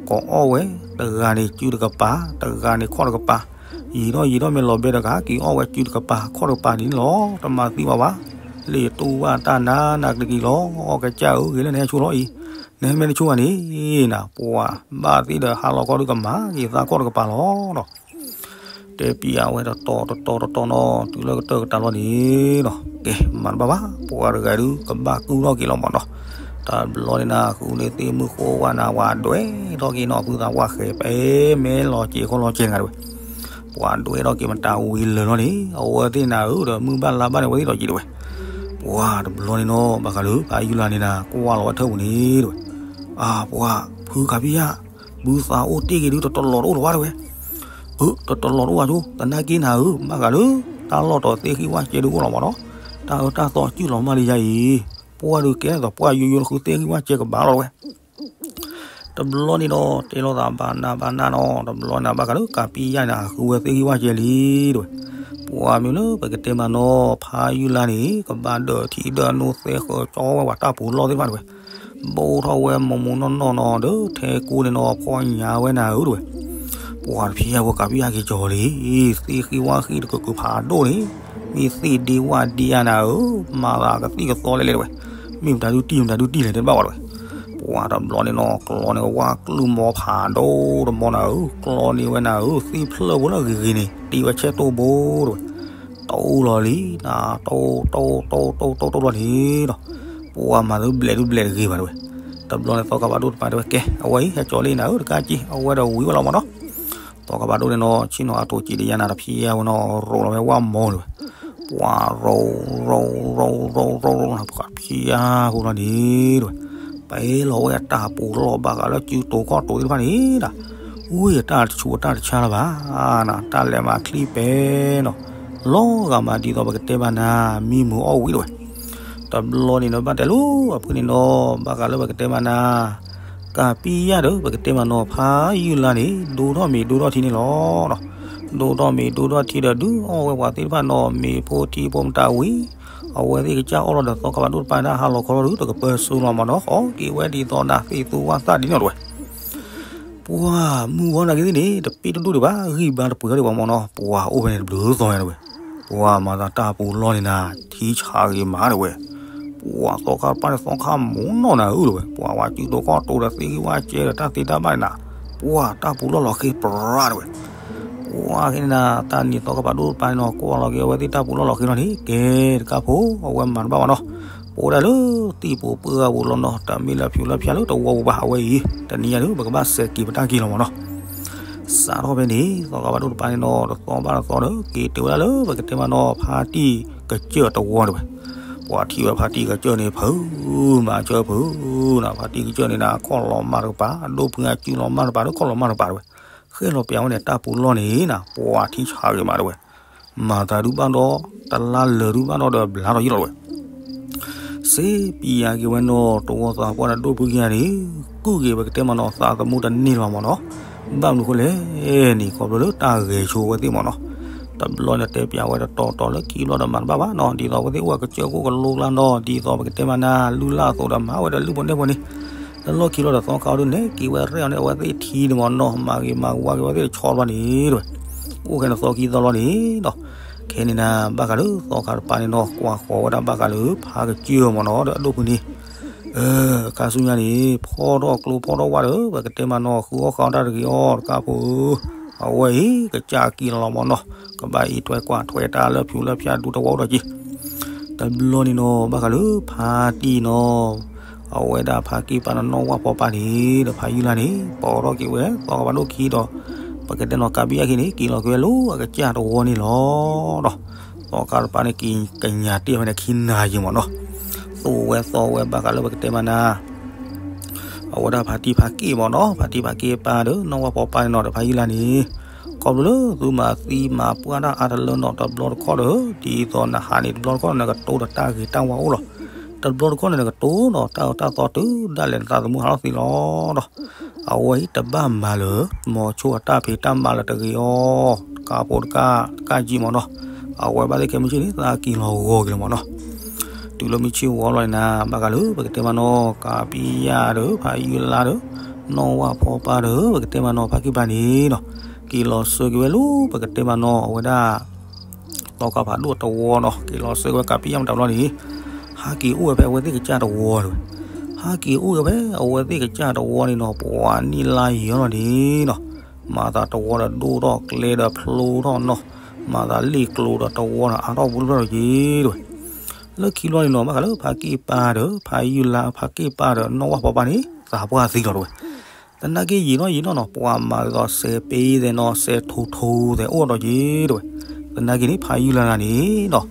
ကိးအီၣ်ဝဲ တဂၤန့ၣ်စုတကပၤ တဂၤန့ၣ်ခီၣ်တကပၤ, ယံာ်ထီၣ်ယံာ်ထီၣ်မ့ၢ်လီၤဘဲတဂၤ က့ၤအီၣ်ဝဲစုတကပၤ ခီၣ်တကပၤန့ၣ်လီၤ. တမၤသံဘၣ်ဝဲ လၢယတူၢ်ဘၣ်တၢ်နါနၤကတက့ၤလီၤ. ကစၢ်ဧၢ ဂ့ၤလၢနဟဲဆိလီၤအံၤ, နဟဲမ့ၢ်တဆိဘၣ်န့ၣ်နၤ ပှၤဘၣ်သ့ၣ်ဒီးဟါလီၤခီဒုးကမၤက့ၤသးခီၣ်တကပၤလီၤနီၤ. တဲပံယါဝဲတတီၤတတီၤတတီၤနီၤ တုၤလၢကတၢၢ်ကတၢၢ်လီၤန့ၣ်နီၤ ကဲ မၤတဘၣ်ဘၣ် ပှၤတဂၤဒုးကဘၣ်ကုၢ်ထီၣ်က့ၤလီၤမးနီၤ. တဘျီန့ၣ်နၤ ဃုာ်န့ၢ်သ့ၣ်မုၢ်ဃိဝဲနၤ ပှၤဒွဲၣ်ထီၣ်က့ၤနီၤ ဖုသးပှၢ်ဃဲၤ ပမဲလီၤစဲးခီလီၤစဲးတဂၤတဝဲ. ပှၤဒွဲၣ်ထီၣ်က့ၤမတၤဝံၤလၢာ်လီၤန့ၣ် အဝဲသ့ၣ်နၤဧၢ ဒီးမုၢ်ဘၣ်လါဘၣ်န့ၣ် အဝဲသ့ၣ်ဒီးက့ၤတဝဲ. ပှၤတဘျီန့ၣ်နီၤ ဘၣ်ဃးလၢဖါယုၢ်လါန့ၣ်နၤ ကွၢ်လီၤဝဲထၢၣ်ပူၤန့ၣ်တဝဲ. အၢ ပှၤ ဖုကးပံယါ ဘုသးအိၣ်တ့ၢ်ဂ့ၤဒုး တတလီၤတအိၣ်လၢၤဘၣ်တဝဲ. အၢ တတလီၤတအိၣ်ဘၣ်ဆိ သနာ်က့နၤဧၢ ဘၣ်ဃးလၢ တၢ်လီၢ်တတီၤသ့ၣ်ဃံၣ်ဝၣ်စဲဒုးအိၣ်လီၤမးနီၤ. တၢ်အၢတၢ်သီစုၣ်လီၤမၢ်လံယါအံၤ, ပှၢ်ဒုးကဲသိးပှၢ်ယိယိတဃုသ့ၣ်ဃံၣ်ဝၣ်စဲကဘၣ်လီၤတဝဲ. တဘျီန့ၣ်ဒီး တဲလိာ်သးဘၣ်နးဘၣ်နးနီၤ တဘျီန့ၣ်ဘၣ်ဃးလၢကးပံယါန့ၣ် ဃုဝဲသ့ၣ်ဃံၣ်ဝၣ်စဲလံတဝဲ. ပှၤမ့ၢ်လၢပကတဲမးနီၤ ဖါယုၢ်လါန့ၣ် ကဘၣ်ဒၢးထံဒၢးနိသဲဃၢၤကၠီဝဲပှၤတၢ်ပူၤလီၢ်သ့ၣ်တဖၣ်တဝဲ. ဘိးထီၣ်ဝဲမိၢ်မိၢ်နီၢ်နီၢ်နီၤ ဒီးထဲကူန့ၣ်နီၤ ဖီညါဝဲနၤဧၢတဝဲ. ပှၤတဖံးယါဝဲကးပံယါက့ၤကၠီၤလံ, သ့ၣ်ဃံၣ်ဝၣ်ဃံၣ်တကၢးကၢးဖးဒိၣ်န့ၣ် မ့ၢ်သ့ၣ်ဒ့ဝၣ်ဒ့ယါနၤဧၢ, မၤသးကသံၣ်ကသီလဲၣ်လဲၣ်တဝဲ. မ့ၢ်မတၤဒုးတံၢ် မတၤဒုးတံၢ်လဲၣ်တဲတဘၣ်ဝဲတဝဲ. ပှၤတဘျီန့ၣ်နီၤ ကျီန့ၢ်ဝၣ်ကျုၢ်မီၤဖးဒိၣ်တဘီနၤဧၢ, ကျီန့ၢ်ဝဲနၤဧၢ သ့ၣ်ဖျၢၣ်ဖိလၢအဂ့ၤဂ့ၤန့ၣ် တ့ဝဲဆဲးတိၢ်ဘိတဝဲ. တိၢ်လီၤလံနၤ တိၢ်တိၢ်တိၢ်တိၢ်တိၢ်တိၢ်လီၤန့ၣ်ဒီး ပှၤမၤသဘျဲးဒုးဘျဲးတဂ့ၤဘၣ်တဝဲ. တဘျီန့ၣ်သီခါဘၣ်ဒိၣ်တပၤတဲဝဲ ကဲ အဝဲအံၤ ဟဲကၠီၤလံနၤဧၢ တကးက့ၤ အဝဲဒီးဝံၤဝဲလီၤမးနီၤ. သီခါဘၣ်ဒိၣ်န့ၣ်နီၤ ဆ့ၣ်နီၤအတိာ်ကံးတယါနၤတဖံးယါဝဲနီၤ ရိးလီၤဝဲဝၣ်မီၤတဝဲ. ပှၤရိးရိးရိးရိးရိးရိးရိး ဖံးယါဖိလီၤန့ၣ်တဝဲ. ပလီၤဝဲအတၢ်ပူၤလီၢ်ဘၣ်ဃးလၢစုတိၤခီၣ်တိၤသ့ၣ်တဖၣ်န့ၣ်ဒီး ဝံၤအတၢ်တဆူးအတၢ်တဆါလၢၤဘၣ်နၤ တၢ်လဲၤမၤချံပဲနီၤ လီၤဂာ်မးဒ်သိးပကတဲဘၣ်နၤ မံမုာ်အီၣ်ဝံၤတဝဲ. တဘျီန့ၣ်နီၤ ဘၣ်တဲလိာ်အဖုန့ၣ်နီၤ ဘၣ်ဃးလၢပကတဲမးနၤ ကးပံယါဒီး ပကတဲမးနီၤ ဖါယုၢ်လါန့ၣ် ဒိၣ်ထီၣ်မ့ၤဒိၣ်ထီၣ်ထံန့ၣ်လီၤ. ဒိၣ်ထီၣ်မ့ၤဒိၣ်ထီၣ်ထံဒီး ဒုးအီၣ်ဝဲပှၤသ့ၣ်တဖၣ်နီၤ မ့ၤဖိထံဖိမတၤဝံၤ အဝဲသ့ၣ်ကစၢ်အီၣ်လီၤဒီးသီခါဘၣ်ဒိၣ်တပၤန့ၣ် ဟါလီၤခီလီၤဒုး တကပၢၤစိလီၤမးနီၤ အီၣ်က့ၤဝဲဒ်သိးနၤသ့ၣ်သူဝၣ်သၣ်ဒ်န့ၣ်တဝဲ. ပှၤမုၢ်ဂီၤနာ်က့သ့ၣ်န့ၣ် တပ့ၢ်တဒိၣ်ဒံးဘၣ် ဂံၢ်ဘါတပှဲၤဒံးဘၣ်မးနီၤ ပှၤအိၣ်ဖဲန့ၣ်တဘျုးသီညါတဝဲ. ပှၤမၤသးတၢ်ပူၤလီၢ်န့ၣ်နၤ ထံဆးဂ့ၤမးတဝဲ. ပှၤသီခါတပၤန့ၣ် သီခါမူနီၢ်နၤဧၢတဝဲ ပှၤဝဲစုတိၤခီၣ်တိၤဒီးသ့ၣ်ဂံၢ်ဝၣ်စဲဒီးတၢ်သ့တၢ်ဘၣ်န့ၣ်နၤ ပှၤတၢ်ပူၤလီၢ်လီၤဃ့ပရၢတဝဲ. ပှၤက့န့ၣ်နၤ တၢ်နံၤသီခါဘၣ်ဒိၣ်တပၤန့ၣ်နီၤ ကွၢ်လီၤက့ၤအဝဲသ့ၣ်တၢ်ပူၤလီၢ်လီၤဃ့လီၤန့ၣ် ကဲတကးဖိ အဝဲမၤတဘၣ်ဘၣ်နီၤ ပအိၣ်ဒၣ်လၢသံၣ်ပူၤပှၢ်ပူၤလီၤနီၤ တမ့ၢ်လၢဖျိလၢဖျါလၢတဝီပူၤဘၣ် အဝဲအံၤ တနံၤညါဒုး ပကဘၣ်စဲးက့ၤပတၢ်က့ၤလီၤမးနီၤ. စးထီၣ်ဖဲန့ၣ် သီခါဘၣ်ဒိၣ်တပၤန့ၣ်နီၤ တသီဘၣ်တသီဒီး က့ၤတုၤဝဲဒၣ်လၢပကတဲမးနီၤ ဖါတံၢ်ကစၢၢ်တဝီတဝဲ. ပှၤထံၣ်ဝဲဖါတံၢ်ကစၢၢ်န့ၣ် ဖုးမၤစၢၤဖုးနၤ ဖါတံၢ်ကစၢၢ်န့ၣ်နၤ ခီၣ်လီၤမၢ်တကပၤ ဒိၣ်ဖုအစုလီၤမၢ်တကပၤ ဒိၣ်ခီၣ်လီၤမၢ်တကပၤတဝဲ. ဃဲလီၤပျးဝဲန့ၣ် တၢ်ပူၤလီၢ်န့ၣ်နၤ ပှၤထံဆးဂ့ၤမးတဝဲ. မၤသးဒုးဘၣ်ဒီး တလါလၢာ်ဒုးဘၣ်ဒီး ဒီးဘျါထီၣ်ယံာ်လီၤတဝဲ. စ့ပံယါက့ၤဝဲနီၤ တဝီသးပှၢ်ဒီးဒိၣ်ဖုကယါန့ၣ် ကုၢ်က့ၤပကတဲမးနီၤ သးသမူတန့ၢ်လီၤမးနီၤ. ဘၣ်မနုၤဃိလဲၣ်န့ၣ် ခီဖျိလၢတၢ်ဂဲၤဆိဝဲသ့ၣ်မးနီၤ. တဘျီန့ၣ်တဲပျးဝဲတတီၤတီၤလၢခံဘျီဒီးမၤတဘၣ်ဘၣ်နီၤ ဒ်သိးဝဲသ့ၣ်အိၣ်ဝဲကစၢၢ်ခိၣ်ကလိကျါနီၤ ဒ်သိးပကတဲမးနၤ လုၢ်လၢ်အသိးဒီးမၤဝဲဒီးလုၢ်ဖိန့ၢ်ဖိန့ၣ် လၢလီၢ်ခံလီၤဒီးသီခါအီၤဒုးန့ၣ် က့ၤဝဲရဲၣ်အီၤန့ၣ် အဝဲသ့ၣ်ထံန့ၣ်မ့ၢ်နီၤ မၤဂ့ၤမၤဝါက့ၤဝဲသ့ၣ်တဆီတဘျီန့ၣ်တဲဝဲ, အိၣ်ခဲန့ၣ်သီခံသီလီၤန့ၣ်နီၤ, ခဲန့ၣ်နၤ ဘၣ်ဃးလၢသီခါတပၤန့ၣ်နီၤ ကွၢ်ဃီၤဝဲဒၣ်ဘၣ်ဃးလၢဖးကစၢၢ်မ့ၢ်နီၤ ဒီးအဒိၣ်ဖုန့ၣ် အခါဆူညါန့ၣ် ဖီထီၣ်ကျိဖီထီၣ်ဝၣ်ဒီး ပကတဲမးနီၤ ဃုအီၣ်ဃုအီတၢ်တဂ့ၤအီၤ တကးဖိဧၢ, အဝဲအံၤ ကစၢ်က့ၤလီၤမ့ၢ်နီၤ, ကဘၣ်အံးထွဲကွၢ်ထွဲတၢ်လၢဖၠူလၢဖၠါဒူသဝီဒီးက့ၤ တဘျီန့ၣ်နီၤ ဘၣ်ဃးလၢဖါတံၢ်နီၤ, အဝဲဒၣ်ဖါက့ၢ်ပၤနီၤ နီၢ်ဝၣ်ဖီပၤန့ၣ် ဒီးဖါယုၢ်လါန့ၣ် ပိာ်ထီၣ်က့ၤဝဲ သီခါဖးဒိၣ်ခံဒီး ပကတဲနီၤ ကးပံယၣ်ခံန့ၣ် က့ၤလီၤက့ၤဝဲလၢအကစၢ်တဝီန့ၣ်လီၤဒီး သီခါတပၤန့ၣ် က့ၤကညးတ့ၢ်ဝဲန့ၣ် ခံနၤယံၤမ့ၢ်နီၤ, သိၣ်ဝဲသီဝဲဘၣ်ဃးလၢပကတဲမးနၤ အဝဲဒၣ်ဖါတံၢ်ဖါက့ၢ်မ့ၢ်နီၤ ဖါတံၢ်ဖါက့ၢ်ပၤဒီး နီၢ်ဝၣ်ဖီပၤန့ၣ်နီၤ ဒီးဖါယုၢ်လါန့ၣ် ခီဖျိလၢသုမၤသံမၤပှၢ်တၢ်အါတလၢနီၤ တဘျီတခီၣ်ဒီး ဒ်သိးနဟးန့ၣ် တဘျီတခီၣ်န့ၣ် နကတိၤဒီးတၢ်ဂ့ၤတၢ်ဝါအိၣ်လီၤ. တဘျီတခီၣ်န့ၣ် နကတိၤနီၤ တၢ်အၢတၢ်သီတုၤဒၣ်လဲာ်နသးသမူဟးထီၣ်သ့လီၤဒီး အဝဲအံၤတဘၣ်မၤလၢၤ မ်ဆိအတၢ်ဖံးတၢ်မၤလၢၤတဂ့ၤအီၤ တကးဖိတကး တကးကံမ့ၢ်နီၤ, အဝဲဘၣ်သ့ၣ်ခဲမုၢ်ဆ့ၣ်န့ၣ် သးက့ၤလီၤဂီၤက့ၤလီၤမ့ၢ်နီၤ တုၤလၢမုၢ်ဆ့ၣ်ဝီလီၤန့ၣ်နၤ ဘၣ်ဃးလၢပကတဲမးနီၤ ကးပံယၣ်ဒီး ဖါယုၢ်လါဒီး နီၢ်ဝၣ်ဖီပၤဒီး ပကတဲမးနီၤ ဖါက့ၢ်ပၤန့ၣ်နီၤ က့ၤလီၤဆှၢက့ၤဝဲလၢ ပကတဲမးနီၤ အဝဲဒၣ် သီခါဖးဒိၣ်တဝီနီၤ က့ၤလီၤဆှၢက့ၤဝဲကးပံယၣ်မတၤဘျီန့ၣ် ဟးက့ၤအိၣ်ဝဲဖဲအဝဲသ့ၣ်ကစၢ်တဝီတဲဝဲ, ဟးက့ၤအိၣ်ဝဲဖဲအဝဲသ့ၣ်ကစၢ်တဝီန့ၣ်နီၤ ပှၤနံၣ်လါယံၤလီၤန့ၣ်နီၤ မၤသးတဝီဒီးဒိၣ်ထီၣ်ကျဲဒီးဖျိထီၣ်နီၤ, မၤသးလ့ၣ်ကျိဒီးတဝီဒီးအါထီၣ်ပူၤထီၣ်တက့ၢ်တဲဝဲ, လၢခံလီၤန့ၣ်နီၤ ဘၣ်ဃးလၢဖါက့ၢ်ပၤဒီး ဖါယုၢ်လါ ဖါက့ၢ်ပၤဒီး နီၢ်ဝၣ်ဖီပၤန့ၣ် သးပှၢ်သံလီၤတဲဝဲ သနာ်က့ယံာ်နီၢ်ယံာ်နီၢ်နီၤ ပှၤမၤဒ်သိးစဲးပ့သဲးနီၤ စဲးထူထူသဲးအိၣ်ဒီးက့ၤတဲဝဲ, သနာ်က့န့ၣ် ဖါယုၢ်လါန့ၣ်နီၤ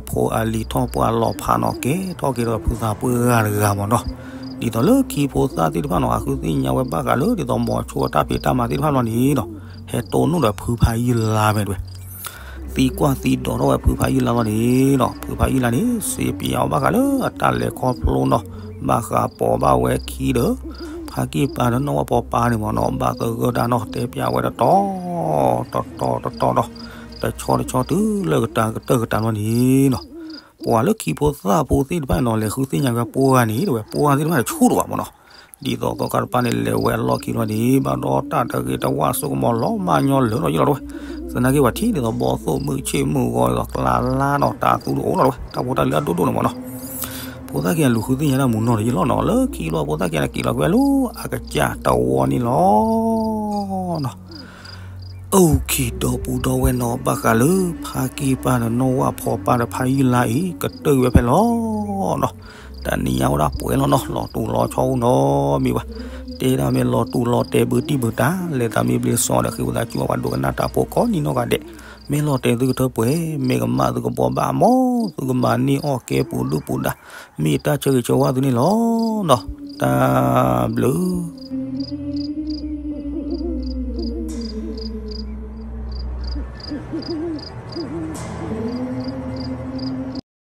ဖိအလံၤထီၣ်ပှၢ်လီၤဖးနီၤ ကဲထီၣ်က့ၤဒီးဖုသးပှၢ်ဂၤတဂၤမ့ၢ်နီၤ, ဒ်သိးလၢခံဖိသၣ်သ့ၣ်တဖၣ်နီၤ အဃုသ့ၣ်ညါဝဲဘၣ်ဃးလၢ ဒ်သိးမ်ဆိအတၢ်ဖံးတၢ်မၤသ့ၣ်တဖၣ်လီၤန့ၣ်နီၤ, ဟဲတိၢ်နီၣ်ဒီးဖုဖါယုၢ်လါမဲာ်တဲဝဲ သံကွၢ်သံဒိးထီၣ်ဝဲဖုဖါယုၢ်လါလီၤန့ၣ်နီၤ ဖုဖါယုၢ်လါန့ၣ် စံးပၠးအီၤဘၣ်ဃးလၢအတၢ်လဲၤခီဖျိနီၤ, ဘၣ်ဃးပိာ်ဘၣ်ဝဲခံဒီး ဖါက့ၢ်ပၤဒီးနီၢ်ဝၣ်ဖီပၤန့ၣ်မ့ၢ်နီၤ ဘၣ်သဂၢၢ်တၢ်နီၤ တဲပၠးဝဲတတီၤ တတီၤတတီၤဒီး တဆီတဆီတုၤလၢကတၢၢ်ကတၢၢ်ကတၢၢ်လီၤန့ၣ်နီၤ, ပှၤလၢခံဖိသၣ်ဖိသ့ၣ်တဖၣ်နီၤ လဲၤဃုသ့ၣ်ညါဝဲပှၢ်ဂၤန့ၣ်တဲဝဲ ပှၢ်ဂၤသ့ၣ်တဖၣ်န့ၣ်ဆူၣ်တဝးမ့ၢ်နီၤ ဒ်သိးသီခါတပၤန့ၣ် လဲၤဝဲအလီၢ်ခံလီၤန့ၣ် ဘၣ်ဒီးတၢ်တဂ့ၤတဝၣ်စိကမီၤလီၤမၢ်ညီလၢာ်နီၤယလီၤတဲဝဲ, သနာ်က့ပှၤထံၣ်ဒ်သိးဘီသိၣ်မုၢ်ဆ့ၣ်မုၢ်ဂီၤဒ်သိးကျါလါနီၤ တၢ်သူတအိၣ်လီၤတဲဝဲ တၢ်ဖိတၢ်လံၤအဒိၣ်ဒိၣ်န့ၣ်မ့ၢ်နီၤ, ဖိသၣ်ခံဂၤလူၤဃုသ့ၣ်ညါတၢ်မူနီၤဒီးယလီၤနီၤ လၢခံလီၤဖိသၣ်ခံဂၤန့ၣ်က့ၤလီၤကွံာ်ဝဲလၢအကစၢ်တဝီန့ၣ်လီၤနီၤ အိၣ်ခံဒီပုၢ်ဒီဝဲၢ်နီၤ ဘၣ်ဃးလၢဖါက့ၢ်ပၤဒီးနီၢ်ဝၣ်ဖီပၤဒီးဖါယုၢ်လါအံၤ ကတၢၢ်က့ၤဝဲဖဲလီၤနီၤ, တနံၤညါဝဲဒၣ်ပှဲၤလီၤနီၤ လီၤတူာ်လီၤဆီအိၣ်နီတမံၤဘၣ်, တဲဒၣ်မ့ၢ်လီၤတူာ်လီၤတဲာ်ဘုတံၢ်ဘုတၢ် လဲၤသးမ့ၢ်ဘျ့စီဒီးဃ့ဝံသးစူၤပှၤဒိကနၣ်တၢ်ဖိကိးနံၤနီၢ်ဂၤဒဲး, မ့ၢ်လီၤတဲာ်သုကထၢပှဲၤ မ့ၢ်ကမၣ်သုကဘီဘၣ်မး သုကမၤန့ၢ်အီၣ်ကဲပူၤဒုၣ်ပူၤဒါ မ့ၢ်တၢ်ဆၢဂ့ၤဆၢဝါသုန့ၣ်လီၤနီၤ, တၢ်ဘျုး